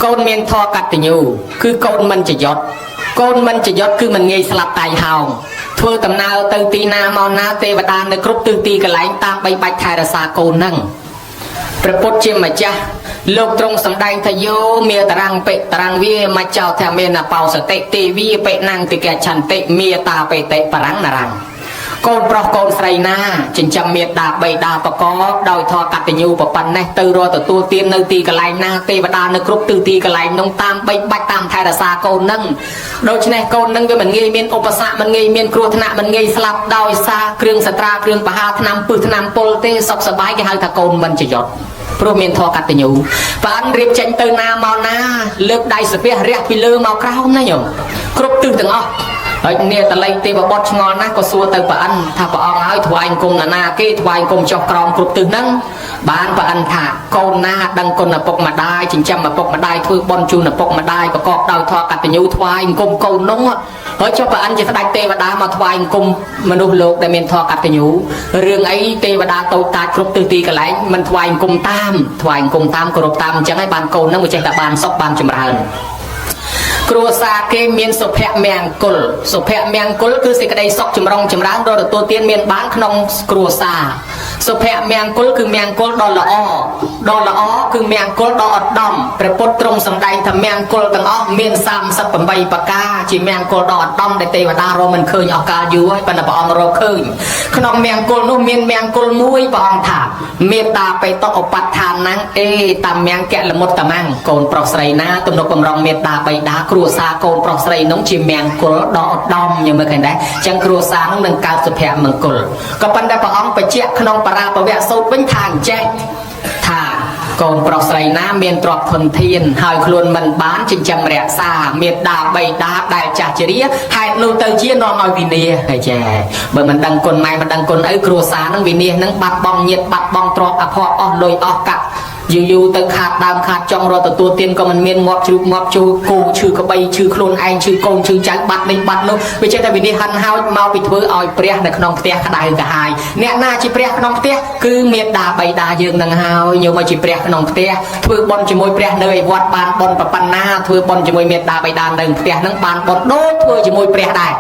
កូនមានធម៌កតញ្ញូគឺកូនមិនចយត់កូនមិនចយត់គឺមិនងាយស្លាប់តៃហោងធ្វើដំណើរទៅទីណាមកណាទេវតានៅគ្រប់ទិសទីកន្លែងតាមបីបាច់ថែរក្សាកូនហ្នឹងព្រះពុទ្ធជាម្ចាស់លោកទ្រង់សម្ដែងថាយោមេតរាំងបិតរាំងវាមច្ចោធមេនបោសតិទេវីបិណាំងតិកឆន្តិមេតាបេតិបរាំងនរាំងកូនប្រុសកូនស្រីណាចិញ្ចឹមមេដាបៃតាប្រកបដោយធម៌កតញ្ញូប្រប៉ុណ្ណេះទៅរកទទួលទាននៅទីកន្លែងណាទេវតានៅគ្រប់ទិសទីកន្លែងនោះតាមបីបាច់តាមថែរក្សាកូននឹងដូច្នេះកូននឹងវាមិនងាយមានឧបសគ្គមិនងាយមានគ្រោះថ្នាក់មិនងាយស្លាប់ដោយសារគ្រឿងសត្រាគ្រឿងបហាថ្នាំពឹសថ្នាំពុលទេសុខសប្បាយគេហៅថាកូនមិនចយត់ព្រោះមានធម៌កតញ្ញូបើអិនរៀបចេញទៅណាមកណាលើកដៃសាពះរះពីលើមកក្រោមណាញោមគ្រប់ទិសទាំងអស់ហើយនាតល័យទេវបុត្រឆ្ងល់ណាស់ក៏សួរទៅព្រះអិនថាព្រះអង្គឲ្យថ្វាយអង្គមណានាគេថ្វាយអង្គមចុះក្រោមគ្រប់ទិសហ្នឹងបានព្រះអិនថាកូនណាដឹងគុណឪពុកម្ដាយចិញ្ចឹមឪពុកម្ដាយធ្វើបុណ្យជូនឪពុកម្ដាយប្រកបដោយធម៌កតញ្ញូថ្វាយអង្គមកូននោះហើយចុះព្រះអិនជាស្ដេចទេវតាមកថ្វាយអង្គមមនុស្សលោកដែលមានធម៌កតញ្ញូរឿងអីទេវតាតូចតាចគ្រប់ទិសទីកន្លែងមិនថ្វាយអង្គមតាមថ្វាយអង្គមតាមគោរពតាមអញ្ចឹងហើយបានកូនហ្នឹងវាចេះតែបានសុខបានចម្រើនគ្រួសារគេមានសុភមង្គលសុភមង្គលគឺសេចក្តីសុខចម្រុងចម្រើនរកទទួលទានមានបានក្នុងគ្រួសារសុភមង្គលគឺមង្គលដ៏ល្អដ៏ល្អគឺមង្គលដ៏ឧត្តមព្រះពុទ្ធទ្រង់សម្ដែងថាមង្គលទាំងអស់មាន38ប្រការជាមង្គលដ៏ឧត្តមដែលទេវតារកមិនឃើញអស់កាលយូរហើយប៉ុន្តែព្រះអង្គរកឃើញក្នុងមង្គលនោះមានមង្គលមួយព្រះអង្គថាមេត្តាបេតុឧបដ្ឋានណាំងអេតាមមង្គលមុតតមាំងកូនប្រុសស្រីណាទំនុកបំរុងមេត្តាបិតាគ្រួ សារកូនប្រុសស្រីនោះជាមង្គលដ៏ឧត្តមញោមមើលឃើញដែរចឹងគ្រួសារនោះនឹងកើតសុភមង្គលក៏ប៉ុន្តែព្រះអង្គបញ្ជាក់ក្នុងបរាភវសូត្រវិញថាអញ្ចេះថាកូនប្រុសស្រីណាមានទ្រព្យធនធានហើយខ្លួនមិនបានចិញ្ចឹមរក្សាមេដាបៃតាដែលចាស់ជរាហេតុនោះទៅជានាំឲ្យវិនាសហើយចាបើមិនដឹងគុណម៉ែមិនដឹងគុណឪគ្រួសារនឹងវិនាសនឹងបាត់បង់ញាតិបាត់បង់ទ្រព្យអភ័ព្វអស់លុយអស់កាក់យូរយូរទៅខាតដើមខាតចុងរត់ទទួលទានក៏មិនមានងាប់ជ្រូកងាប់ជូរគោឈឺក្បីឈឺខ្លួនឯងឈឺកូនឈឺចៅបាត់នេះបាត់នោះវាចេះតែវិនាសហិនហោចមកពីធ្វើឲ្យព្រះនៅក្នុងផ្ទះក្តៅក្រហាយអ្នកណាជាព្រះក្នុងផ្ទះគឺមេដាបៃតាយើងនឹងហើយញោមមកជាព្រះក្នុងផ្ទះធ្វើបុណ្យជាមួយព្រះនៅឯវត្តបានបុណ្យប៉ុណ្ណាធ្វើបុណ្យជាមួយមេដាបៃតានៅផ្ទះនឹងបានបុណ្យដូចធ្វើជាមួយព្រះដែរ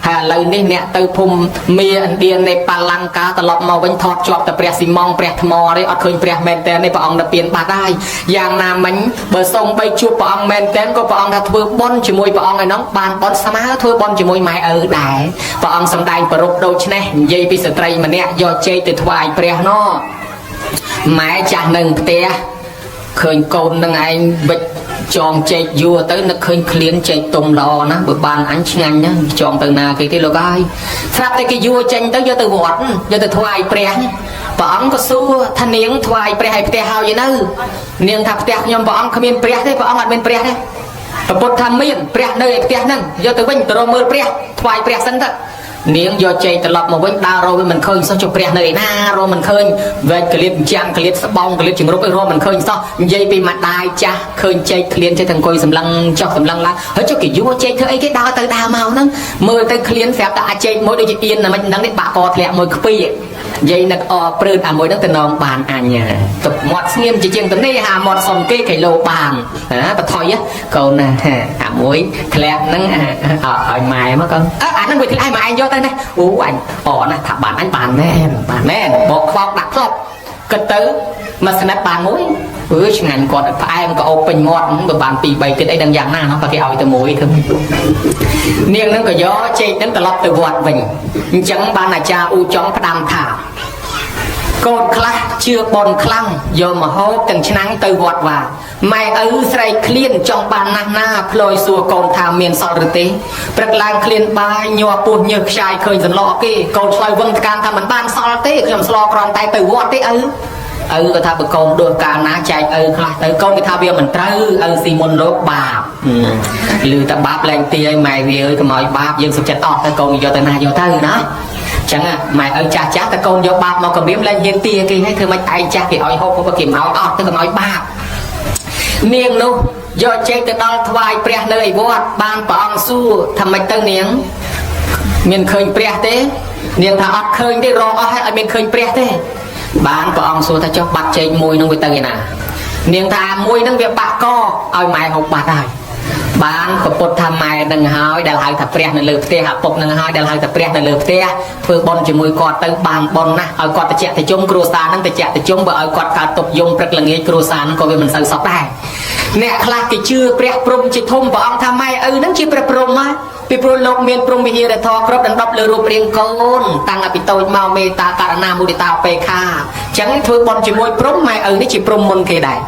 ហើយឥឡូវនេះអ្នកទៅភូមិមាឥណ្ឌានេប៉ាលង្កាត្រឡប់មកវិញថតជាប់តែព្រះស៊ីម៉ងព្រះថ្មទេអត់ឃើញព្រះមែនតើនេះព្រះអង្គទៅពៀនបាត់ហើយយ៉ាងណាមិញបើសូមបីជួបព្រះអង្គមែនតើក៏ព្រះអង្គថាធ្វើបុណ្យជាមួយព្រះអង្គឯនោះបានបុណ្យស្មើធ្វើបុណ្យជាមួយម៉ែឪដែរព្រះអង្គសម្ដែងប្រពដូច្នេះនិយាយពីស្ត្រីម្នាក់យកចេកទៅថ្វាយព្រះណោះម៉ែចាស់នៅផ្ទះឃើញកូននឹងឯងវិចចងចេកយួរទៅនឹកឃើញឃ្លានចេកទុំល្អណាស់បើបានអញឆ្ងាញ់ណាចងទៅណាគេទេលោកហើយស្រាប់តែគេយួរចេញទៅយកទៅវត្តយកទៅថ្វាយព្រះព្រះអង្គក៏សួរថានាងថ្វាយព្រះឲ្យផ្ទះហើយនៅនាងថាផ្ទះខ្ញុំព្រះអង្គគ្មានព្រះទេព្រះអង្គអត់មានព្រះទេព្រះពុទ្ធថាមានព្រះនៅឯផ្ទះហ្នឹងយកទៅវិញទៅរកមើលព្រះថ្វាយព្រះសិនទៅនាងយកចេកត្រឡប់មកវិញដើររកវាមិនឃើញសោះចុះព្រះនៅឯណារកមិនឃើញវែកកលៀតចាំងកលៀតស្បងកលៀតជំរុកអីរកមិនឃើញសោះនិយាយពីម្ដាយចាស់ឃើញចេកឃ្លានចេះតែអង្គុយសម្លឹងចុះសម្លឹងឡើងហើយចុះគេយួរចេកធ្វើអីគេដើរទៅដើរមកហ្នឹងមើលទៅឃ្លានស្រាប់តែអាចចេកមួយដូចជាអៀនណាមិនដឹងនេះបាក់កធ្លាក់មួយខ្ពីនិយាយនឹកអព្រឺតអាមួយហ្នឹងទៅនងបានអញទឹកមាត់ស្ងៀមជាជាងទៅនេះហាមាត់សុំគេគីឡូបានណាបថុយកូនណាអាមួយធ្លាក់ហ្នឹងឲ្យម៉ែមកកូនអើអាហ្នឹងវាធ្លាក់ឲ្យម៉ែឯងយកទៅណាអូអញអណាថាបានអញបានមែនបានមែនបកខ្វោកដាក់ផ្លប់គិតទៅមួយស្និតបានមួយអឺឆ្ងាញ់គាត់ផ្អែមក៏អូបពេញមាត់បើបាន2 3ទៀតអីដឹងយ៉ាងណាណោះបើគេឲ្យទៅមួយធ្វើនាងហ្នឹងក៏យកចេកហ្នឹងត្រឡប់ទៅវត្តវិញអញ្ចឹងបានអាចារ្យអ៊ូចុងផ្ដាំថាកូនខ្លះជឿបនខ្លាំងយកមកហូបទាំងឆ្នាំងទៅវត្តវាម៉ែឪស្រែកឃ្លានចង់បានណាស់ណាផ្លយសួរកូនថាមានសល់ឬទេព្រឹកឡើងឃ្លានបាយញ័រពោះញើសខ្ចាយឃើញសន្លក់គេកូនឆ្លើយវឹងត្កានថាមិនបានសល់ទេខ្ញុំស្លក្រំតែទៅវត្តទេឪឪក៏ថាបើកូនដួសកាលណាចែកឪខ្លះទៅកូនគេថាវាមិនត្រូវឪស៊ីមុនលោកបាបឮតែបាបលែងទីឲ្យម៉ែវាអើយកុំឲ្យបាបយើងសុខចិត្តអស់ទៅកូនយកទៅណាយកទៅណាចឹងម៉ែឪចាស់ចាស់តែកូនយកបាបមកគម្រាមលែងហ៊ានទាគេហើយធ្វើម៉េចឯងចាស់គេឲ្យហូបគេមកអស់ទៅកុំឲ្យបាបនាងនោះយកចេកទៅដល់ថ្វាយព្រះនៅឯវត្តបានព្រះអង្គសួរថាម៉េចទៅនាងមានឃើញព្រះទេនាងថាអត់ឃើញទេរកអស់ហើយអត់មានឃើញព្រះទេបានព្រះអង្គសួរថាចុះបាត់ចេកមួយនឹងវាទៅឯណានាងថាមួយនឹងវាបាក់កឲ្យម៉ែហូបបាត់ហើយបានពពុទ្ធថាម៉ែនឹងហើយដែលហៅថាព្រះនៅលើផ្ទះឪពុកនឹងហើយដែលហៅថាព្រះនៅលើផ្ទះធ្វើបុណ្យជាមួយគាត់ទៅបានបុណ្យណាស់ឲ្យគាត់តិចតិជុំគ្រួសារនឹងតិចតិជុំបើឲ្យគាត់កើតទុកយំព្រឹកល្ងាចគ្រួសារនឹងក៏វាមិនសូវសុខដែរអ្នកខ្លះគេជឿព្រះព្រំជាធំព្រះអង្គថាម៉ែឪនឹងជាព្រះព្រំណាពីព្រោះលោកមានព្រំវិហារធម៌គ្រប់ដណ្ដប់លើរូបរាងកូនតាំងពីតូចមកមេត្តាករណាមុទិតាឧបេក្ខាចឹងធ្វើបុណ្យជាមួយព្រំម៉ែឪនេះជាព្រំមុនគេដែរ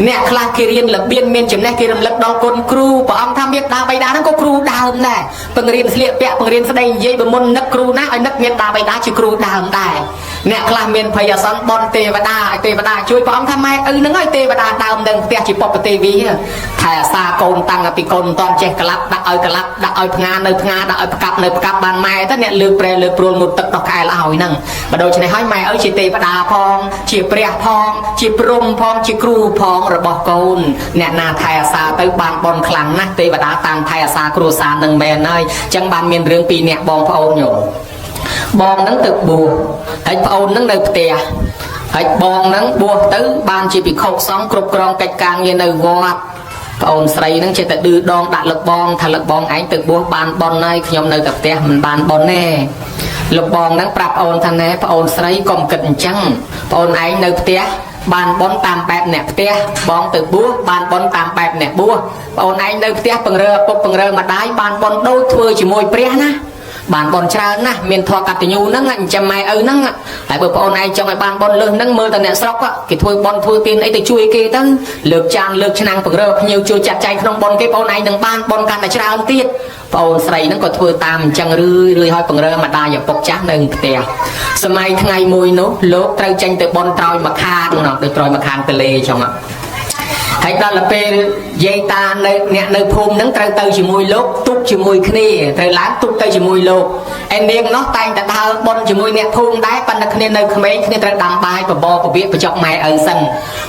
អ្នកខ្លះគេរៀនរបៀនមានចំណេះគេរំលឹកដល់គុណគ្រូព្រះអង្គថាមេត្តាបិតាហ្នឹងក៏គ្រូដើមដែរបង្រៀនស្លៀកពាក់បង្រៀនស្ដីនិយាយបើមុននឹកគ្រូណាឲ្យនឹកមេត្តាបិតាជាគ្រូដើមដែរអ្នកខ្លះមានភ័យអាសន្នបុណ្យទេវតាឲ្យទេវតាជួយព្រះអង្គថាម៉ែឪហ្នឹងឲ្យទេវតាដើមនឹងផ្ទះជាបុព្វទេវីថែអាសាកូនតាំងពីកូនមិនតាន់ចេះក្លាប់ដាក់ឲ្យក្លាប់ដាក់ឲ្យផ្ងានៅផ្ងាដាក់ឲ្យផ្កាប់នៅផ្កាប់បានម៉ែទៅអ្នកលើកប្រែលើកព្រួលងូតទឹកដោះក្អែលឲ្យហ្នឹងបើដូច្នេះហើយម៉ែឪជាទេវតាផងជាព្រះផងជាព្រំផងជាគ្រូផងរបស់កូនអ្នកណាថែអាសាទៅបានបុណ្យខ្លាំងណាស់ទេវតាតាំងថែអាសាគ្រួសារនឹងមែនហើយអញ្ចឹងបានមានរឿងពីរអ្នកបងប្អូនញោមបងហ្នឹងទៅបួសហើយប្អូនហ្នឹងនៅផ្ទះហើយបងហ្នឹងបួសទៅបានជាភិក្ខុសង្ឃគ្រប់គ្រងកិច្ចការងារនៅវត្តប្អូនស្រីហ្នឹងចេះតែឌឺដងដាក់លឹកបងថាលឹកបងឯងទៅបួសបានបុណ្យហើយខ្ញុំនៅតែផ្ទះមិនបានបុណ្យទេលោកបងហ្នឹងប្រាប់ប្អូនថាណែប្អូនស្រីកុំគិតអញ្ចឹងប្អូនឯងនៅផ្ទះបានបុណ្យតាមបែបអ្នកផ្ទះបងទៅបួសបានបុណ្យតាមបែបអ្នកបួសប្អូនឯងនៅផ្ទះពង្រើឪពុកពង្រើម្ដាយបានបុណ្យដូចធ្វើជាមួយព្រះណា បានបនច្រើនណាស់មានធម៌កតញ្ញូហ្នឹងចិញ្ចឹមម៉ែឪហ្នឹងហើយបើប្អូនឯងចង់ឲ្យបានបនលើសហ្នឹងមើលតែអ្នកស្រុកគេធ្វើបនធ្វើទានអីទៅជួយគេទៅលើកចានលើកឆ្នាំងពង្រើភ្ញៀវជួយចាត់ចែងក្នុងបនគេប្អូនឯងនឹងបានបនកាន់តែច្រើនទៀតប្អូនស្រីហ្នឹងក៏ធ្វើតាមអញ្ចឹងរឿយរឿយឲ្យពង្រើម្ដាយឪពុកចាស់នៅផ្ទះសម័យថ្ងៃមួយនោះលោកត្រូវចេញទៅបនត្រោយមកខាងនោះដូចត្រោយមកខាងទលេចឹងហើយដល់ទៅពេលយាយតានៅអ្នកនៅភូមិហ្នឹងត្រូវទៅជាមួយលោកទុកជាមួយគ្នាត្រូវឡើងទុកទៅជាមួយលោកឯនាងនោះតែងតែដើរបនជាមួយអ្នកភូមិដែរប៉ុន្តែគ្នានៅក្មេងគ្នាត្រូវដាំបាយបបរបៀបបញ្ចុកម៉ែឪសិន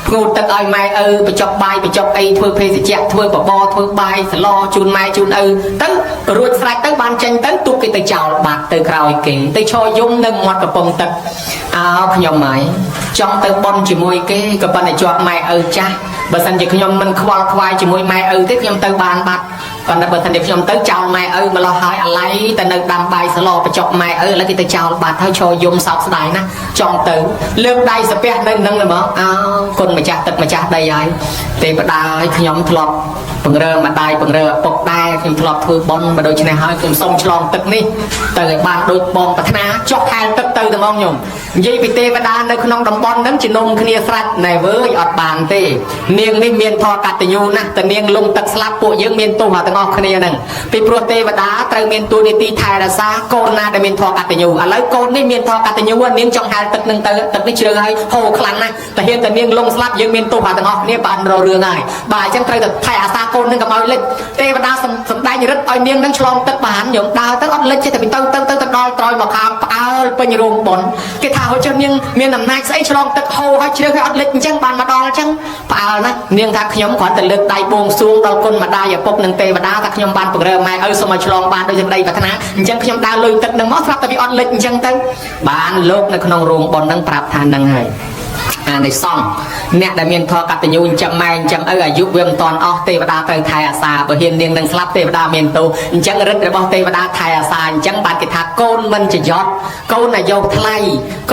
ផ្ងូតទឹកឲ្យម៉ែឪបញ្ចុកបាយបញ្ចុកអីធ្វើភេសជ្ជៈធ្វើបបរធ្វើបាយសឡជូនម៉ែជូនឪទៅរួចស្រេចទៅបានចេញទៅទុកគេទៅចោលបាត់ទៅក្រោយគេទៅឈរយំនៅមាត់កំពង់ទឹកអោខ្ញុំហើយចង់ទៅបនជាមួយគេក៏ប៉ុន្តែជាប់ម៉ែឪចាស់បើសិនជាខ្ញុំមិនខ្វល់ខ្វាយជាមួយម៉ែឪទេខ្ញុំទៅបានបាត់ប៉ុន្តែបើសិនជាខ្ញុំទៅចោលម៉ែឪម្លោះហើយអាឡ័យតែនៅដាំបាយសឡបញ្ចុកម៉ែឪឥឡូវគេទៅចោលបាត់ហើយឈរយំសោកស្ដាយណាស់ចង់ទៅលើកដៃសាពះនៅនឹងហ្មងអោគុណម្ចាស់ទឹកម្ចាស់ដីហើយទេវតាឲ្យខ្ញុំធ្លាប់ពង្រើម្ដាយពង្រើឪពុកដែរខ្ញុំធ្លាប់ធ្វើបុណ្យបើដូច្នេះហើយខ្ញុំសូមឆ្លងទឹកនេះទៅឲ្យបានដូចបងប្រាថ្នាចុះហែលទឹកទៅតែហ្មងខ្ញុំនិយាយពីទេវតានៅក្នុងតំបន់ហ្នឹងជំនុំគ្នាស្រាច់ណែវើយអត់បានទេនាងនេះមានធម៌កតញ្ញូណាស់តែនាងលងទឹកស្លាប់ពួកយើងមានទោសទាំងអស់គ្នាហ្នឹងពីព្រោះទេវតាត្រូវមានតួនាទីថែរក្សាកូនណាដែលមានធម៌កតញ្ញូឥឡូវកូននេះមានធម៌កតញ្ញូនាងចង់ហែលទឹកនឹងទៅទឹកនេះជ្រៅហើយហូរខ្លាំងណាស់តែហ៊ានតែនាងលងស្លាប់យើងមានទោសទាំងអស់គ្នាបានរករឿងហើយបាទអញ្ចឹងត្រូវតែថែអាសាកូននឹងកុំឲ្យលិចទេវតាសម្ដែងរិទ្ធឲ្យនាងនឹងឆ្លងទឹកបានញោមដើរទៅអត់លិចទេតែទៅទៅទៅដល់ត្រោយមកខាងផ្អើលពេញរោងបុណ្យគេថាហូចចុះនាងមានអំណាចស្អីឆ្លងទឹកហូរហើយជ្រៅហើយអត់លិចអញ្ចឹងបានមកដល់អញ្ចឹងផ្អើលណាស់នាងថាខ្ញុំគ្រាន់តែលើកដៃបួងសួងដល់គុណម្ដាយឪពុកនិងទេវតាថាខ្ញុំបានពង្រើម៉ែឪសូមឲ្យឆ្លងបានដោយសេចក្តីប្រាថ្នាអញ្ចឹងខ្ញុំដើរលុយទឹកនឹងមកស្រាប់តែវាអត់លិចអញ្ចឹងទៅបានលោកនៅក្នុងរោងបុណ្យនឹងប្រាប់ថានឹងហើយអានិសង្សអ្នកដែលមានធម៌កតញ្ញូចិញ្ចឹមម៉ែចិញ្ចឹមឪអាយុវាមិនតាន់អស់ទេវតាត្រូវថែអាសាបើហ៊ាននាងនឹងស្លាប់ទេវតាមានទោសអញ្ចឹងរិទ្ធរបស់ទេវតាថែអាសាអញ្ចឹងបានគេថាកូនមិនចយត់កូនអាយុថ្លៃ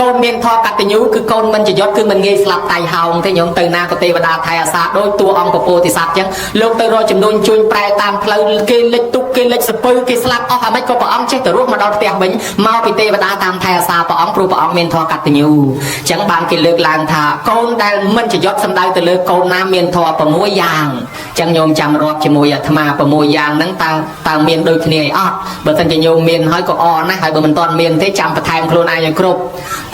កូនមានធម៌កតញ្ញូគឺកូនមិនចយត់គឺមិនងាយស្លាប់តៃហោងទេញោមទៅណាក៏ទេវតាថែអាសាដូចតួអង្គពពោធិសត្វអញ្ចឹងលោកទៅរកចំនួនជួញប្រែតាមផ្លូវគេលិចទុកគេលិចសពៅគេស្លាប់អស់អាម៉េចក៏ព្រះអង្គចេះទៅរស់មកដល់ផ្ទះវិញមកពីទេវតាតាមថែអាសាព្រះអង្គព្រោះព្រះអង្គមានធម៌កតញ្ញូអញ្ចឹងបានគេលើកឡើងថាកូនដែលមិនចយត់សំដៅទៅលើកូនណាមានធម៌6យ៉ាងអញ្ចឹងញោមចាំរាប់ជាមួយអាត្មា6យ៉ាងហ្នឹងតើមានដូចគ្នាអត់បើសិនជាញោមមានហើយក៏អណាស់ហើយបើមិនទាន់មានទេចាំបន្ថែមខ្លួនឯងឲ្យគ្រប់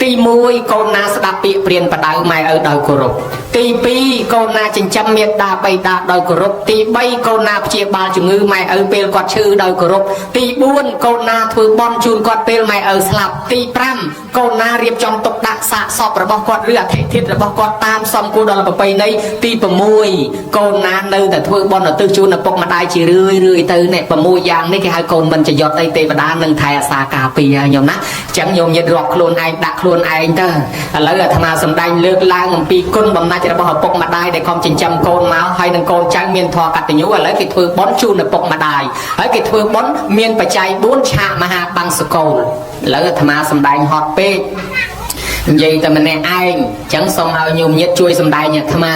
ទី1កូនណាស្ដាប់ពាក្យព្រានបដៅម៉ែឪដោយគោរពទី2កូនណាចិញ្ចឹមមេដាបៃតាដោយគោរពទី3កូនណាព្យាបាលជំងឺម៉ែឪពេលគាត់ឈឺដោយគោរពទី4កូនណាធ្វើបន់ជូនគាត់ពេលម៉ែឪស្លាប់ទី5កូនណារៀបចំទុកដាក់សាកសពរបស់គាត់ឬអធិធាតុរបស់គាត់តាមសំគួរដល់ប្រពៃណីទី6កូនណានៅតែធ្វើបន់ឧទ្ទិសជូនឪពុកម្ដាយជារឿយរឿយទៅនេះ6យ៉ាងនេះគេហៅកូនមិនចយត់អីទេវតានឹងថែអាសាការពារញោមណាអញ្ចឹងញោមញាតរាប់ខ្លួនឯងដាក់ខ្លួនឯងទៅឥឡូវអាត្មាសម្ដែងលើកឡើងអំពីគុណបំណាច់របស់ឪពុកម្ដាយដែលខំចិញ្ចឹមកូនមកហើយនឹងកូនចៅមានធម៌កតញ្ញូឥឡូវគេធ្វើបន់ជូនឪពុកម្ដាយហើយគេធ្វើបន់មានបច្ច័យ4ឆាកមហាបង្សុកូលឥឡូវអាត្មាសម្ដែងហត់ពេកនិយាយតែម្នាក់ឯងអញ្ចឹងសូមឲ្យញោមញាតជួយសម្ដែងអាត្មា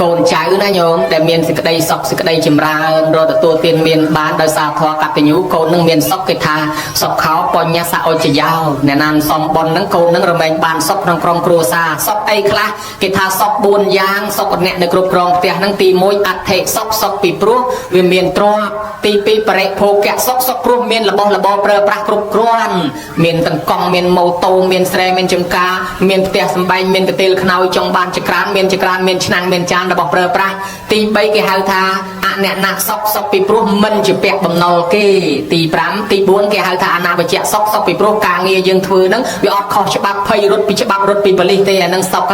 កូនចៅណាញោមដែលមានសេចក្តីសុខសេចក្តីចម្រើនរកទទួលទានមានបានដោយសារធម៌កតញ្ញូកូននឹងមានសុខគេថាសុខោបញ្ញសអុចយោអ្នកណានសំបុននឹងកូននឹងរមែងបានសុខក្នុងក្រុមគ្រួសារសុខអីខ្លះគេថាសុខ4យ៉ាងសុខអ្នកនៅគ្រប់គ្រងផ្ទះនឹងទី1អដ្ឋិសុខសុខពីព្រោះវាមានទ្រព្យទី2បរិភោគៈសុខសុខព្រោះមានរបស់របរប្រើប្រាស់គ្រប់គ្រាន់មានតង្កង់មានម៉ូតូមានស្រែមានចំការមានផ្ទះសម្បែងមានកន្ទេលខ្នើយចង់បានចក្រានមានចក្រានមានឆ្នាំងមានចានរបស់ប្រើប្រាស់ទី3គេហៅថាអអ្នកណាសុខសុខពីព្រោះមិនជាពាក់បំណុលគេទី5ទី4គេហៅថាអនាវជ្ជៈសុខសុខពីព្រោះការងារយើងធ្វើហ្នឹងវាអត់ខុសច្បាប់ភ័យរត់ពីច្បាប់រត់ពីប៉ូលីសទេអាហ្នឹងសុខ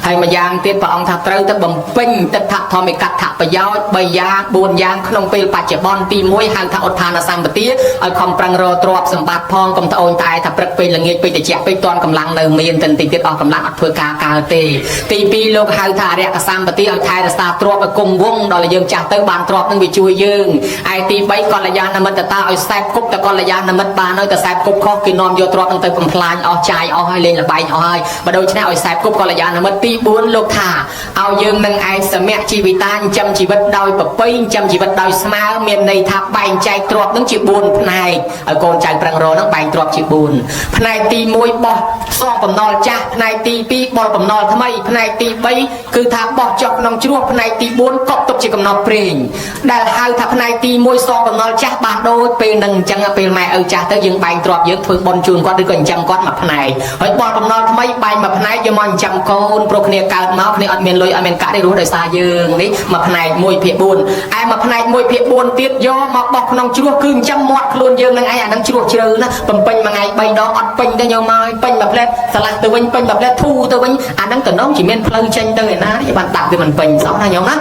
ហើយមួយយ៉ាងទៀតព្រះអង្គថាត្រូវទៅបំពេញទិដ្ឋធម្មិកដ្ឋប្រយោជន៍3យ៉ាង4យ៉ាងក្នុងពេលបច្ចុប្បន្នទី1ហៅថាឧទ្ធានសម្បទាឲ្យខំប្រឹងរកទ្រព្យសម្បត្តិផងកុំត្អូញត្អែថាព្រឹកពេលល្ងាចពេកតិចពេកតន់កម្លាំងនៅមានទៅ តិចទៀតអស់កម្លាំងអត់ធ្វើការកើតទេទី2លោកហៅថាអរិយសម្បត្តិឲ្យថែរក្សាទ្រព្យឲ្យគង់វង្សដល់យើងចាស់ទៅបានទ្រព្យនឹងវាជួយយើងឯទី3កល្យាណមិត្តតាឲ្យសែបគប់តកល្យាណមិត្តបានហើយតែសែបគប់ខុសគេនាំយកទ្រព្យនឹងទៅបំផ្លាញអស់ចាយអស់ហើយលេងលបែងអស់ហើយបើដូច្នេះឲ្យសែបគប់កល្យាណមិត្តទី4លោកថាឲ្យយើងនឹងឯងសមៈជីវិតាចិញ្ចឹមជីវិតដោយប្រពៃចិញ្ចឹមជីវិតដោយស្មើមានន័យថាបែងចែកទ្រព្យនឹងជា4ផ្នែកឲ្យកូនចៅប្រឹងរនឹងបែងទ្រព្យជា4ផ្នែកទី1បោះសងបំណុលចាស់ផ្នែកទី2បល់បំណុលថ្មីផ្នែកទី3គឺថាបោះចុះក្នុងជ្រោះផ្នែកទី4កប់ទុកជាកំណត់ព្រេងដែលហៅថាផ្នែកទី1សងបំណុលចាស់បានដូចពេលនឹងអញ្ចឹងពេលម៉ែឪចាស់ទៅយើងបែងទ្រព្យយើងធ្វើបុណ្យជូនគាត់ឬក៏ចិញ្ចឹមគាត់មួយផ្នែកហើយបល់បំណុលថ្មីបែងមួយផ្នែកយកមកចិញ្ចឹមកូនព្រោះគ្នាកើតមកគ្នាអត់មានលុយអត់មានកាក់ទេរស់ដោយសារយើងនេះមួយផ្នែក1ភាគ4ឯមួយផ្នែក1ភាគ4ទៀតយកមកបោះក្នុងជ្រោះគឺចិញ្ចឹមមាត់ខ្លួនយើងនឹងឯងអានឹងជ្រោះជ្រៅណាបំពេញមួយថ្ងៃ3ដងអត់ពេញទេយកមកពេញមួយផ្លែឆ្លាស់ទៅវិញពេញមួយផ្លែធូរទៅវិញអានឹងតំណងជាមានផ្លូវចេញទៅឯណានេះបានដាក់វាមិនពេញសោះណាញោមណា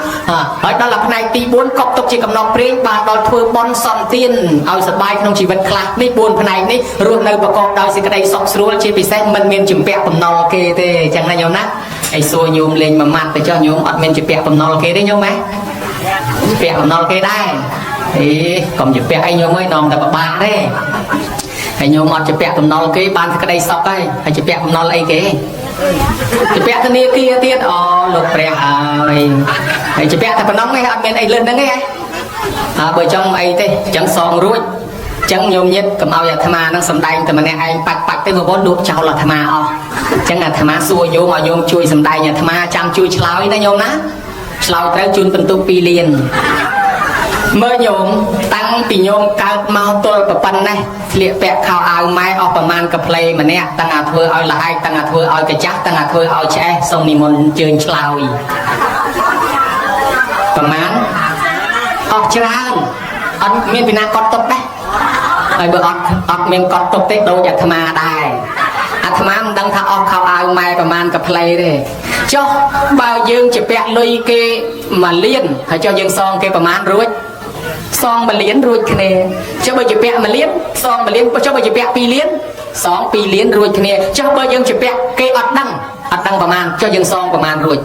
ហើយដល់ផ្នែកទី4កប់ទុកជាកំណត់ព្រេងបានដល់ធ្វើបុណ្យសន្ទានឲ្យសប្បាយក្នុងជីវិតខ្លះនេះ4ផ្នែកនេះរស់នៅប្រកបដោយសេចក្តីសុខស្រួលជាពិសេសមិនមានជំពាក់បំណុលគេទេអញ្ចឹងណាញោមណាអីសួរញោមលេងមួយម៉ាត់ទៅចុះញោមអត់មានជំពាក់បំណុលគេទេញោមហ៎ជំពាក់បំណុលគេដែរអេកុំជំពាក់អីញោមអើយនាំតែពិបាកទេហើយញោមអត់ជំពាក់បំណុលគេបានសេចក្តីសុខហើយហើយជំពាក់បំណុលអីគេជំពាក់ធនាគារទៀតអូលោកព្រះហើយហើយជំពាក់តែប៉ុណ្ណឹងឯងអត់មានអីលឿនហ្នឹងទេអើបើចង់អីទេអញ្ចឹងសងរួចចឹងញោមញាតកុំឲ្យអាត្មានឹងសំដែងតែម្នាក់ឯងបាច់បាច់ទៅបងប្អូនលក់ចោលអាត្មាអស់ចឹងអាត្មាសួរញោមឲ្យញោមជួយសំដែងអាត្មាចាំជួយឆ្លើយណាញោមណាឆ្លើយត្រូវជូនបន្ទុក2លានមើលញោមតាំងពីញោមកើតមកទល់ប៉ុណ្ណេះស្លៀកពាក់ខោអាវម៉ែអស់ប្រមាណកាផ្លេម្នាក់តាំងអាធ្វើឲ្យលហែកតាំងអាធ្វើឲ្យកចាស់តាំងអាធ្វើឲ្យឆ្អេះសូមនិមន្តជើញឆ្លើយប្រមាណអស់ច្រើនអត់មានពីណាកត់ទុកដែរហើយបើអត់មានកត់ទុកទេដូចអាត្មាដែរអាត្មាមិនដឹងថាអស់ខោអាវម៉ែប្រមាណកាផ្លេទេចុះបើយើងជាពាក់លុយគេ1លានហើយចុះយើងសងគេប្រមាណរួចសង1លានរួចគ្នាចុះបើជាពាក់1លានសង1លានចុះបើជាពាក់2លានសង2លានរួចគ្នាចុះបើយើងជាពាក់គេអត់ដឹងប្រមាណចុះយើងសងប្រមាណរួច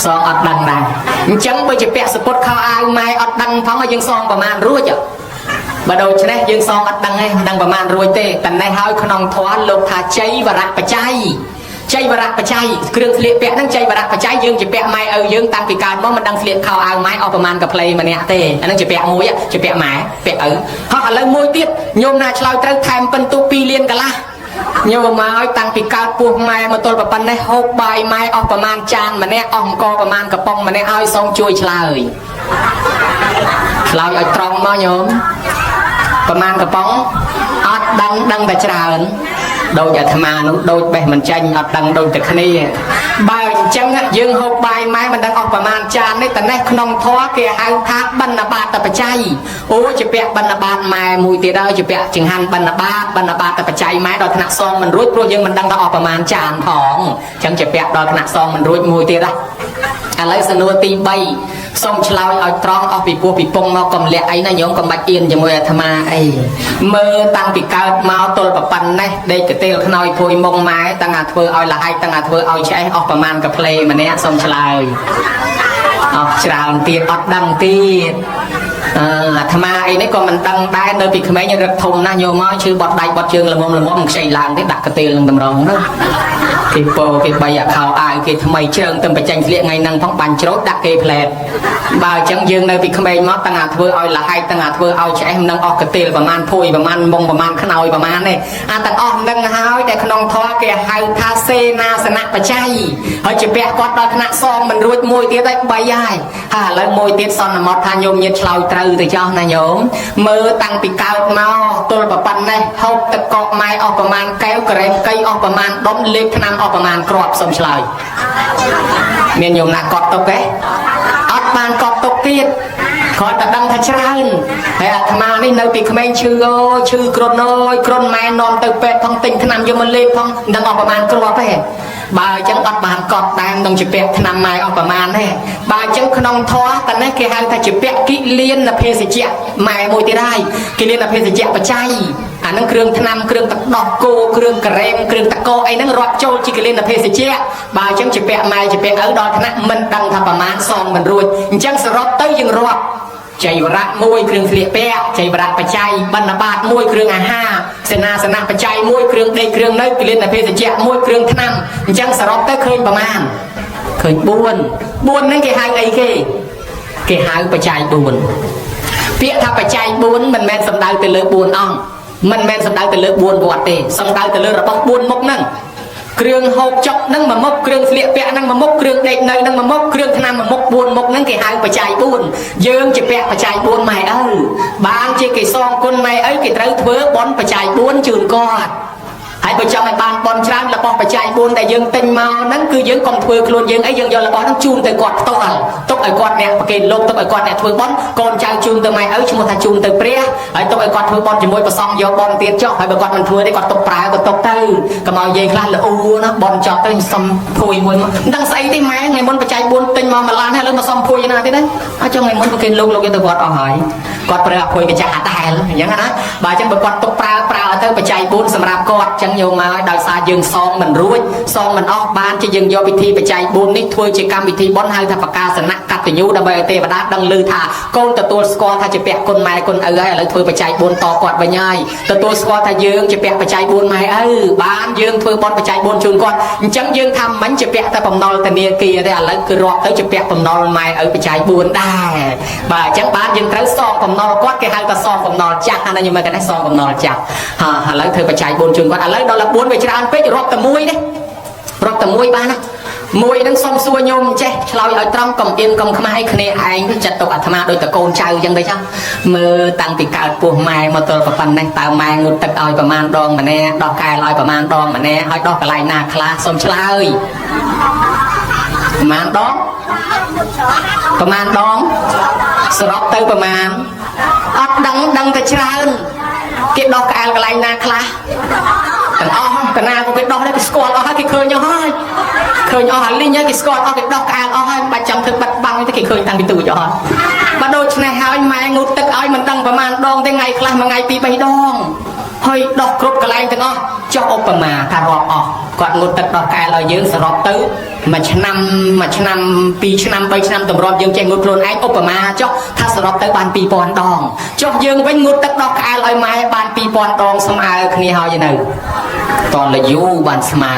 សងអត់ដឹងដែរអញ្ចឹងបើជាពាក់សពុតខោអាវម៉ែអត់ដឹងផងហើយយើងសងប្រមាណរួចបើដូច្នេះយើងសងអត់ដឹងទេមិនដឹងប្រមាណរួចទេតែនេះហើយក្នុងធម៌លោកថាជ័យវរៈបច្ច័យជ័យវរៈបច្ច័យគ្រឿងស្លៀកពាក់ហ្នឹងជ័យវរៈបច្ច័យយើងជាពាក់ម៉ែឪយើងតាំងពីកើតមកមិនដឹងស្លៀកខោអាវម៉ែអស់ប្រមាណកាផ្លេម្នាក់ទេអាហ្នឹងជាពាក់មួយជាពាក់ម៉ែពាក់ឪហើយឥឡូវមួយទៀតញោមណាឆ្លើយត្រូវថែមពិន្ទុ2លានកន្លះញោមមកឲ្យតាំងពីកើតពោះម៉ែមកទល់ប៉ុណ្ណេះហូបបាយម៉ែអស់ប្រមាណចានម្នាក់អស់អង្គប្រមាណកំប៉ុងម្នាក់ឲ្យសូមជួយឆ្លើយឆ្លើយឲ្យត្រង់មកញោមប្រមាណកំប៉ុងអត់ដឹងដឹងតែច្រើនដូចអាត្មានោះដូចបេះមិនចាញ់អត់ដឹងដូចតែគ្នាបើអញ្ចឹងយើងហូបបាយម៉ែមិនដឹងអស់ប្រមាណចាននេះតែនេះក្នុងធម៌គេហៅថាបណ្ឌបាតបច្ច័យអូជាពាក់បណ្ឌបាតម៉ែមួយទៀតហើយជាពាក់ចង្ហាន់បណ្ឌបាតបណ្ឌបាតបច្ច័យម៉ែដល់ថ្នាក់សងមិនរួចព្រោះយើងមិនដឹងថាអស់ប្រមាណចានផងអញ្ចឹងជាពាក់ដល់ថ្នាក់សងមិនរួចមួយទៀតហ៎ឥឡូវសំណួរទី3សូមឆ្លើយឲ្យត្រង់អស់ពីពោះពីពងមកកុំលាក់អីណាញោមកុំបាច់អៀនជាមួយអាត្មាអីមើលតាំងពីកើតមកទល់ប៉ុណ្ណេះដេកកទេលខ្នើយភួយមុងម៉ែតាំងអាធ្វើឲ្យលហែកតាំងអាធ្វើឲ្យឆ្អេះអស់ប្រមាណកាផ្លេម្នាក់សូមឆ្លើយអស់ច្រើនទៀតអត់ដឹងទៀតអាត្មាអីនេះក៏មិនដឹងដែរនៅពីក្មេងរឹកធំណាស់ញោមមកឈឺបត់ដៃបត់ជើងល្មមល្មមខ្ចីឡើងទេដាក់កទេលនឹងតម្រងនោះគេពោគេបីអាខោអាវគេថ្មីជ្រើងទៅបញ្ចេញស្លៀកថ្ងៃហ្នឹងផងបាញ់ច្រូតដាក់គេផ្លែតបើអញ្ចឹងយើងនៅពីក្មេងមកតាំងអាធ្វើឲ្យលហែកតាំងអាធ្វើឲ្យឆ្អេះមិនដឹងអស់កទេលប្រមាណភួយប្រមាណមុងប្រមាណខ្នើយប្រមាណទេអាទាំងអស់នឹងហើយតែក្នុងធម៌គេហៅថាសេនាសនៈបច្ច័យហើយជាពាក់គាត់ដល់ថ្នាក់សងមិនរួចមួយទៀតហើយ3ហើយហើយឥឡូវមួយទៀតសន្មត់ថាញោមញាតឆ្លើយត្រូវទៅចោះណាញោមមើលតាំងពីកើតមកទល់ប៉ុណ្ណេះហូបទឹកកកម៉ែអស់ប្រមាណកែវក្រែមកៃអស់ប្រមាណដុំលេបថ្នាំអស់ប្រមាណគ្រាប់សូមឆ្លើយមានញោមណាកត់ទុកទេអត់បានកត់ទុកទៀតគ្រាន់តែដឹងថាច្រើនហើយអាត្មានេះនៅពីក្មេងឈឺអូឈឺគ្រុនអើយគ្រុនម៉ែនាំទៅពេទ្យផងទិញថ្នាំយកមកលេបផងមិនដឹងអស់ប្រមាណគ្រាប់ទេ បើអញ្ចឹងអត់បានកត់តាមក្នុងជាពាក់ឆ្នាំម៉ែអស់ប្រមាណទេបើអញ្ចឹងក្នុងធម៌តនេះគេហៅថាជាពាក់គិលានភេសជ្ជៈម៉ែមួយទៀតហើយគិលានភេសជ្ជៈបច្ច័យអាហ្នឹងគ្រឿងថ្នាំគ្រឿងទឹកដោះគោគ្រឿងការ៉េមគ្រឿងតកអីហ្នឹងរាប់ចូលជាគិលានភេសជ្ជៈបើអញ្ចឹងជាពាក់ម៉ែជាពាក់ឪដល់ថ្នាក់មិនដឹងថាប្រមាណសងមិនរួចអញ្ចឹងសរុបទៅយើងរាប់ចៃវរៈមួយគ្រឿងស្លៀកពាក់ចៃវរៈបច្ច័យបណ្ឌបាតមួយគ្រឿងអាហារសេនាសនៈបច្ច័យមួយគ្រឿងដេកគ្រឿងនៅគិលានភេសជ្ជៈមួយគ្រឿងថ្នាំអញ្ចឹងសរុបទៅឃើញប្រមាណឃើញ4 4ហ្នឹងគេហៅអីគេគេហៅបច្ច័យ4ពាក្យថាបច្ច័យ4មិនមែនសំដៅទៅលើ4អង្គមិនមែនសំដៅទៅលើ4វត្តទេសំដៅទៅលើរបស់4មុខហ្នឹងគ្រឿងហូបចុកហ្នឹងមួយមុខគ្រឿងស្លៀកពាក់ហ្នឹងមួយមុខគ្រឿងដេកនៅហ្នឹងមួយមុខគ្រឿងថ្នាំមួយមុខ4មុខហ្នឹងគេហៅបច្ច័យ4យើងជាពាក់បច្ច័យ4ម៉ែឪបានជាគេសងគុណម៉ែឪគេត្រូវធ្វើបុណ្យបច្ច័យ4ជូនគាត់ហើយបើចង់ឲ្យបានបុណ្យច្រើនរបស់បច្ច័យ4ដែលយើងទិញមកហ្នឹងគឺយើងកុំធ្វើខ្លួនយើងអីយើងយករបស់ហ្នឹងជូនទៅគាត់ផ្ទាល់ទុកឲ្យគាត់អ្នកប្រគេនលោកទុកឲ្យគាត់អ្នកធ្វើបុណ្យកូនចៅជូនទៅម៉ែឪឈ្មោះថាជូនទៅព្រះហើយទុកឲ្យគាត់ធ្វើបុណ្យជាមួយព្រះសង្ឃយកបុណ្យទៀតចុះហើយបើគាត់មិនធ្វើទេគាត់ទុកប្រើក៏ទុកទៅកុំឲ្យយាយខ្លះល្អណាបុណ្យចប់ទៅសុំភួយមួយមកមិនដឹងស្អីទេម៉ែថ្ងៃមុនបច្ច័យ4ទិញមកមួយឡានហើយឥឡូវមកសុំភួយណាទៀតណាអញ្ចឹងថ្ងៃមុនប្រគេនលោកលោកយកទៅវត្តអស់ហើយគាត់ប្រើអភួយកញ្ចាស់អតែលអញ្ចឹងណាបើអញ្ចឹងបើគាត់ទុកប្រើប្រើទៅបច្ច័យ4សម្រាប់គាត់អញ្ចឹងយកមកដោយសារយើងសងមិនរួចសងមិនអស់បានជាយើងយកពិធីបច្ច័យ4នេះធ្វើជាកម្មវិធីបុណ្យហៅថាបកាសនៈកតញ្ញូដើម្បីឲ្យទេវតាដឹងឮថាកូនទទួលស្គាល់ថាជាពាក់គុណម៉ែគុណឪហើយឥឡូវធ្វើបច្ច័យ4តគាត់វិញហើយទទួលស្គាល់ថាយើងជាពាក់បច្ច័យ4ម៉ែឪបានយើងធ្វើបុណ្យបច្ច័យ4ជូនគាត់អញ្ចឹងយើងថាមិញជាពាក់តែបំណុលធនាគារទេឥឡូវគឺរាប់ទៅជាពាក់បំណុលម៉ែឪបច្ច័យ4ដែរបាទអញ្ចឹងបានយើងត្រូវសងបំណុលគាត់គេហៅថាសងបំណុលចាស់ណាខ្ញុំមើលកណ្ដេះសងបំណុលចាស់ហាឥឡូវធ្វើបច្ច័យ4ជូនគាត់ឥឡូវដល់4វាច្រើនពេករាប់តែមួយទេរាប់តែមួយបានណាមួយនឹងសុំសួរញោមចេះឆ្លើយឲ្យត្រង់កុំអៀនកុំខ្មាស់ឲ្យគ្នាឯងចាត់ទុកអាត្មាដូចតកូនចៅអញ្ចឹងទៅចាមើលតាំងពីកើតពោះម៉ែមកទល់ប៉ុណ្ណេះតើម៉ែងូតទឹកឲ្យប្រមាណដងម្នាក់ដោះកែលឲ្យប្រមាណដងម្នាក់ឲ្យដោះកន្លែងណាខ្លះសុំឆ្លើយប្រមាណដងប្រមាណដងសរុបទៅប្រមាណអត់ដឹងដឹងតែច្រើនគេដោះក្អែលកន្លែងណាខ្លះទាំងអស់កណាក៏គេដោះដែរគេស្គាល់អស់ហើយគេឃើញអស់ហើយឃើញអស់អាលីងហើយគេស្គាល់អស់គេដោះក្អែលអស់ហើយមិនបាច់ចង់ធ្វើបាត់បាំងទេគេឃើញតាំងពីទូចអស់បើដូច្នេះហើយម៉ែងូតទឹកឲ្យមិនដឹងប្រមាណដងទេថ្ងៃខ្លះមួយថ្ងៃ2 3ដងហើយដោះគ្រប់កន្លែងទាំងអស់ចុះឧបមាថារាប់អស់គាត់ងូតទឹកដោះក្អែលឲ្យយើងសរុបទៅមួយឆ្នាំមួយឆ្នាំ2ឆ្នាំ3ឆ្នាំតម្រាំយើងចេះងូតខ្លួនឯងឧបមាចុះថាសរុបទៅបាន2000ដងចុះយើងវិញងូតទឹកដោះក្អែលឲ្យម៉ែបាន2000ដងស្មើគ្នាហើយនៅតលយូបានស្មើ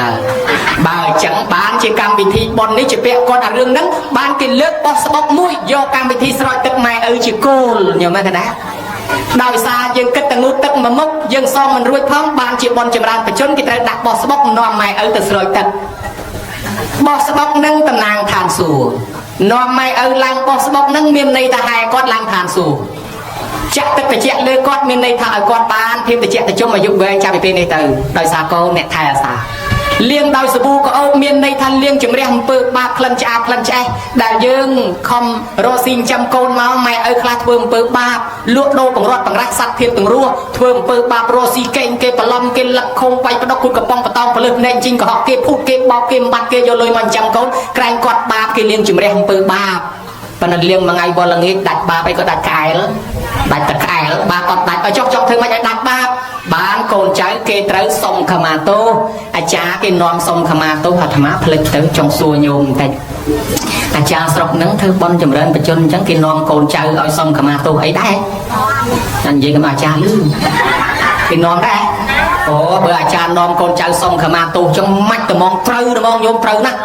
បើអញ្ចឹងបានជាកម្មវិធីបុណ្យនេះជាពាក់គាត់អារឿងហ្នឹងបានគេលើកបោះស្បុកមួយយកកម្មវិធីស្រោចទឹកម៉ែឪជាគោលញោមណាដោយសារយើងគិតតែងូតទឹកមួយមុខយើងសងមិនរួចផងបានជាបុណ្យចម្រើនបជនគេត្រូវដាក់បោះស្បុកនាំម៉ែឪទៅស្រោចទឹកបោះស្បុកនឹងតំណាងឋានសួគ៌នាំម៉ែឪឡើងបោះស្បុកនឹងមានន័យថាហែគាត់ឡើងឋានសួគ៌ចាក់ទឹកត្រជាក់លើគាត់មានន័យថាឲ្យគាត់បានភាពត្រជាក់ត្រជុំអាយុវែងចាប់ពីពេលនេះទៅដោយសារកូនអ្នកថែអាសាលាងដោយសាប៊ូក្អូបមានន័យថាលាងជំរះអំពើបាបក្លិនឆ្អាបក្លិនឆ្អេះដែលយើងខំរកស៊ីចាំកូនមកម៉ែឪខ្លះធ្វើអំពើបាបលក់ដូរបង្រត់បង្រាស់សត្វធាតទាំងរស់ធ្វើអំពើបាបរកស៊ីកេងគេបន្លំគេលឹកខំវាយផ្ដុកគូតកំប៉ុងបតោងពលឹះភ្នែកជីងកុហកគេភូតគេបោកគេបាត់គេយកលុយមកចាំកូនក្រែងគាត់បាបគេលាងជំរះអំពើបាបប៉ុន្តែលាងមួយថ្ងៃវល់ល្ងាចដាច់បាបអីក៏ដាច់ក្អែលដាច់តែក្អែលបាបអត់ដាច់ឲ្យចុះចង់ធ្វើម៉េចឲ្យដាច់បាបបានកូនចៅគេត្រូវសុំខមាទោសអាចារ្យគេនាំសុំខមាទោសអាត្មាភ្លេចទៅចង់សួរញោមបន្តិចអាចារ្យស្រុកហ្នឹងធ្វើបុណ្យចម្រើនបជនអញ្ចឹងគេនាំកូនចៅឲ្យសុំខមាទោសអីដែរតែនិយាយកុំអាចារ្យលឺគេនាំដែរអូបើអាចារ្យនាំកូនចៅសុំខមាទោសចឹងម៉ាច់ត្មងត្រូវត្មងញោមត្រូវណាស់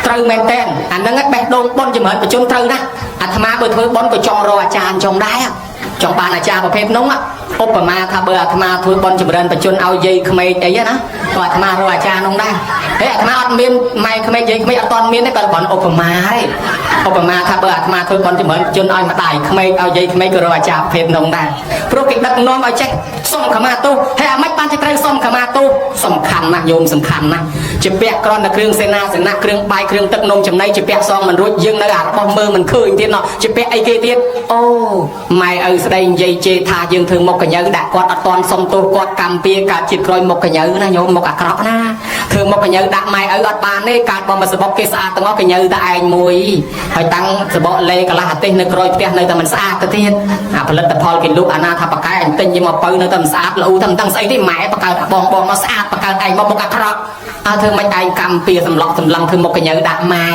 ត្រូវមែនតើអាហ្នឹងបេះដូងបុណ្យចម្រើនបជនត្រូវណាស់អាត្មាបើធ្វើបុណ្យក៏ចង់រកអាចារ្យចង់ដែរចង់បានអាចារ្យប្រភេទនោះឧបមាថាបើអាត្មាធ្វើបុណ្យចម្រើនបជនឲ្យយាយក្មេកអីណាក៏អាត្មារកអាចារ្យនោះដែរហេអាត្មាអត់មានម៉ែក្មេកយាយក្មេកអត់ទាន់មានទេក៏គ្រាន់ឧបមាទេឧបមាថាបើអាត្មាធ្វើបុណ្យចម្រើនបជនឲ្យម្ដាយក្មេកឲ្យយាយក្មេកក៏រកអាចារ្យប្រភេទនោះដែរព្រោះគេដឹកនាំឲ្យចេះសុំខមាទោសហើយអាម៉េចបានជាត្រូវសុំខមាទោសសំខាន់ណាស់ញោមសំខាន់ណាស់ជាពាក់គ្រាន់តែគ្រឿងសេនាសនៈគ្រឿងបាយគ្រឿងទឹកនំចំណីជាពាក់សងមិនរួចយើងនៅអារបស់មើលមិនឃើញទៀតណោះជាពាក់អីគេទៀតអូម៉ែឪស្ដីនិយាយជេរថាយើងធ្វើមុខកញ្ញើដាក់គាត់អត់តន់សុំទោសគាត់កម្មពៀកើតជាតិក្រោយមុខកញ្ញើណាញោមមុខ អាក្រក់ណាធ្វើមុខកញើដាក់ម៉ែឪអត់បានទេកើតមកមកសបុកគេស្អាតទាំងអស់កញើតែឯងមួយហើយតាំងសបុកលេកន្លះអាទិសនៅក្រោយផ្ទះនៅតែមិនស្អាតទៅទៀតអាផលិតផលគេលក់អាណាថាបកែអញទិញយកមកបើនៅតែមិនស្អាតល្អតែមិនដឹងស្អីទេម៉ែបកើតបងបងមកស្អាតបកើតឯងមកមុខអាក្រក់អើធ្វើមិនឯងកម្មពៀសម្លក់សម្លឹងធ្វើមុខកញើដាក់ម៉ែ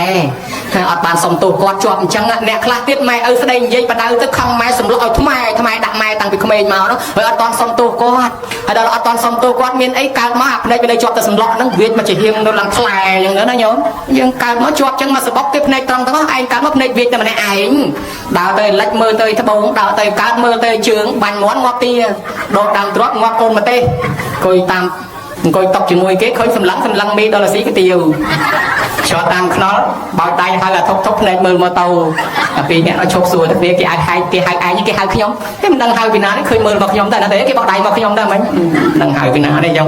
ហើយអត់បានសុំទោសគាត់ជាប់អញ្ចឹងអ្នកខ្លះទៀតម៉ែឪស្ដីនិយាយបដៅទៅខឹងម៉ែសម្លក់ឲ្យថ្មែថ្មែដាក់ម៉ែតាំងពីក្មេងមកនោះហើយអត់តន់សុំទោសគាត់ហើយដល់អត់តន់សុំទោសគាត់មានអីកើតមកអាភ្នែកវានៅជាប់តែសម្លក់ហ្នឹងវាមកជាហៀងនៅឡើងថ្លែអញ្ចឹងណាញោមយើងកើតមកជាប់អញ្ចឹងមកសបុកទេភ្នែកត្រង់ទាំងអស់ឯងកើតមកភ្នែកវាតែម្នាក់ឯងដើរទៅលិចមើលទៅត្បូងដើរទៅកើតមើលទៅជើងបាញ់មាន់ងាប់ទាដោតដើមទ្រាប់ងាប់កូនមកទេអង្គុយតាមអង្គុយតុកជាមួយគេឃើញសម្លឹងសម្លឹងមីដល់ស៊ីកាទៀវឆ្លតាមខ្នល់បោចដៃហៅអាធុកធុកភ្នែកមើលម៉ូតូតែពីអ្នកឲ្យឈប់សួរទៅគេអាចហៅគេហៅឯងគេហៅខ្ញុំគេមិនដឹងហៅពីណាទេឃើញមើលមកខ្ញុំតែណាទេគេបោកដៃមកខ្ញុំដែរមិញមិនដឹងហៅពីណាទេចឹង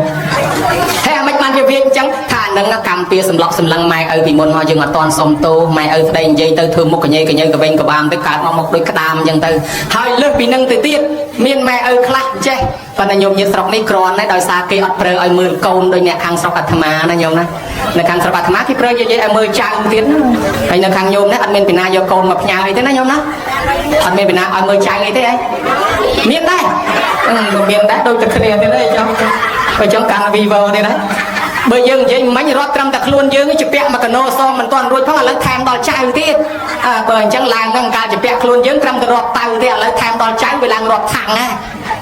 ហើយអាមិនបានវាវាអញ្ចឹងថានឹងកម្មពៀសម្លក់សម្លឹងម៉ែឪពីមុនមកយើងអត់តន់សុំទោសម៉ែឪស្ដីនិយាយទៅធ្វើមុខកញ៉ៃកញ៉ៃកវែងកបាមទៅកើតមកមុខដូចក្តាមអញ្ចឹងទៅហើយលើសពីនឹងទៅទៀតមានម៉ែឪខ្លះចេះប៉ុន្តែញោមញាតិស្រុកនេះគ្រាន់តែដោយសារគេអត់ប្រើឲ្យមើលកូនដូចអ្នកខាងស្រុកអាត្មាណាញោមណានៅខាងស្រុកអាត្មាគេប្រើនិយាយឲ្យមើលចៅទៀតហើយនៅខាងញោមនេះអត់មានពីណាយកកូនមកផ្ញើអីទេណាញោមណាអត់មានពីណាឲ្យមើលចៅអីទេអីមានដែរមានដែរដូចតែគ្នាទៀតអីចង់បើចង់កាន់ Vivo ទៀតណាបើយើងនិយាយមិញរត់ត្រឹមតែខ្លួនយើងជពាក់មកកណោសមិនទាន់រួចផងឥឡូវថែមដល់ចៅទៀតអើបើអញ្ចឹងឡើងហ្នឹងកាលជពាក់ខ្លួនយើងត្រឹមតែរាប់តៅទេឥឡូវថែមដល់ចៅវាឡើងរាប់ថាំងណា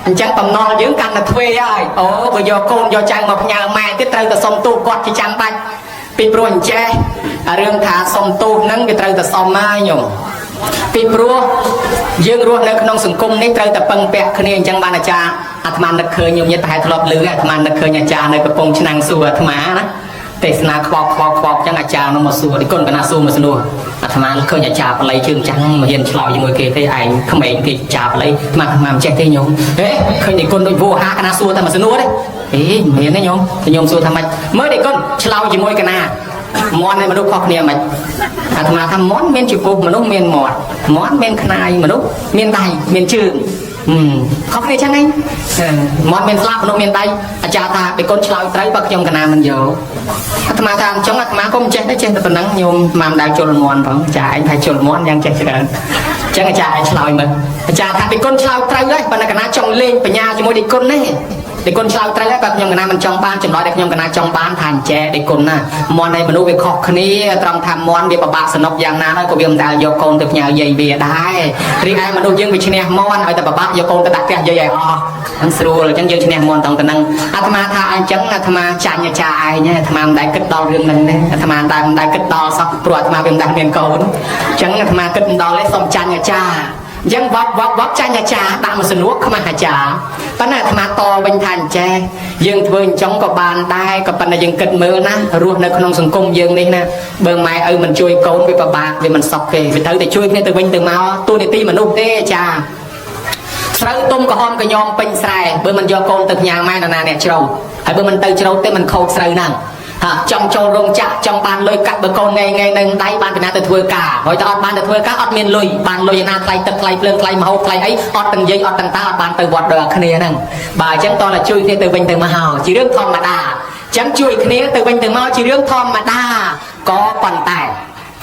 អញ្ចឹងបំណុលយើងកាន់តែទ្វេហើយអូបើយកកូនយកចៅមកផ្ញើម៉ែទៀតត្រូវតែសុំទោសគាត់ជាចាំបាច់ពីព្រោះអញ្ចេះរឿងថាសុំទោសហ្នឹងវាត្រូវតែសុំហើយញោមពីព្រោះយើងរស់នៅក្នុងសង្គមនេះត្រូវតែពឹងពាក់គ្នាអញ្ចឹងបានអាចារ្យអាត្មានឹកឃើញញោមញាតិប្រហែលធ្លាប់ឮអាត្មានឹកឃើញអាចារ្យនៅកំពង់ឆ្នាំងសួរអាត្មាណាទេសនាខ្វោកខ្វោកខ្វោកអញ្ចឹងអាចារ្យនោះមកសួរទីគុណកណាសួរមកសួរអាត្មាឃើញអាចារ្យបល័យជើងចាំងមកហ៊ានឆ្លើយជាមួយគេទេឯងក្មេងគេចាបល័យអាត្មាមិនចេះទេញោមហេឃើញទីគុណដូចវោហាកណាសួរតែមកសួរទេអេមិនហ៊ានទេញោមញោមសួរថាម៉េចមើលទីគុណឆ្លើយជាមួយកណាមាន់នៃមនុស្សខុសគ្នាមិនអាត្មាថាមាន់មានចំពោះមនុស្សមានមាត់មាន់មានខ្នាយមនុស្សមានដៃមានជើងខុសគ្នាចឹងឯងមាត់មានស្លាប់មនុស្សមានដៃអាចារ្យថាបេគុណឆ្លើយត្រូវបើខ្ញុំកណាមិនយកអាត្មាថាអញ្ចឹងអាត្មាក៏មិនចេះដែរចេះតែប៉ុណ្ណឹងញោមអាត្មាមិនដែលជល់មាន់ផងចាឯងថាជល់មាន់យ៉ាងចេះច្រើនអញ្ចឹងអាចារ្យឯងឆ្លើយមើលអាចារ្យថាបេគុណឆ្លើយត្រូវហើយប៉ុន្តែកណាចង់លេងបញ្ញាជាមួយបេគុណនេះដេគុណឆ្លើយត្រូវហើយបើខ្ញុំកណាមិនចង់បានចម្លើយដែលខ្ញុំកណាចង់បានថាអញ្ចែដេគុណណាមន់នៃមនុស្សវាខុសគ្នាត្រង់ថាមន់វាពិបាកសនុកយ៉ាងណាហើយក៏វាមិនដែលយកកូនទៅផ្ញើយាយវាដែររីឯមនុស្សយើងវាឈ្នះមន់ឲ្យតែពិបាកយកកូនទៅដាក់ផ្ទះយាយឲ្យអស់ហ្នឹងស្រួលអញ្ចឹងយើងឈ្នះមន់ត្រង់ទៅហ្នឹងអាត្មាថាអញ្ចឹងអាត្មាចាញ់អាចារ្យឯងអាត្មាមិនដែលគិតដល់រឿងហ្នឹងទេអាត្មាមិនដែលគិតដល់សោះព្រោះអាត្មាវាមិនដែលមានកូនអញ្ចឹងអាត្មាគិតមិនដល់ទេសូមចាញ់អាចារ្យអញ្ចឹងវប់វប់វប់ចាញ់អាចារ្យដាក់មកសនួកខ្មាស់អាចារ្យប៉ុន្តែអាត្មាតវិញថាអញ្ចេះយើងធ្វើអញ្ចឹងក៏បានដែរក៏ប៉ុន្តែយើងគិតមើលណារស់នៅក្នុងសង្គមយើងនេះណាបើម៉ែឪមិនជួយកូនវាពិបាកវាមិនសុខទេវាត្រូវតែជួយគ្នាទៅវិញទៅមកទូនីតិមនុស្សទេអាចារ្យស្រូវទុំក្រហមកញោមពេញស្រែបើមិនយកកូនទៅផ្ញើម៉ែនរណាអ្នកជ្រោតហើយបើមិនទៅជ្រោតទេមិនខូចស្រូវហ្នឹងហាចង់ចូលរោងចក្រចង់បានលុយកាក់បើកូនថ្ងៃថ្ងៃនឹងដៃបានពីណាទៅធ្វើការហើយតើអត់បានទៅធ្វើការអត់មានលុយបានលុយណាថ្លៃទឹកថ្លៃភ្លើងថ្លៃម្ហូបថ្លៃអីអត់ទាំងយាយអត់ទាំងតាអត់បានទៅវត្តដូចគ្នាហ្នឹងបើអញ្ចឹងតោះតែជួយគ្នាទៅវិញទៅមកជារឿងធម្មតាអញ្ចឹងជួយគ្នាទៅវិញទៅមកជារឿងធម្មតាក៏ប៉ុន្តែ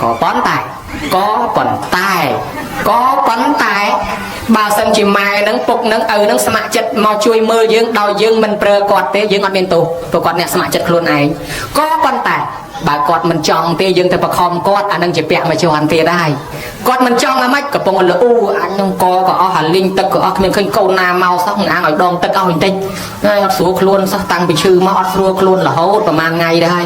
ក៏ប៉ុន្តែក៏ប៉ុន្តែក៏ប៉ុន្តែបើសិនជាម៉ែនឹងពុកនឹងឪនឹងស្ម័គ្រចិត្តមកជួយមើលយើងដោយយើងមិនប្រើគាត់ទេយើងអត់មានទោសព្រោះគាត់អ្នកស្ម័គ្រចិត្តខ្លួនឯងក៏ប៉ុន្តែបើគាត់មិនចង់ទេយើងទៅបខំគាត់អានឹងជាពាក់មួយជាន់ទៀតហើយគាត់មិនចង់អាម៉េចកំពុងលូអញនឹងកក៏អស់អាលីងទឹកក៏អស់គ្មានឃើញកូនណាមកសោះអាងឲ្យដងទឹកអស់បន្តិចហើយអត់ស្រួលខ្លួនសោះតាំងពីឈឺមកអត់ស្រួលខ្លួនរហូតប្រហែលថ្ងៃដែរ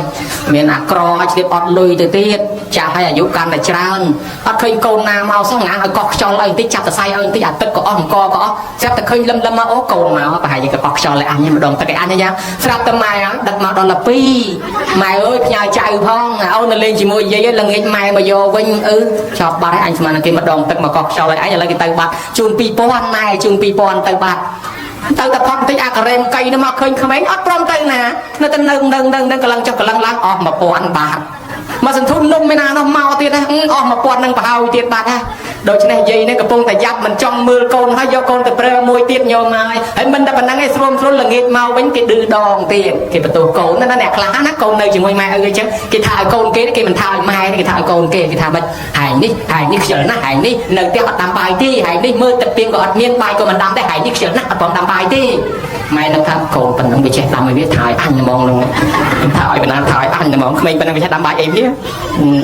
មានអាក្រឲ្យឆ្លៀតអត់លុយទៅទៀតចាស់ហើយអាយុកាន់តែច្រើនអត់ឃើញកូនណាមកសោះអាងឲ្យកោះខ្យល់ឲ្យបន្តិចចាប់សរសៃឲ្យបន្តិចអាទឹកក៏អស់អង្គក៏អស់ស្រាប់តែឃើញលឹមលឹមមកអូកូនមកប្រហែលជាកោះខ្យល់ឲ្យអញម្ដងទឹកឲ្យអញយ៉ាងស្រាប់តែម៉ែឲ្យដឹកមកដល់12ម៉ែអើយផ្ញើចៅផងអូននៅលេងជាមួយយាយល្ងាចម៉ែមកយកវិញអឺចប់បាត់ហើយអញស្មានគេម្ដងទឹកមកកោះខ្យល់ឲ្យអញឥឡូវគេទៅបាត់ជូន2000ម៉ែជូន2000ទៅបាត់ទៅតែផុតបន្តិចអាការ៉េមកៃនោះមកឃើញក្មេងអត់ព្រមទៅណានៅតែនឹងនឹងនឹងនឹងកលឹងចុះកលឹងឡើងអស់1000បាតមកសន្ធុននំឯណានោះមកទៀតណាអស់1000នឹងប្រហើយទៀតបាត់ណា ដូច្នេះយាយនេះកំពុងតែយ៉ាប់មិនចង់មើលកូនហើយយកកូនទៅប្រើមួយទៀតញោមហើយហើយមិនតែប៉ុណ្្នឹងឯងស្រួមស្រួលល្ងាចមកវិញគេឌឺដងទៀតគេបន្ទោសកូនណាអ្នកខ្លះណាកូននៅជាមួយម៉ែឪអញ្ចឹងគេថាឲ្យកូនគេគេមិនថាឲ្យម៉ែគេថាឲ្យកូនគេគេថាម៉េចហែងនេះហែងនេះខ្ជិលណាស់ហែងនេះនៅផ្ទះអត់ដាំបាយទេហែងនេះមើលទឹកពីងក៏អត់មានបាយក៏មិនដាំដែរហែងនេះខ្ជិលណាស់អត់ព្រមដាំបាយទេម៉ែនឹងថាកូនប៉ុណ្្នឹងវាចេះដាំឲ្យវាថាឲ្យអញហ្មងនឹងថាឲ្យបណ្ណាថាឲ្យអញហ្មងក្មេងប៉ុណ្្នឹងវាចេះដាំបាយអីវ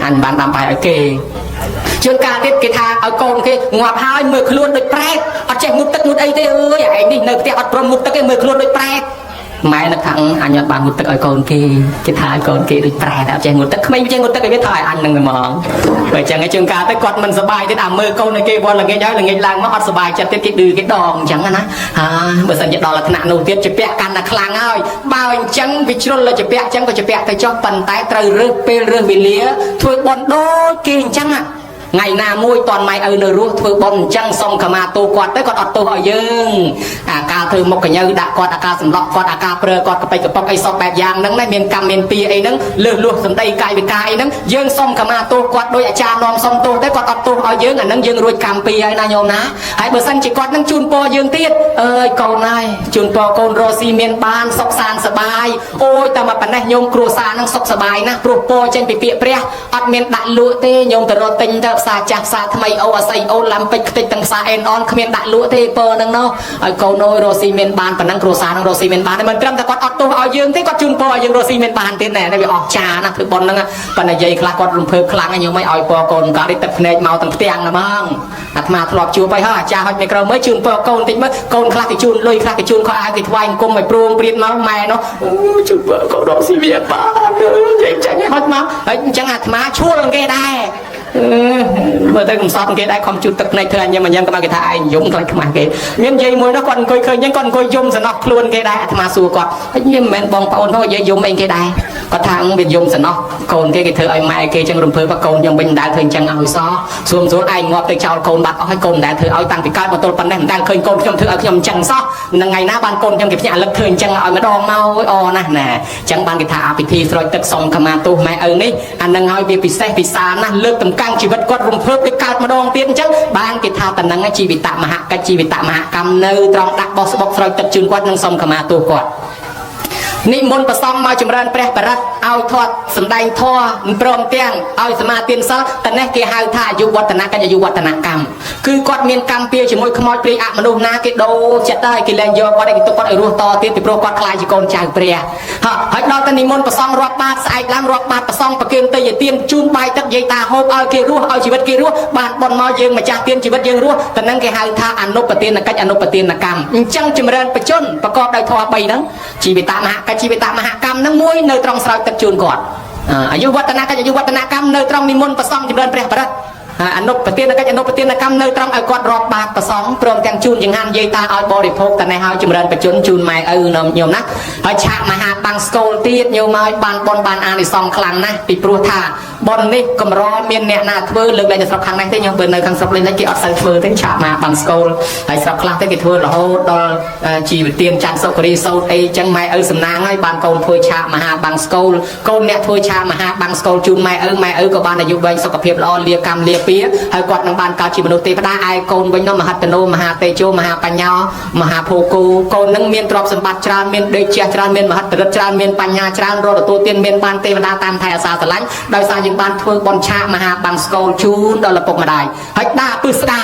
ាអញបានដាំបាយឲ្យគេជួនកាលទៀតគេថាឲ្យកូនគេងាប់ហើយមើលខ្លួនដូចប្រែតអត់ចេះងូតទឹកងូតអីទេអើយឯងនេះនៅផ្ទះអត់ព្រមងូតទឹកទេមើលខ្លួនដូចប្រែតម៉ែនឹកថាអញអត់បានងូតទឹកឲ្យកូនគេគេថាឲ្យកូនគេដូចប្រែតអត់ចេះងូតទឹកក្មេងចេះងូតទឹកឲ្យវាថាឲ្យអញនឹងហ្មងបើអញ្ចឹងឯងជួនកាលទៅគាត់មិនសប្បាយទៀតអាមើលកូនឲ្យគេវល់ល្ងាចហើយល្ងាចឡើងមកអត់សប្បាយចិត្តទៀតគេឌឺគេដងអញ្ចឹងណាហាបើសិនជាដល់ថ្នាក់នោះទៀតជាពាក់កាន់តែខ្លាំងហើយបើអញ្ចឹងវាជ្រុលលើជាពាក់អញ្ចឹងក៏ជាពាក់ទៅចុះប៉ុន្តែត្រូវរើសពេលរើសវេលាធ្វើបន់ដូចគេអញ្ចឹងថ្ងៃណាមួយតន់ម៉ែឪនៅរស់ធ្វើបន់អញ្ចឹងសុំខមាទោសគាត់ទៅគាត់អត់ទោសឲ្យយើងអាការធ្វើមុខកញើដាក់គាត់អាការសម្លក់គាត់អាការប្រើគាត់កប៉ិកកប៉ុកអីសពបែបយ៉ាងហ្នឹងណាមានកម្មមានពីអីហ្នឹងលើសលួសសម្ដីកាយវិការអីហ្នឹងយើងសុំខមាទោសគាត់ដោយអាចារ្យនាំសុំទោសទៅគាត់អត់ទោសឲ្យយើងអាហ្នឹងយើងរួចកម្មពីហើយណាញោមណាហើយបើសិនជាគាត់ហ្នឹងជូនពរយើងទៀតអើយកូនហើយជូនពរកូនរស់ស៊ីមានបានសុខសាន្តសបាយអូយតែមកប៉ុណ្ណេះញោមគ្រួសារហ្នឹងសុខសបាយណាស់ព្រោះពរចេញពីពាក្យព្រះអត់មានដាក់លក់ទេញោមទៅរកទិញទៅផ្សារចាស់ផ្សារថ្មីអូអាស័យអូឡាំពេជ្រខ្ទេចទាំងផ្សារអេនអនគ្មានដាក់លក់ទេពរហ្នឹងណោះឲ្យកូនអើយរស់ស៊ីមានបានប៉ុណ្ណឹងគ្រួសារហ្នឹងរស់ស៊ីមានបានតែមិនត្រឹមតែគាត់អត់ទោសឲ្យយើងទេគាត់ជូនពរឲ្យយើងរស់ស៊ីមានបានទៀតណែវាអស់ចាណាស់ធ្វើប៉ុនហ្នឹងប៉ុន្តែយាយខ្លះគាត់រំភើបខ្លាំងញោមឲ្យពរកូនកើតនេះទឹកភ្នែកមកទាំងផ្ទាំងហ្មងអាត្មាធ្លាប់ជួបហើយអាចារ្យហុចមីក្រូមើលជូនពរកូនតិចមើលកូនខ្លះគេជូនលុយខ្លះគេជូនខោអាវគេថ្វាយអង្គមឲ្យព្រួងព្រាតមកម៉ែនោះជូនពរកូនរស់ស៊ីមានបាននិយាយចាញ់ហុចមកហើយអញ្ចឹងអាត្មាឈួលគេដែរមើលទៅកំសត់គេដែរខំជូតទឹកភ្នែកធ្វើអញញ៉ាំអញញ៉ាំក៏មកគេថាឯងយំខ្លាចខ្មាស់គេមានយាយមួយនោះគាត់អង្គុយឃើញអញ្ចឹងគាត់អង្គុយយំសំណោះខ្លួនគេដែរអាត្មាសួរគាត់ហើយញ៉ាំមិនមែនបងប្អូនផងយាយយំអីគេដែរគាត់ថាវាយំសំណោះកូនគេគេធ្វើឲ្យម៉ែគេអញ្ចឹងរំភើបកូនខ្ញុំវិញមិនដែលធ្វើអញ្ចឹងឲ្យសោះសួរស្រួលឯងងាប់ទៅចោលកូនបាត់អស់ហើយកូនមិនដែលធ្វើឲ្យតាំងពីកើតមកទល់ប៉ុណ្ណេះមិនដែលឃើញកូនខ្ញុំធ្វើឲ្យខ្ញុំអញ្ចឹងសោះនឹងថ្ងៃណាបានកូនខ្ញុំគេភ្ញាក់រលឹកធ្វើអញ្ចឹងឲ្យម្ដងមកអូណាស់ណាអញ្ចឹងបានគេថាអភិធីស្រោចទឹកសុំខមាទោសម៉ែឪនេះអានឹងឲ្យវាពិសេសពិសាលណាស់លើកតម្កើងជីវិតគាត់រំភើបទៅកើតម្ដងទៀតអញ្ចឹងបានគេថាតំណឹងជីវិតមហកិច្ចជីវិតមហកម្មនៅត្រង់ដាក់បោះស្បុកស្រោចទឹកជូនគាត់និងសុំខមាទោសគាត់និមន្តប្រសំមកចម្រើនព្រះបរិត្តឲ្យធាត់សម្ដែងធម៌ព្រមទាំងឲ្យសមាទានសិលតនេះគេហៅថាអាយុវឌ្ឍនកិច្ចអាយុវឌ្ឍនកម្មគឺគាត់មានកម្មពៀជាមួយខ្មោចព្រាយអមនុស្សណាគេដូរចិត្តហើយគេលែងយកគាត់ឲ្យគេទុកគាត់ឲ្យរស់តទៀតពីព្រោះគាត់ខ្លាចជាកូនចៅព្រះហើយដល់តែនិមន្តប្រសំរាប់បាតស្អែកឡើងរាប់បាតប្រសំប្រគេនទៅយទានជូនបាយទឹកយាយតាហូបឲ្យគេរស់ឲ្យជីវិតគេរស់បានបនមកយើងម្ចាស់ទានជីវិតយើងរស់តនឹងគេហៅថាអនុបទានកិច្ចអនុបទានកម្មអញ្ចឹងចម្រើនបជនប្រកបដោយធម៌3ហ្នឹងជីវិតមហកិច្ចជីវិតមហកម្មហ្នឹងមួយនៅត្រង់ស្រោចទឹកជូនគាត់អាយុវឌ្ឍនកិច្ចអាយុវឌ្ឍនកម្មនៅត្រង់និមន្តប្រសំចម្រើនព្រះបរិត្តអនុប្រទានកិច្ចអនុប្រទានកម្មនៅត្រង់ឲ្យគាត់រាប់បាតប្រសងព្រមទាំងជូនចង្ហាន់យាយតាឲ្យបរិភោគតនេះឲ្យចម្រើនបជនជូនម៉ែឪនំញោមណាហើយឆាកមហាបាំងស្កូលទៀតញោមឲ្យបានបនបានអានិសង្សខ្លាំងណាស់ពីព្រោះថាបននេះកម្រមានអ្នកណាធ្វើលើកលែងតែស្រុកខាងនេះទេញោមបើនៅខាងស្រុកលេងគេអត់សូវធ្វើទេឆាកមហាបាំងស្កូលហើយស្រុកខ្លះទេគេធ្វើរហូតដល់ជីវទានច័ន្ទសុគរីសោតអីចឹងម៉ែឪសំណាងហើយបានកូនធ្វើឆាកមហាបាំងស្កូលកូនអ្នកធ្វើឆាកមហាបាំងស្កូលជូនម៉ែឪម៉ែឪក៏បានអាយុវែងសុខភាពល្អលាកម្មលាពីហើយគាត់នឹងបានកើតជាមនុស្សទេវតាឯកូនវិញនោះមហត្តនោមហាតេជោមហាបញ្ញោមហាភោគោកូននឹងមានទ្រព្យសម្បត្តិច្រើនមានដេកជះច្រើនមានមហិទ្ធិឫទ្ធិច្រើនមានបញ្ញាច្រើនរកទទួលទានមានបានទេវតាតាមថែអាសាស្រឡាញ់ដោយសារយើងបានធ្វើបន់ឆាកមហាបាំងស្កូលជូនដល់ឪពុកម្ដាយហើយដាពឹស្ដា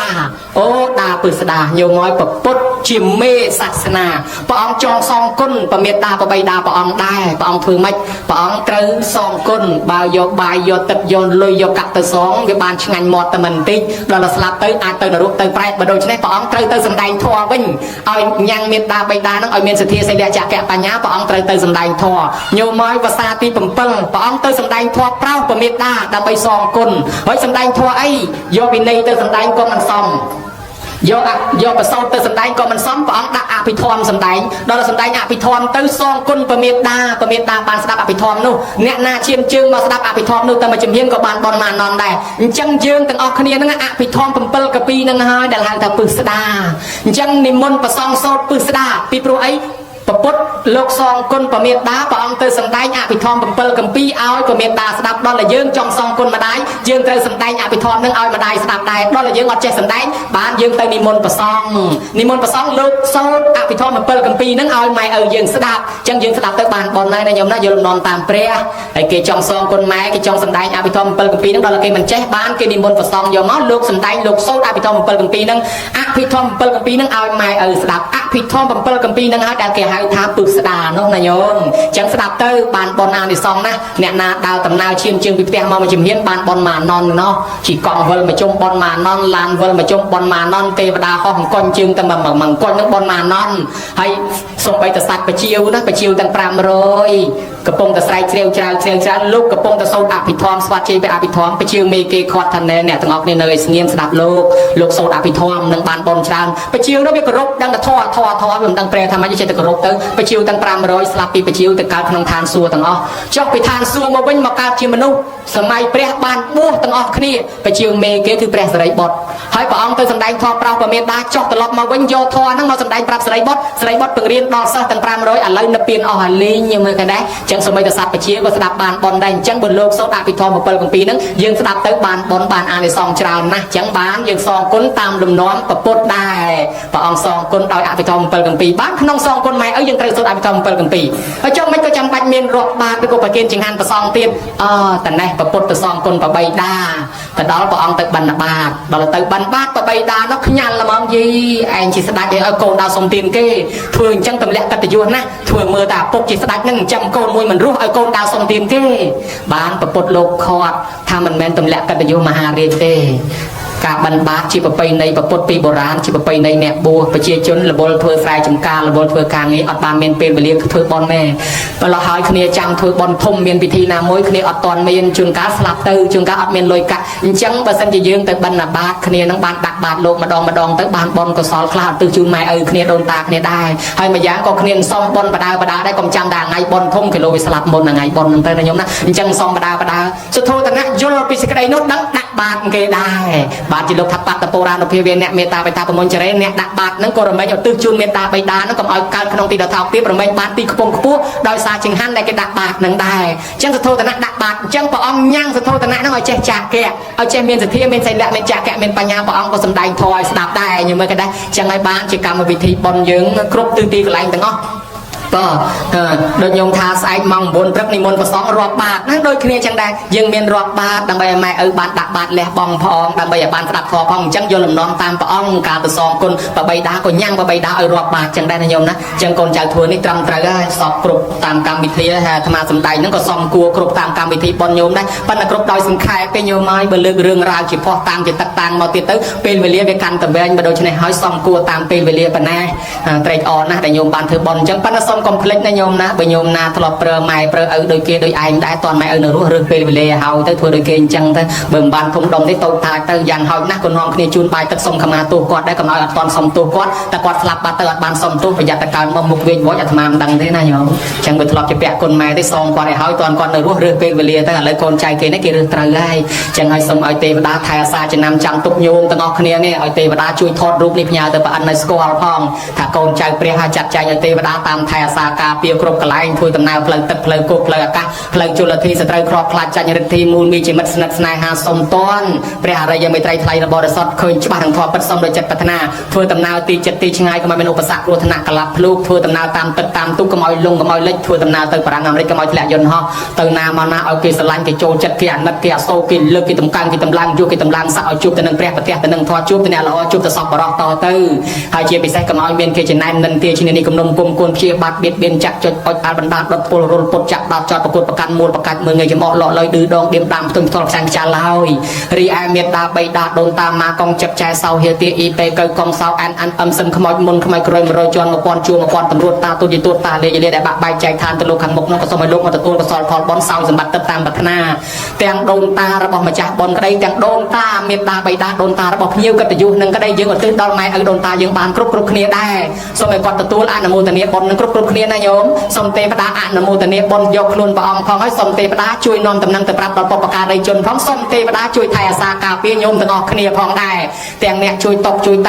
អូដាពឹស្ដាញោមឲ្យពពុទ្ធជាមេសាសនាព្រះអង្គចងសងគុណប្រមេតាប្របីដាព្រះអង្គដែរព្រះអង្គធ្វើម៉េចព្រះអង្គត្រូវសងគុណបើយកបាយយកទឹកយកលុយយកកាក់ទៅសងវាបានឆ្ងាញ់មាត់តែមិនតិចដល់ស្លាប់ទៅអាចទៅនរកទៅប្រែតបើដូច្នេះព្រះអង្គត្រូវទៅសម្ដែងធម៌វិញឲ្យញ៉ាំងមេតាបៃតានឹងឲ្យមានសទ្ធាសិលៈចកៈបញ្ញាព្រះអង្គត្រូវទៅសម្ដែងធម៌ញោមឲ្យវសាទី7ព្រះអង្គទៅសម្ដែងធម៌ប្រោសប្រមេតាដើម្បីសងគុណហើយសម្ដែងធម៌អីយកវិន័យទៅសម្ដែងក៏មិនសមយកប្រសោតទៅសម្ដែងក៏មិនសមព្រះអង្គដាក់អភិធម្មសម្ដែងដល់សម្ដែងអភិធម្មទៅសងគុណប្រមេតាប្រមេតាបានស្ដាប់អភិធម្មនោះអ្នកណាឈានជើងមកស្ដាប់អភិធម្មនោះតែមួយជំហានក៏បានបនមកអនន្តដែរអញ្ចឹងយើងទាំងអស់គ្នាហ្នឹងអភិធម្ម7កពីហ្នឹងហើយដែលហៅថាពឹស្ដាអញ្ចឹងនិមន្តប្រសងសោតពឹស្ដាពីព្រោះអីពពុទ្ធ លោកសងគុណពមេដាព្រះអង្គទៅសម្ដែងអភិធម្ម7កម្ពីឲ្យពមេដាស្ដាប់ដល់តែយើងចង់សងគុណម្ដាយយើងត្រូវសម្ដែងអភិធម្មនឹងឲ្យម្ដាយស្ដាប់ដែរដល់តែយើងអត់ចេះសម្ដែងបានយើងទៅនិមន្តព្រះសង្ឃនិមន្តព្រះសង្ឃលោកសូត្រអភិធម្ម7កម្ពីនឹងឲ្យម៉ែឪយើងស្ដាប់អញ្ចឹងយើងស្ដាប់ទៅបានបុណ្យដែរណាញោមណាយល់លំនាំតាមព្រះហើយគេចង់សងគុណម៉ែគេចង់សម្ដែងអភិធម្ម7កម្ពីនឹងដល់តែគេមិនចេះបានគេនិមន្តព្រះសង្ឃយកមកលោកសម្ដែងលោកសូត្រអភិធម្ម7កម្ពីនឹងអភិធម្ម7កម្ពីនឹងឲ្យម៉ែឪស្ដាប់អភិធម្ម7កម្ពីនឹងឲ្យដែលគេហៅថាពឹសស្ដានោះណាញោមអញ្ចឹងស្ដាប់ទៅបានបុណ្យអានិសង្សណាស់អ្នកណាដើរដំណើរឈាមជើងពីផ្ទះមកមួយជំហានបានបុណ្យម៉ាននណោះជីកង់វិលមកជុំបុណ្យម៉ាននឡានវិលមកជុំបុណ្យម៉ាននទេវតាហោះអង្គញ់ជើងតែមកអង្គញ់នឹងបុណ្យម៉ាននហើយសំបីតសัตว์បជាវណាបជាវទាំង500កំពុងតែស្រែកជ្រាវច្រាវជ្រាវច្រាវលោកកំពុងតែសូត្រអភិធម្មស្វាត់ជ័យទៅអភិធម្មបជាវមេគេខាត់ថាណែអ្នកទាំងអស់គ្នានៅឲ្យស្ងៀមស្ដាប់លោកលោកសូត្រអភិធម្មនឹងបានបុណ្យច្រើនបជាវនោះវាគោរពដឹងតែធម៌ធម៌ធម៌វាមិនដឹងប្រែថាម៉េចចេះតែគោរពទៅបជាវទាំង500ស្លាប់ពីបជាវទៅកើតក្នុងឋានសួគ៌ទាំងអស់ចុះពីឋានសួគ៌មកវិញមកកើតជាមនុស្សសម័យព្រះបានបួសទាំងអស់គ្នាបជាវមេគេគឺព្រះសិរីបុត្រហើយព្រះអង្គទៅសម្ដែងធម៌ប្រោសពមេដាចុះត្រឡប់មកវិញយកធម៌ហ្នឹងមកសម្ដែងប្រាប់សិរីបុត្រសិរីបុត្រពង្រៀនដល់សិស្សទាំង500ឥឡូវនិព្វានអស់ហើយលេងយើងមើលឃើញដែរអញ្ចឹងសម័យតស័ព្ទបជាក៏ស្ដាប់បានបុណ្យដែរអញ្ចឹងបើលោកសូត្រអភិធម្ម7កម្ពីហ្នឹងយើងស្ដាប់ទៅបានបុណ្យបានអានិសង្សច្រើនណាស់អញ្ចឹងបានយើងសងគុណតាមលំនាំពពុទ្ធដែរព្រះអង្គសងគុណដោយអភិធម្ម7កម្ពីបានក្នុងសងគុណម៉ែឪយើងត្រូវសូត្រអភិធម្ម7កម្ពីហើយចុះមិនក៏ចាំបាច់មានរាប់បាតឬក៏ប្រគេនចង្ហាន់ប្រសងទៀតអតណេះពពុទ្ធទៅសងគុណប្របីដាទៅដល់ព្រះអង្គទៅបិណ្ឌបាតដល់ទៅបិណ្ឌបាតប្របីដានោះខ្ញាល់ហ្មងយីឯងជាស្ដេចឲ្យកូនដល់សុំទានគេធ្វើអញ្ចឹងទម្លាក់កិត្តិយសណាធ្វើមើលតាពុកជាស្ដេចនឹងចាំកូនមួយមិនរស់ឲ្យកូនដើរសុំទានគេបានពពុទ្ធលោកខាត់ថាមិនមែនទម្លាក់កិត្តិយសមហារាជទេការបិណ្ឌបាតជាប្រពៃណីពុទ្ធពីបុរាណជាប្រពៃណីអ្នកបួសប្រជាជនរវល់ធ្វើស្រែចម្ការរវល់ធ្វើការងារអត់បានមានពេលវេលាធ្វើបុណ្យទេបើលោះហើយគ្នាចាំធ្វើបុណ្យធំមានពិធីណាមួយគ្នាអត់ទាន់មានជួនកាលស្លាប់ទៅជួនកាលអត់មានលុយកាក់អញ្ចឹងបើសិនជាយើងទៅបិណ្ឌបាតគ្នានឹងបានដាក់បាតលោកម្ដងម្ដងទៅបានបុណ្យកុសលខ្លះអត់ទិសជូនម៉ែឪគ្នាដូនតាគ្នាដែរហើយម្យ៉ាងក៏គ្នាសុំបុណ្យបដើបដើដែរកុំចាំតែថ្ងៃបុណ្យធំគីឡូវាស្លាប់មុនថ្ងៃបុណ្យហ្នឹងទៅណាញោមណាអញ្ចឹងសុំបដើបដើសុធោតនៈយល់ពីសេចក្តីនោះដឹងដាក់បាតគេដែរបាទជាលោកថាបត្តបុរាណភាវៈអ្នកមេត្តាបិតាប្រមុញចរេអ្នកដាក់បាតហ្នឹងក៏រមែងឧទ្ទិសជូនមេត្តាបិតាហ្នឹងកុំឲ្យកើតក្នុងទីដថោកទៀតរមែងបានទីខ្ពង់ខ្ពស់ដោយសារចង្ហាន់ដែលគេដាក់បាតហ្នឹងដែរអញ្ចឹងសធោតនៈដាក់បាតអញ្ចឹងព្រះអង្គញ៉ាំងសធោតនៈហ្នឹងឲ្យចេះចាកៈឲ្យចេះមានសទ្ធាមានសីលៈមានចាកៈមានបញ្ញាព្រះអង្គក៏សម្ដែងធម៌ឲ្យស្ដាប់ដែរញមើលក៏ដែរអញ្ចឹងឲ្យបានជាកម្មវិធីបុណ្យយើងគ្រប់ទិសទីកន្លែងទាំងអស់បាទដូចញោមថាស្អែកម៉ោង9ព្រឹកនិមន្តព្រះសង្ឃរាប់បាតហ្នឹងដូចគ្នាចឹងដែរយើងមានរាប់បាតដើម្បីឲ្យម៉ែឪបានដាក់បាតលះបង់ផងដើម្បីឲ្យបានស្ដាប់ធម៌ផងអញ្ចឹងយកលំនាំតាមព្រះអង្គការទៅសងគុណបបីដាក៏ញ៉ាំងបបីដាឲ្យរាប់បាតចឹងដែរណាញោមណាចឹងកូនចៅធ្វើនេះត្រឹមត្រូវហើយសពគ្រប់តាមកម្មវិធីហើយអាត្មាសំដែងហ្នឹងក៏សំគួរគ្រប់តាមកម្មវិធីប៉ុនញោមដែរប៉ុន្តែគ្រប់ដោយសង្ខេបទេញោមហើយបើលើករឿងរ៉ាវជាផុសតាងជាទឹកតាងមកទៀតទៅពេលវេលាវាកាន់តែវែងបើដូច្នេះហើយសំគួរតាមពេលវេលាប៉ុណ្ណាត្រេកអរណាស់ដែលញោមបានធ្វើបុណ្យអញ្ចឹងប៉ុន្តែសូមកុំភ្លេចណាញោមណាបើញោមណាធ្លាប់ប្រើម៉ែប្រើឪដូចគេដូចឯងដែរតន់ម៉ែឪនៅរស់រើសពេលវេលាហើយទៅធ្វើដូចគេអញ្ចឹងទៅបើមិនបានធំដុំទេតូចតាចទៅយ៉ាងហោចណាស់ក៏នាំគ្នាជូនបាយទឹកសុំខមាទោសគាត់ដែរកុំឲ្យអត់តន់សុំទោសគាត់តែគាត់ស្លាប់បាត់ទៅអត់បានសុំទោសប្រយ័ត្នតែកើនមកមុខវិញវចអាត្មាមិនដឹងទេណាញោមអញ្ចឹងបើធ្លាប់ជាពាក់គុណម៉ែទេសងគាត់ឲ្យហើយតន់គាត់នៅរស់រើសពេលវេលាទៅឥឡូវកូនចៅគេនេះគេរើសត្រូវហើយអញ្ចឹងឲ្យសុំឲ្យទេវតាថែអាសាចំណាំចាំទុកញោមទាំងអស់គ្នានេះឲ្យទេវតាជួយថតរូបនេះផ្ញើទៅប្រអិនឲ្យស្គាល់ផងថាកូនចៅព្រះឲ្យចាត់ចែងឲ្យទេវតាតាមថែអាសាការពារគ្រប់កន្លែងធ្វើដំណើរផ្លូវទឹកផ្លូវគោកផ្លូវអាកាសផ្លូវជលធីសត្រូវក្របខ្លាចចាញ់រិទ្ធីមូលមីជាមិត្តស្និទ្ធស្នេហាសុំតនព្រះអរិយមេត្រីថ្លៃបរិសុទ្ធឃើញច្បាស់នឹងធម៌ពិតសុំដោយចិត្តប្រាថ្នាធ្វើដំណើរទីចិត្តទីឆ្ងាយកុំឲ្យមានឧបសគ្គគ្រោះថ្នាក់ក្លាប់ភ្លូកធ្វើដំណើរតាមទឹកតាមទូកកុំឲ្យលងកុំឲ្យលិចធ្វើដំណើរទៅបារាំងអាមេរិកកុំឲ្យធ្លាក់យន្តហោះទៅណាមកណាឲ្យគេស្រឡាញ់គេចូលចិត្តគេអាណិតគេអាសូរគេលើកគេតម្កើងគេតម្លើងយកគេតម្លើងស័កឲ្យជួបទៅនឹងព្រះប្រទះទៅនឹងធម៌ជួបទៅអ្នកល្អជួបទៅសពបរោះតទៅហើយជាពិសេសកុំឲ្យមានគេចំណែននិន្ទាឈ្នានីគំនុំគុំគួនព្យាបាទបៀតបៀនចាក់ចុចអុចអាលបណ្ដាដុតពលរុលពុតចាក់ដោតចោតប្រកួតប្រកាន់មូលប្រកាច់មើលងាយចំអកលក់លុយឌឺដងឌៀមដាមផ្ទុំផ្ទាល់ផ្សាំងចាល់ឡើយរីឯមេដាបៃតាដូនតាម៉ាកងចិត្តចែសោហេទាអ៊ីពេកៅកងសោអានអានអឹមសឹមខ្មោចមុនខ្មោចក្រោយ100ជាន់1000ជួរ1000តម្រួតតាទូជាទូតតាលេលាដែលបាក់បែកចែកឋានទៅលោកខាងមុខនោះក៏សូមឲ្យលោកមកទទួលកុសលផលបុណ្យសោយសម្បត្តិទឹកតាមប្រាថ្នាទាំងដូនតារបស់ម្ចាស់បុណ្យក្តីទាំងដូនតាមេដាបៃតាដូនតារបស់ភ្ញៀវកិត្តិយសនឹងក្តីយើងឧទ្ទិសដល់ម៉ែឪដូនតាយើងបានគ្រប់គ្រប់គ្នាដែរសូមឲ្យគាត់ទទួលអនុមោទនាបុណ្យនឹងគ្រប់គ្រប់គ្នាណាញោមសូមទេវតាអនុមោទនាបុណ្យយកខ្លួនព្រះអង្គផងហើយសូមទេវតាជួយនាំតំណែងទៅប្រាប់ដល់បុព្វការីជនផងសូមទេវតាជួយថែអាសាការពារញោមទាំងអស់គ្នាផងដែរទាំងអ្នកជួយតបជួយតែ